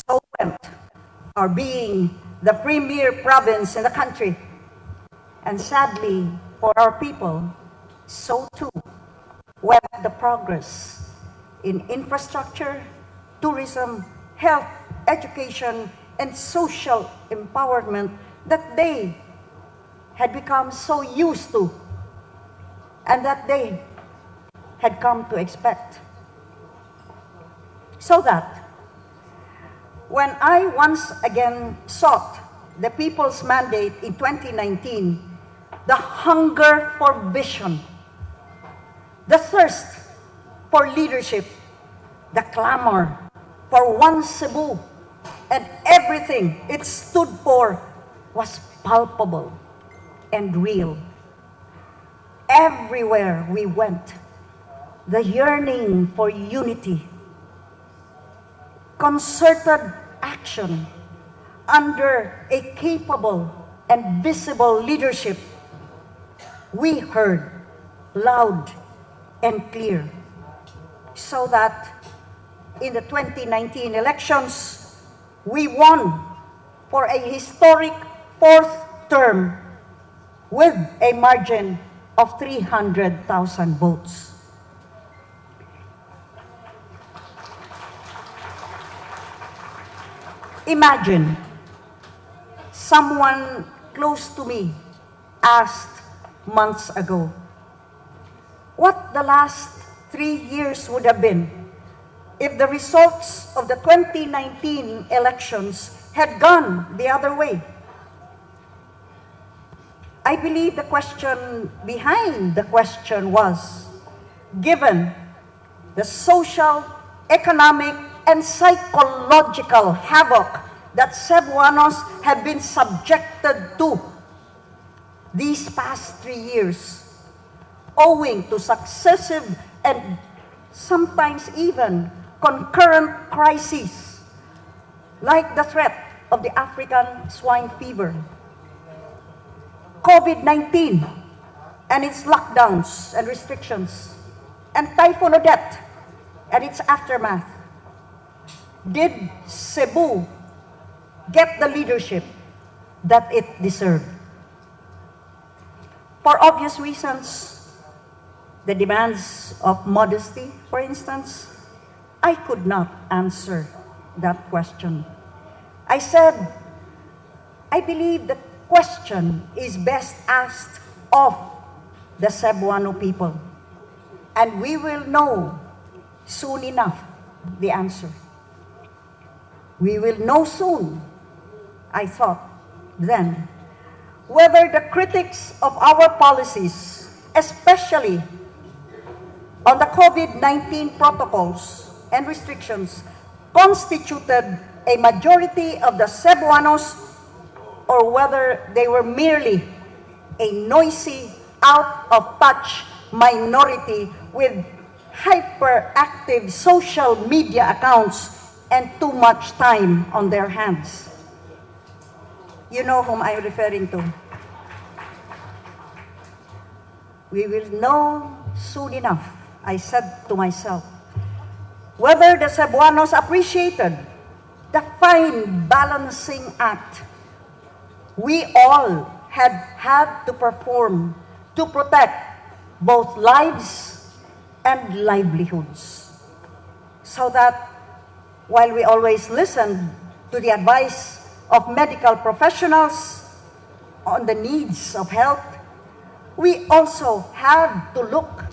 So went our being the premier province in the country. And sadly for our people, so too went the progress in infrastructure, tourism, health, education, and social empowerment that they had become so used to and that they had come to expect. So that when I once again sought the people's mandate in 2019, the hunger for vision, the thirst for leadership, the clamor for one Cebu, and everything it stood for was palpable and real. Everywhere we went, the yearning for unity, concerted action under a capable and visible leadership, we heard loud and clear. So that in the 2019 elections, we won for a historic fourth term with a margin of 300,000 votes. Imagine someone close to me asked months ago what the last 3 years would have been if the results of the 2019 elections had gone the other way. I believe the question behind the question was, given the social, economic, and psychological havoc that Cebuanos have been subjected to these past 3 years, owing to successive and sometimes even concurrent crises like the threat of the African swine fever, COVID-19 and its lockdowns and restrictions, and Typhoon Odette and its aftermath, did Cebu get the leadership that it deserved? For obvious reasons, the demands of modesty, for instance, I could not answer that question. I said, I believe the question is best asked of the Cebuano people. And we will know soon enough the answer. We will know soon, I thought then, whether the critics of our policies, especially on the COVID-19 protocols and restrictions, constituted a majority of the Cebuanos or whether they were merely a noisy, out-of-touch minority with hyperactive social media accounts and too much time on their hands. You know whom I'm referring to. We will know soon enough, I said to myself, whether the Cebuanos appreciated the fine balancing act we all had had to perform to protect both lives and livelihoods. So that while we always listened to the advice of medical professionals on the needs of health, we also had to look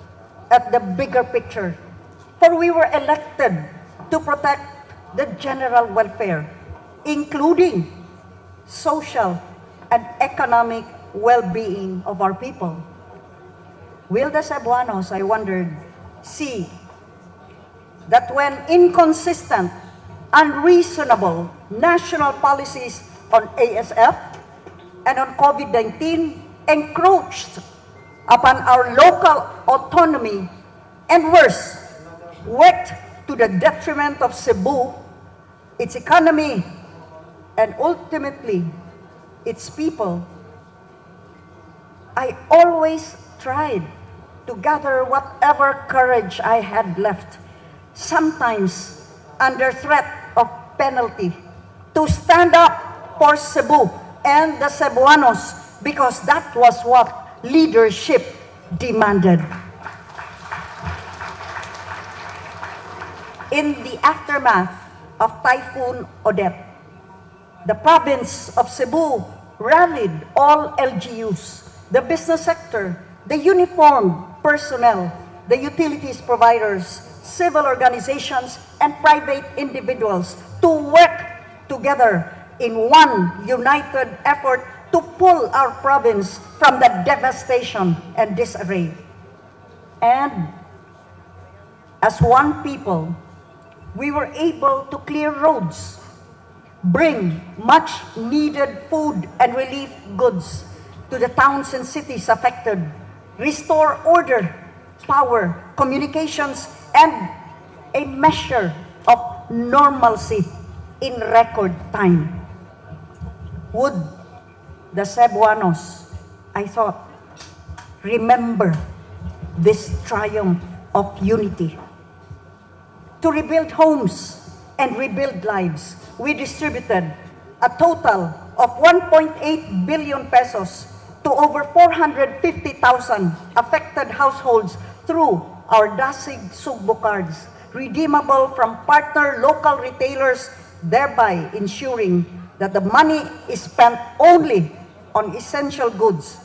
at the bigger picture, for we were elected to protect the general welfare, including social and economic well-being of our people. Will the Cebuanos, I wondered, see that when inconsistent, unreasonable national policies on ASF and on COVID-19 encroached upon our local autonomy and worse, worked to the detriment of Cebu, its economy, and ultimately its people, I always tried to gather whatever courage I had left, sometimes under threat of penalty, to stand up for Cebu and the Cebuanos, because that was what leadership demanded. In the aftermath of Typhoon Odette, the province of Cebu rallied all LGUs, the business sector, the uniformed personnel, the utilities providers, civil organizations, and private individuals to work together in one united effort to pull our province from the devastation and disarray. And as one people, we were able to clear roads, bring much needed food and relief goods to the towns and cities affected, restore order, power, communications, and a measure of normalcy in record time. Would the Cebuanos, I thought, remember this triumph of unity? To rebuild homes and rebuild lives, we distributed a total of 1.8 billion pesos to over 450,000 affected households through our Dasig Sugbo cards, redeemable from partner local retailers, thereby ensuring that the money is spent only on essential goods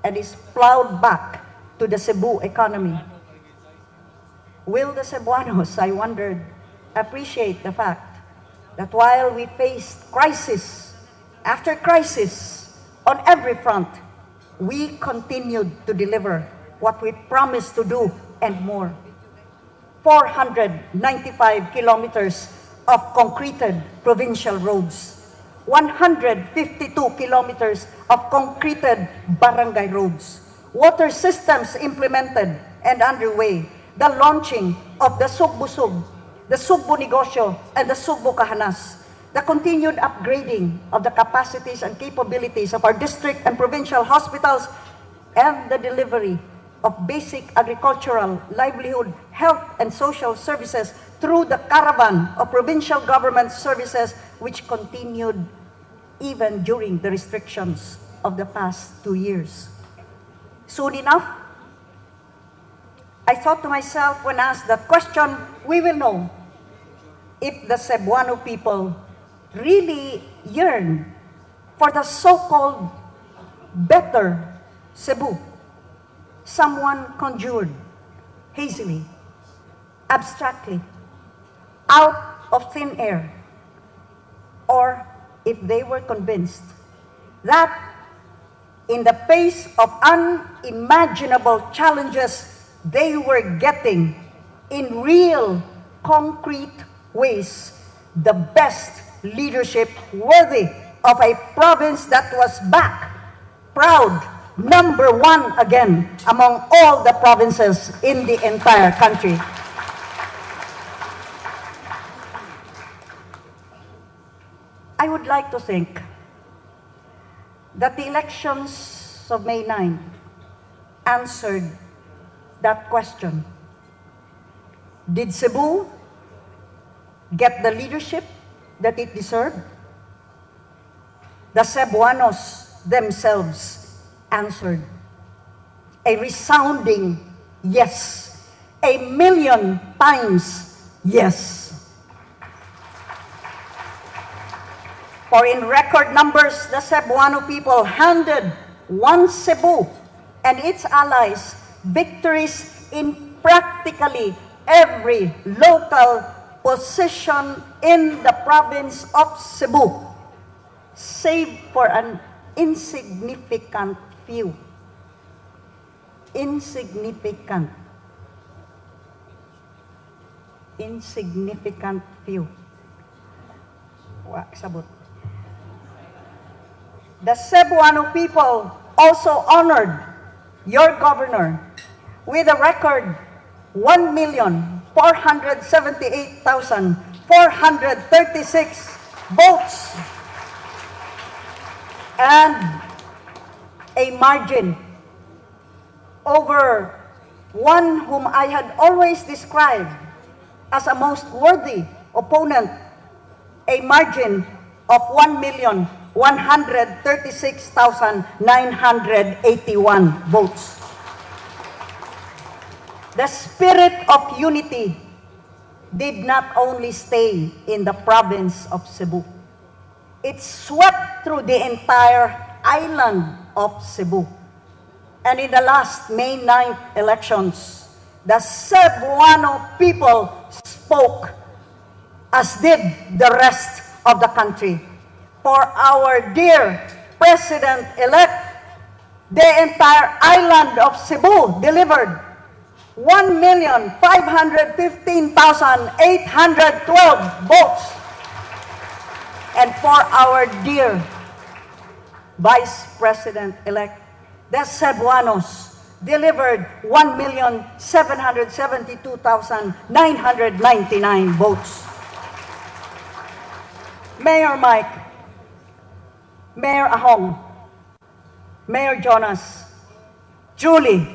and is plowed back to the Cebu economy. Will the Cebuanos, I wondered, appreciate the fact that while we faced crisis after crisis on every front, we continued to deliver what we promised to do and more? 495 kilometers of concreted provincial roads, 152 kilometers of concreted barangay roads, water systems implemented and underway, the launching of the Sugbusog the Sugbo Negosyo and the Sugbo Kahanas, the continued upgrading of the capacities and capabilities of our district and provincial hospitals, and the delivery of basic agricultural, livelihood, health, and social services through the caravan of provincial government services, which continued even during the restrictions of the past 2 years. Soon enough, I thought to myself when asked that question, we will know if the Cebuano people really yearn for the so-called better Cebu. Someone conjured hazily, abstractly, out of thin air, or if they were convinced that in the face of unimaginable challenges they were getting in real, concrete ways the best leadership worthy of a province that was back, proud, number one again among all the provinces in the entire country. I would like to think that the elections of May 9 answered that question. Did Cebu get the leadership that it deserved? The Cebuanos themselves answered a resounding yes, 1 million times yes. For in record numbers, the Cebuano people handed one Cebu and its allies victories in practically every local position in the province of Cebu, save for an insignificant few. Insignificant. Insignificant few. Wa, sabot. The Cebuano people also honored your governor with a record 1,478,436 votes and a margin over one whom I had always described as a most worthy opponent, a margin of 1,136,981 votes. The spirit of unity did not only stay in the province of Cebu. It swept through the entire island of Cebu. And in the last May 9th elections, the Cebuano people spoke, as did the rest of the country. For our dear President-elect, the entire island of Cebu delivered 1,515,812 votes. And for our dear Vice President-elect, the Cebuanos delivered 1,772,999 votes. Mayor Mike, Mayor Ahong, Mayor Jonas, truly,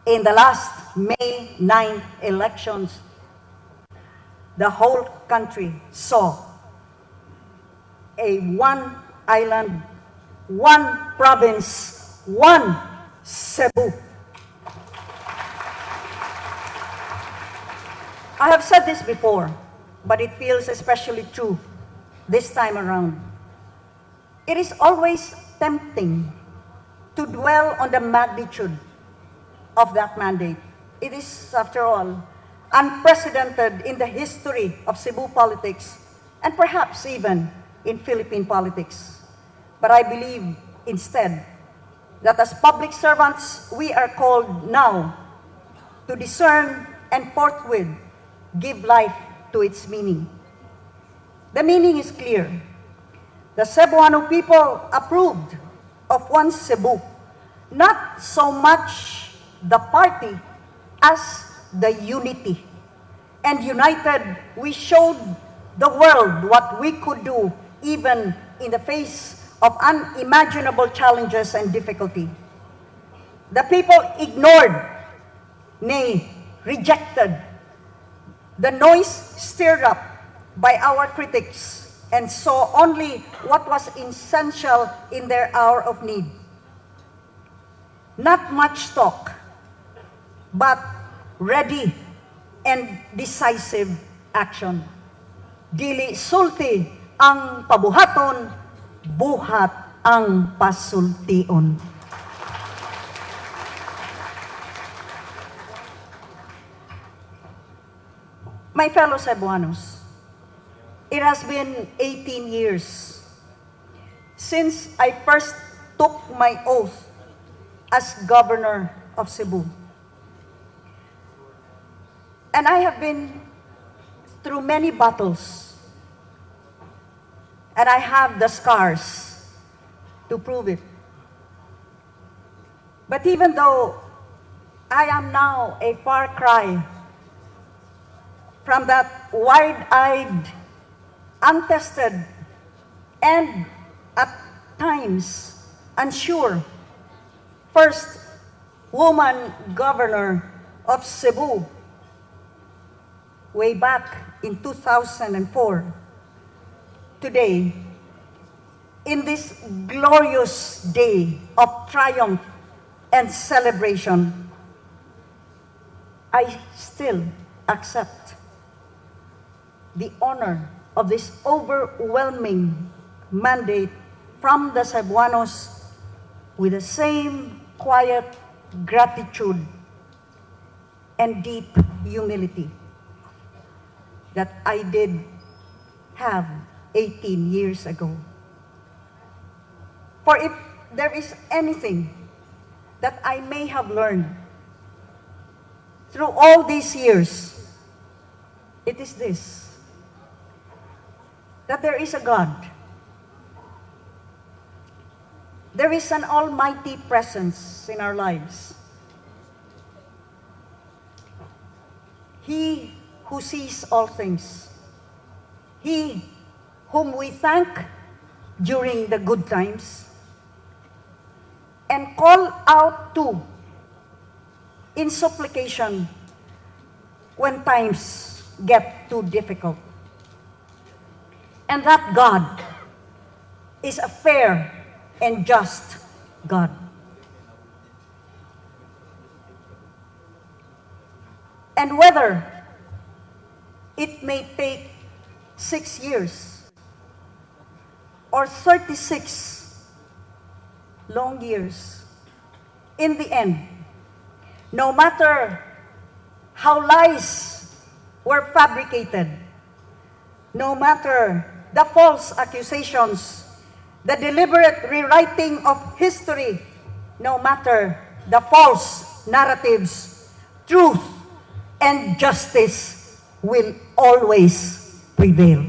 in the last May 9 elections, the whole country saw a one island, one province, one Cebu. I have said this before, but it feels especially true this time around. It is always tempting to dwell on the magnitude of that mandate. It is, after all, unprecedented in the history of Cebu politics and perhaps even in Philippine politics. But I believe instead that as public servants, we are called now to discern and forthwith give life to its meaning. The meaning is clear. The Cebuano people approved of one Cebu, not so much the party as the unity. And united, we showed the world what we could do even in the face of unimaginable challenges and difficulty. The people ignored, nay, rejected, the noise stirred up by our critics and saw only what was essential in their hour of need. Not much talk, but ready and decisive action. Dili sulti ang pabuhaton, buhat ang pasultion. My fellow Cebuanos, it has been 18 years since I first took my oath as governor of Cebu. And I have been through many battles, and I have the scars to prove it. But even though I am now a far cry from that wide-eyed, untested, and at times unsure first woman governor of Cebu way back in 2004, today, in this glorious day of triumph and celebration, I still accept the honor of this overwhelming mandate from the Cebuanos with the same quiet gratitude and deep humility that I did have 18 years ago. For if there is anything that I may have learned through all these years, it is this: that there is a God. There is an almighty presence in our lives. He who sees all things. He whom we thank during the good times and call out to in supplication when times get too difficult. And that God is a fair and just God. And whether it may take 6 years or 36 long years, in the end, no matter how lies were fabricated, no matter the false accusations, the deliberate rewriting of history, no matter the false narratives, truth and justice will always prevail.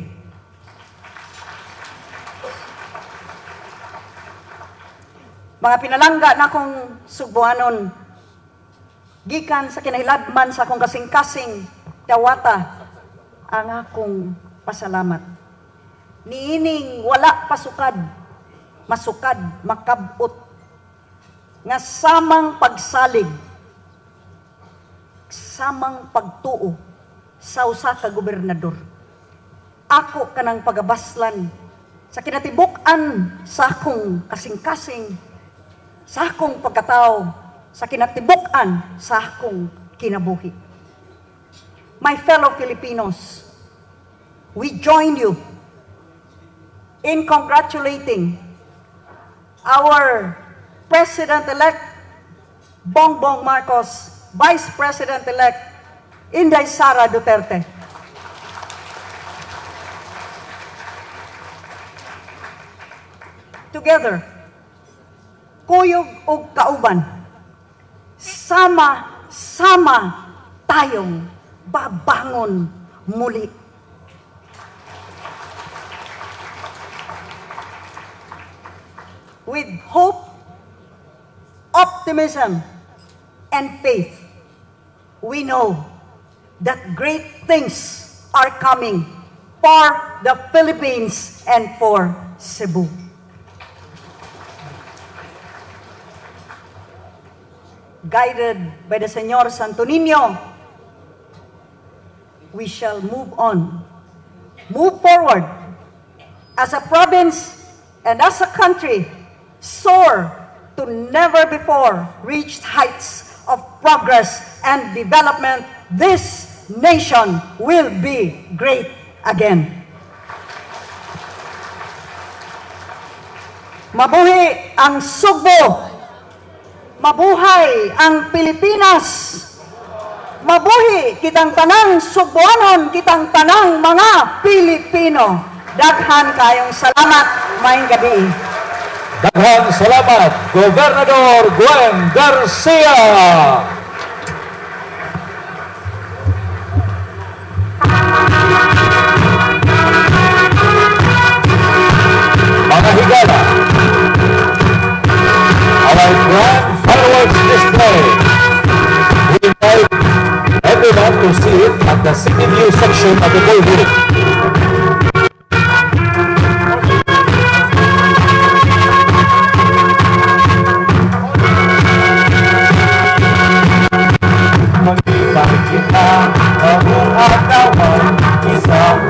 Mga pinalangga nakong Sugbuanon, gikan sa kinahiladman sa akong kasing-kasing, dawata ang akong pasalamat. Niining wala pasukad, masukad, makabot, nga samang pagsalig, samang pagtuo sa usa ka gobernador, ako kanang pagabaslan sa kinatibuk-an sa akong kasing-kasing, sa akong pagkatao, sa kinatibuk-an sa akong kinabuhi. My fellow Filipinos, we join you in congratulating our President-elect Bongbong Marcos, Vice President-elect Inday Sara Duterte. Together, kuyog og kauban, sama-sama tayong babangon muli. With hope, optimism, and faith, we know that great things are coming for the Philippines and for Cebu. Guided by the Señor Santo Niño, we shall move on, move forward as a province and as a country, soar to never before reached heights of progress and development. This nation will be great again. Mabuhi ang Sugbo! Mabuhay ang Pilipinas! Mabuhi kitang tanang Sugbuanon, kitang tanang mga Pilipino. Daghan kayong salamat, maayong gabii. Daghan salamat, Gobernador Gwen Garcia. Mga higala, our grand fireworks display. We invite everyone to see it at the City View section of the building. Malipay kita, ang agawan, isang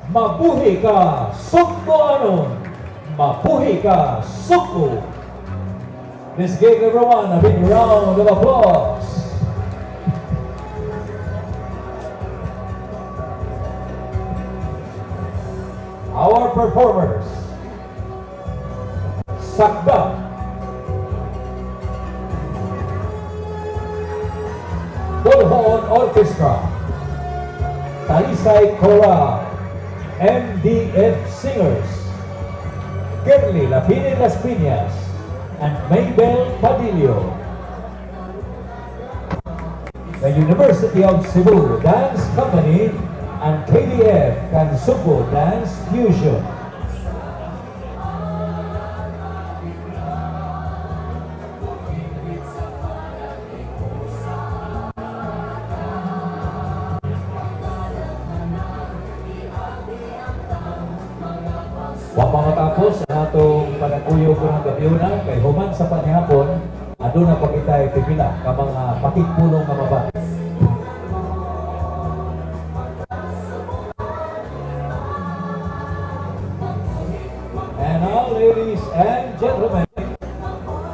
Mabuhi ka, Sugboanon! Mabuhi ka, Sugbo! Let's give everyone a big round of applause. Our performers, Sakda, Orchestra, Talisay Chorale, MDF Singers, Girly Lapini Las Piñas, and Maybell Padillo. The University of Cebu Dance Company and KDF Kansubo Dance Fusion. Wa pa matapos ang atong panagkuyog karong gabiuna kay human sa panihapon, aduna pa kita pipila ka mga pakigpulong nga mabati. And now, ladies and gentlemen,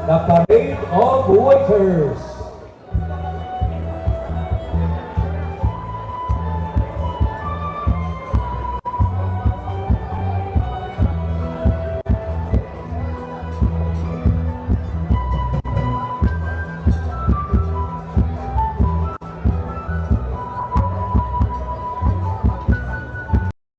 the parade of waiters.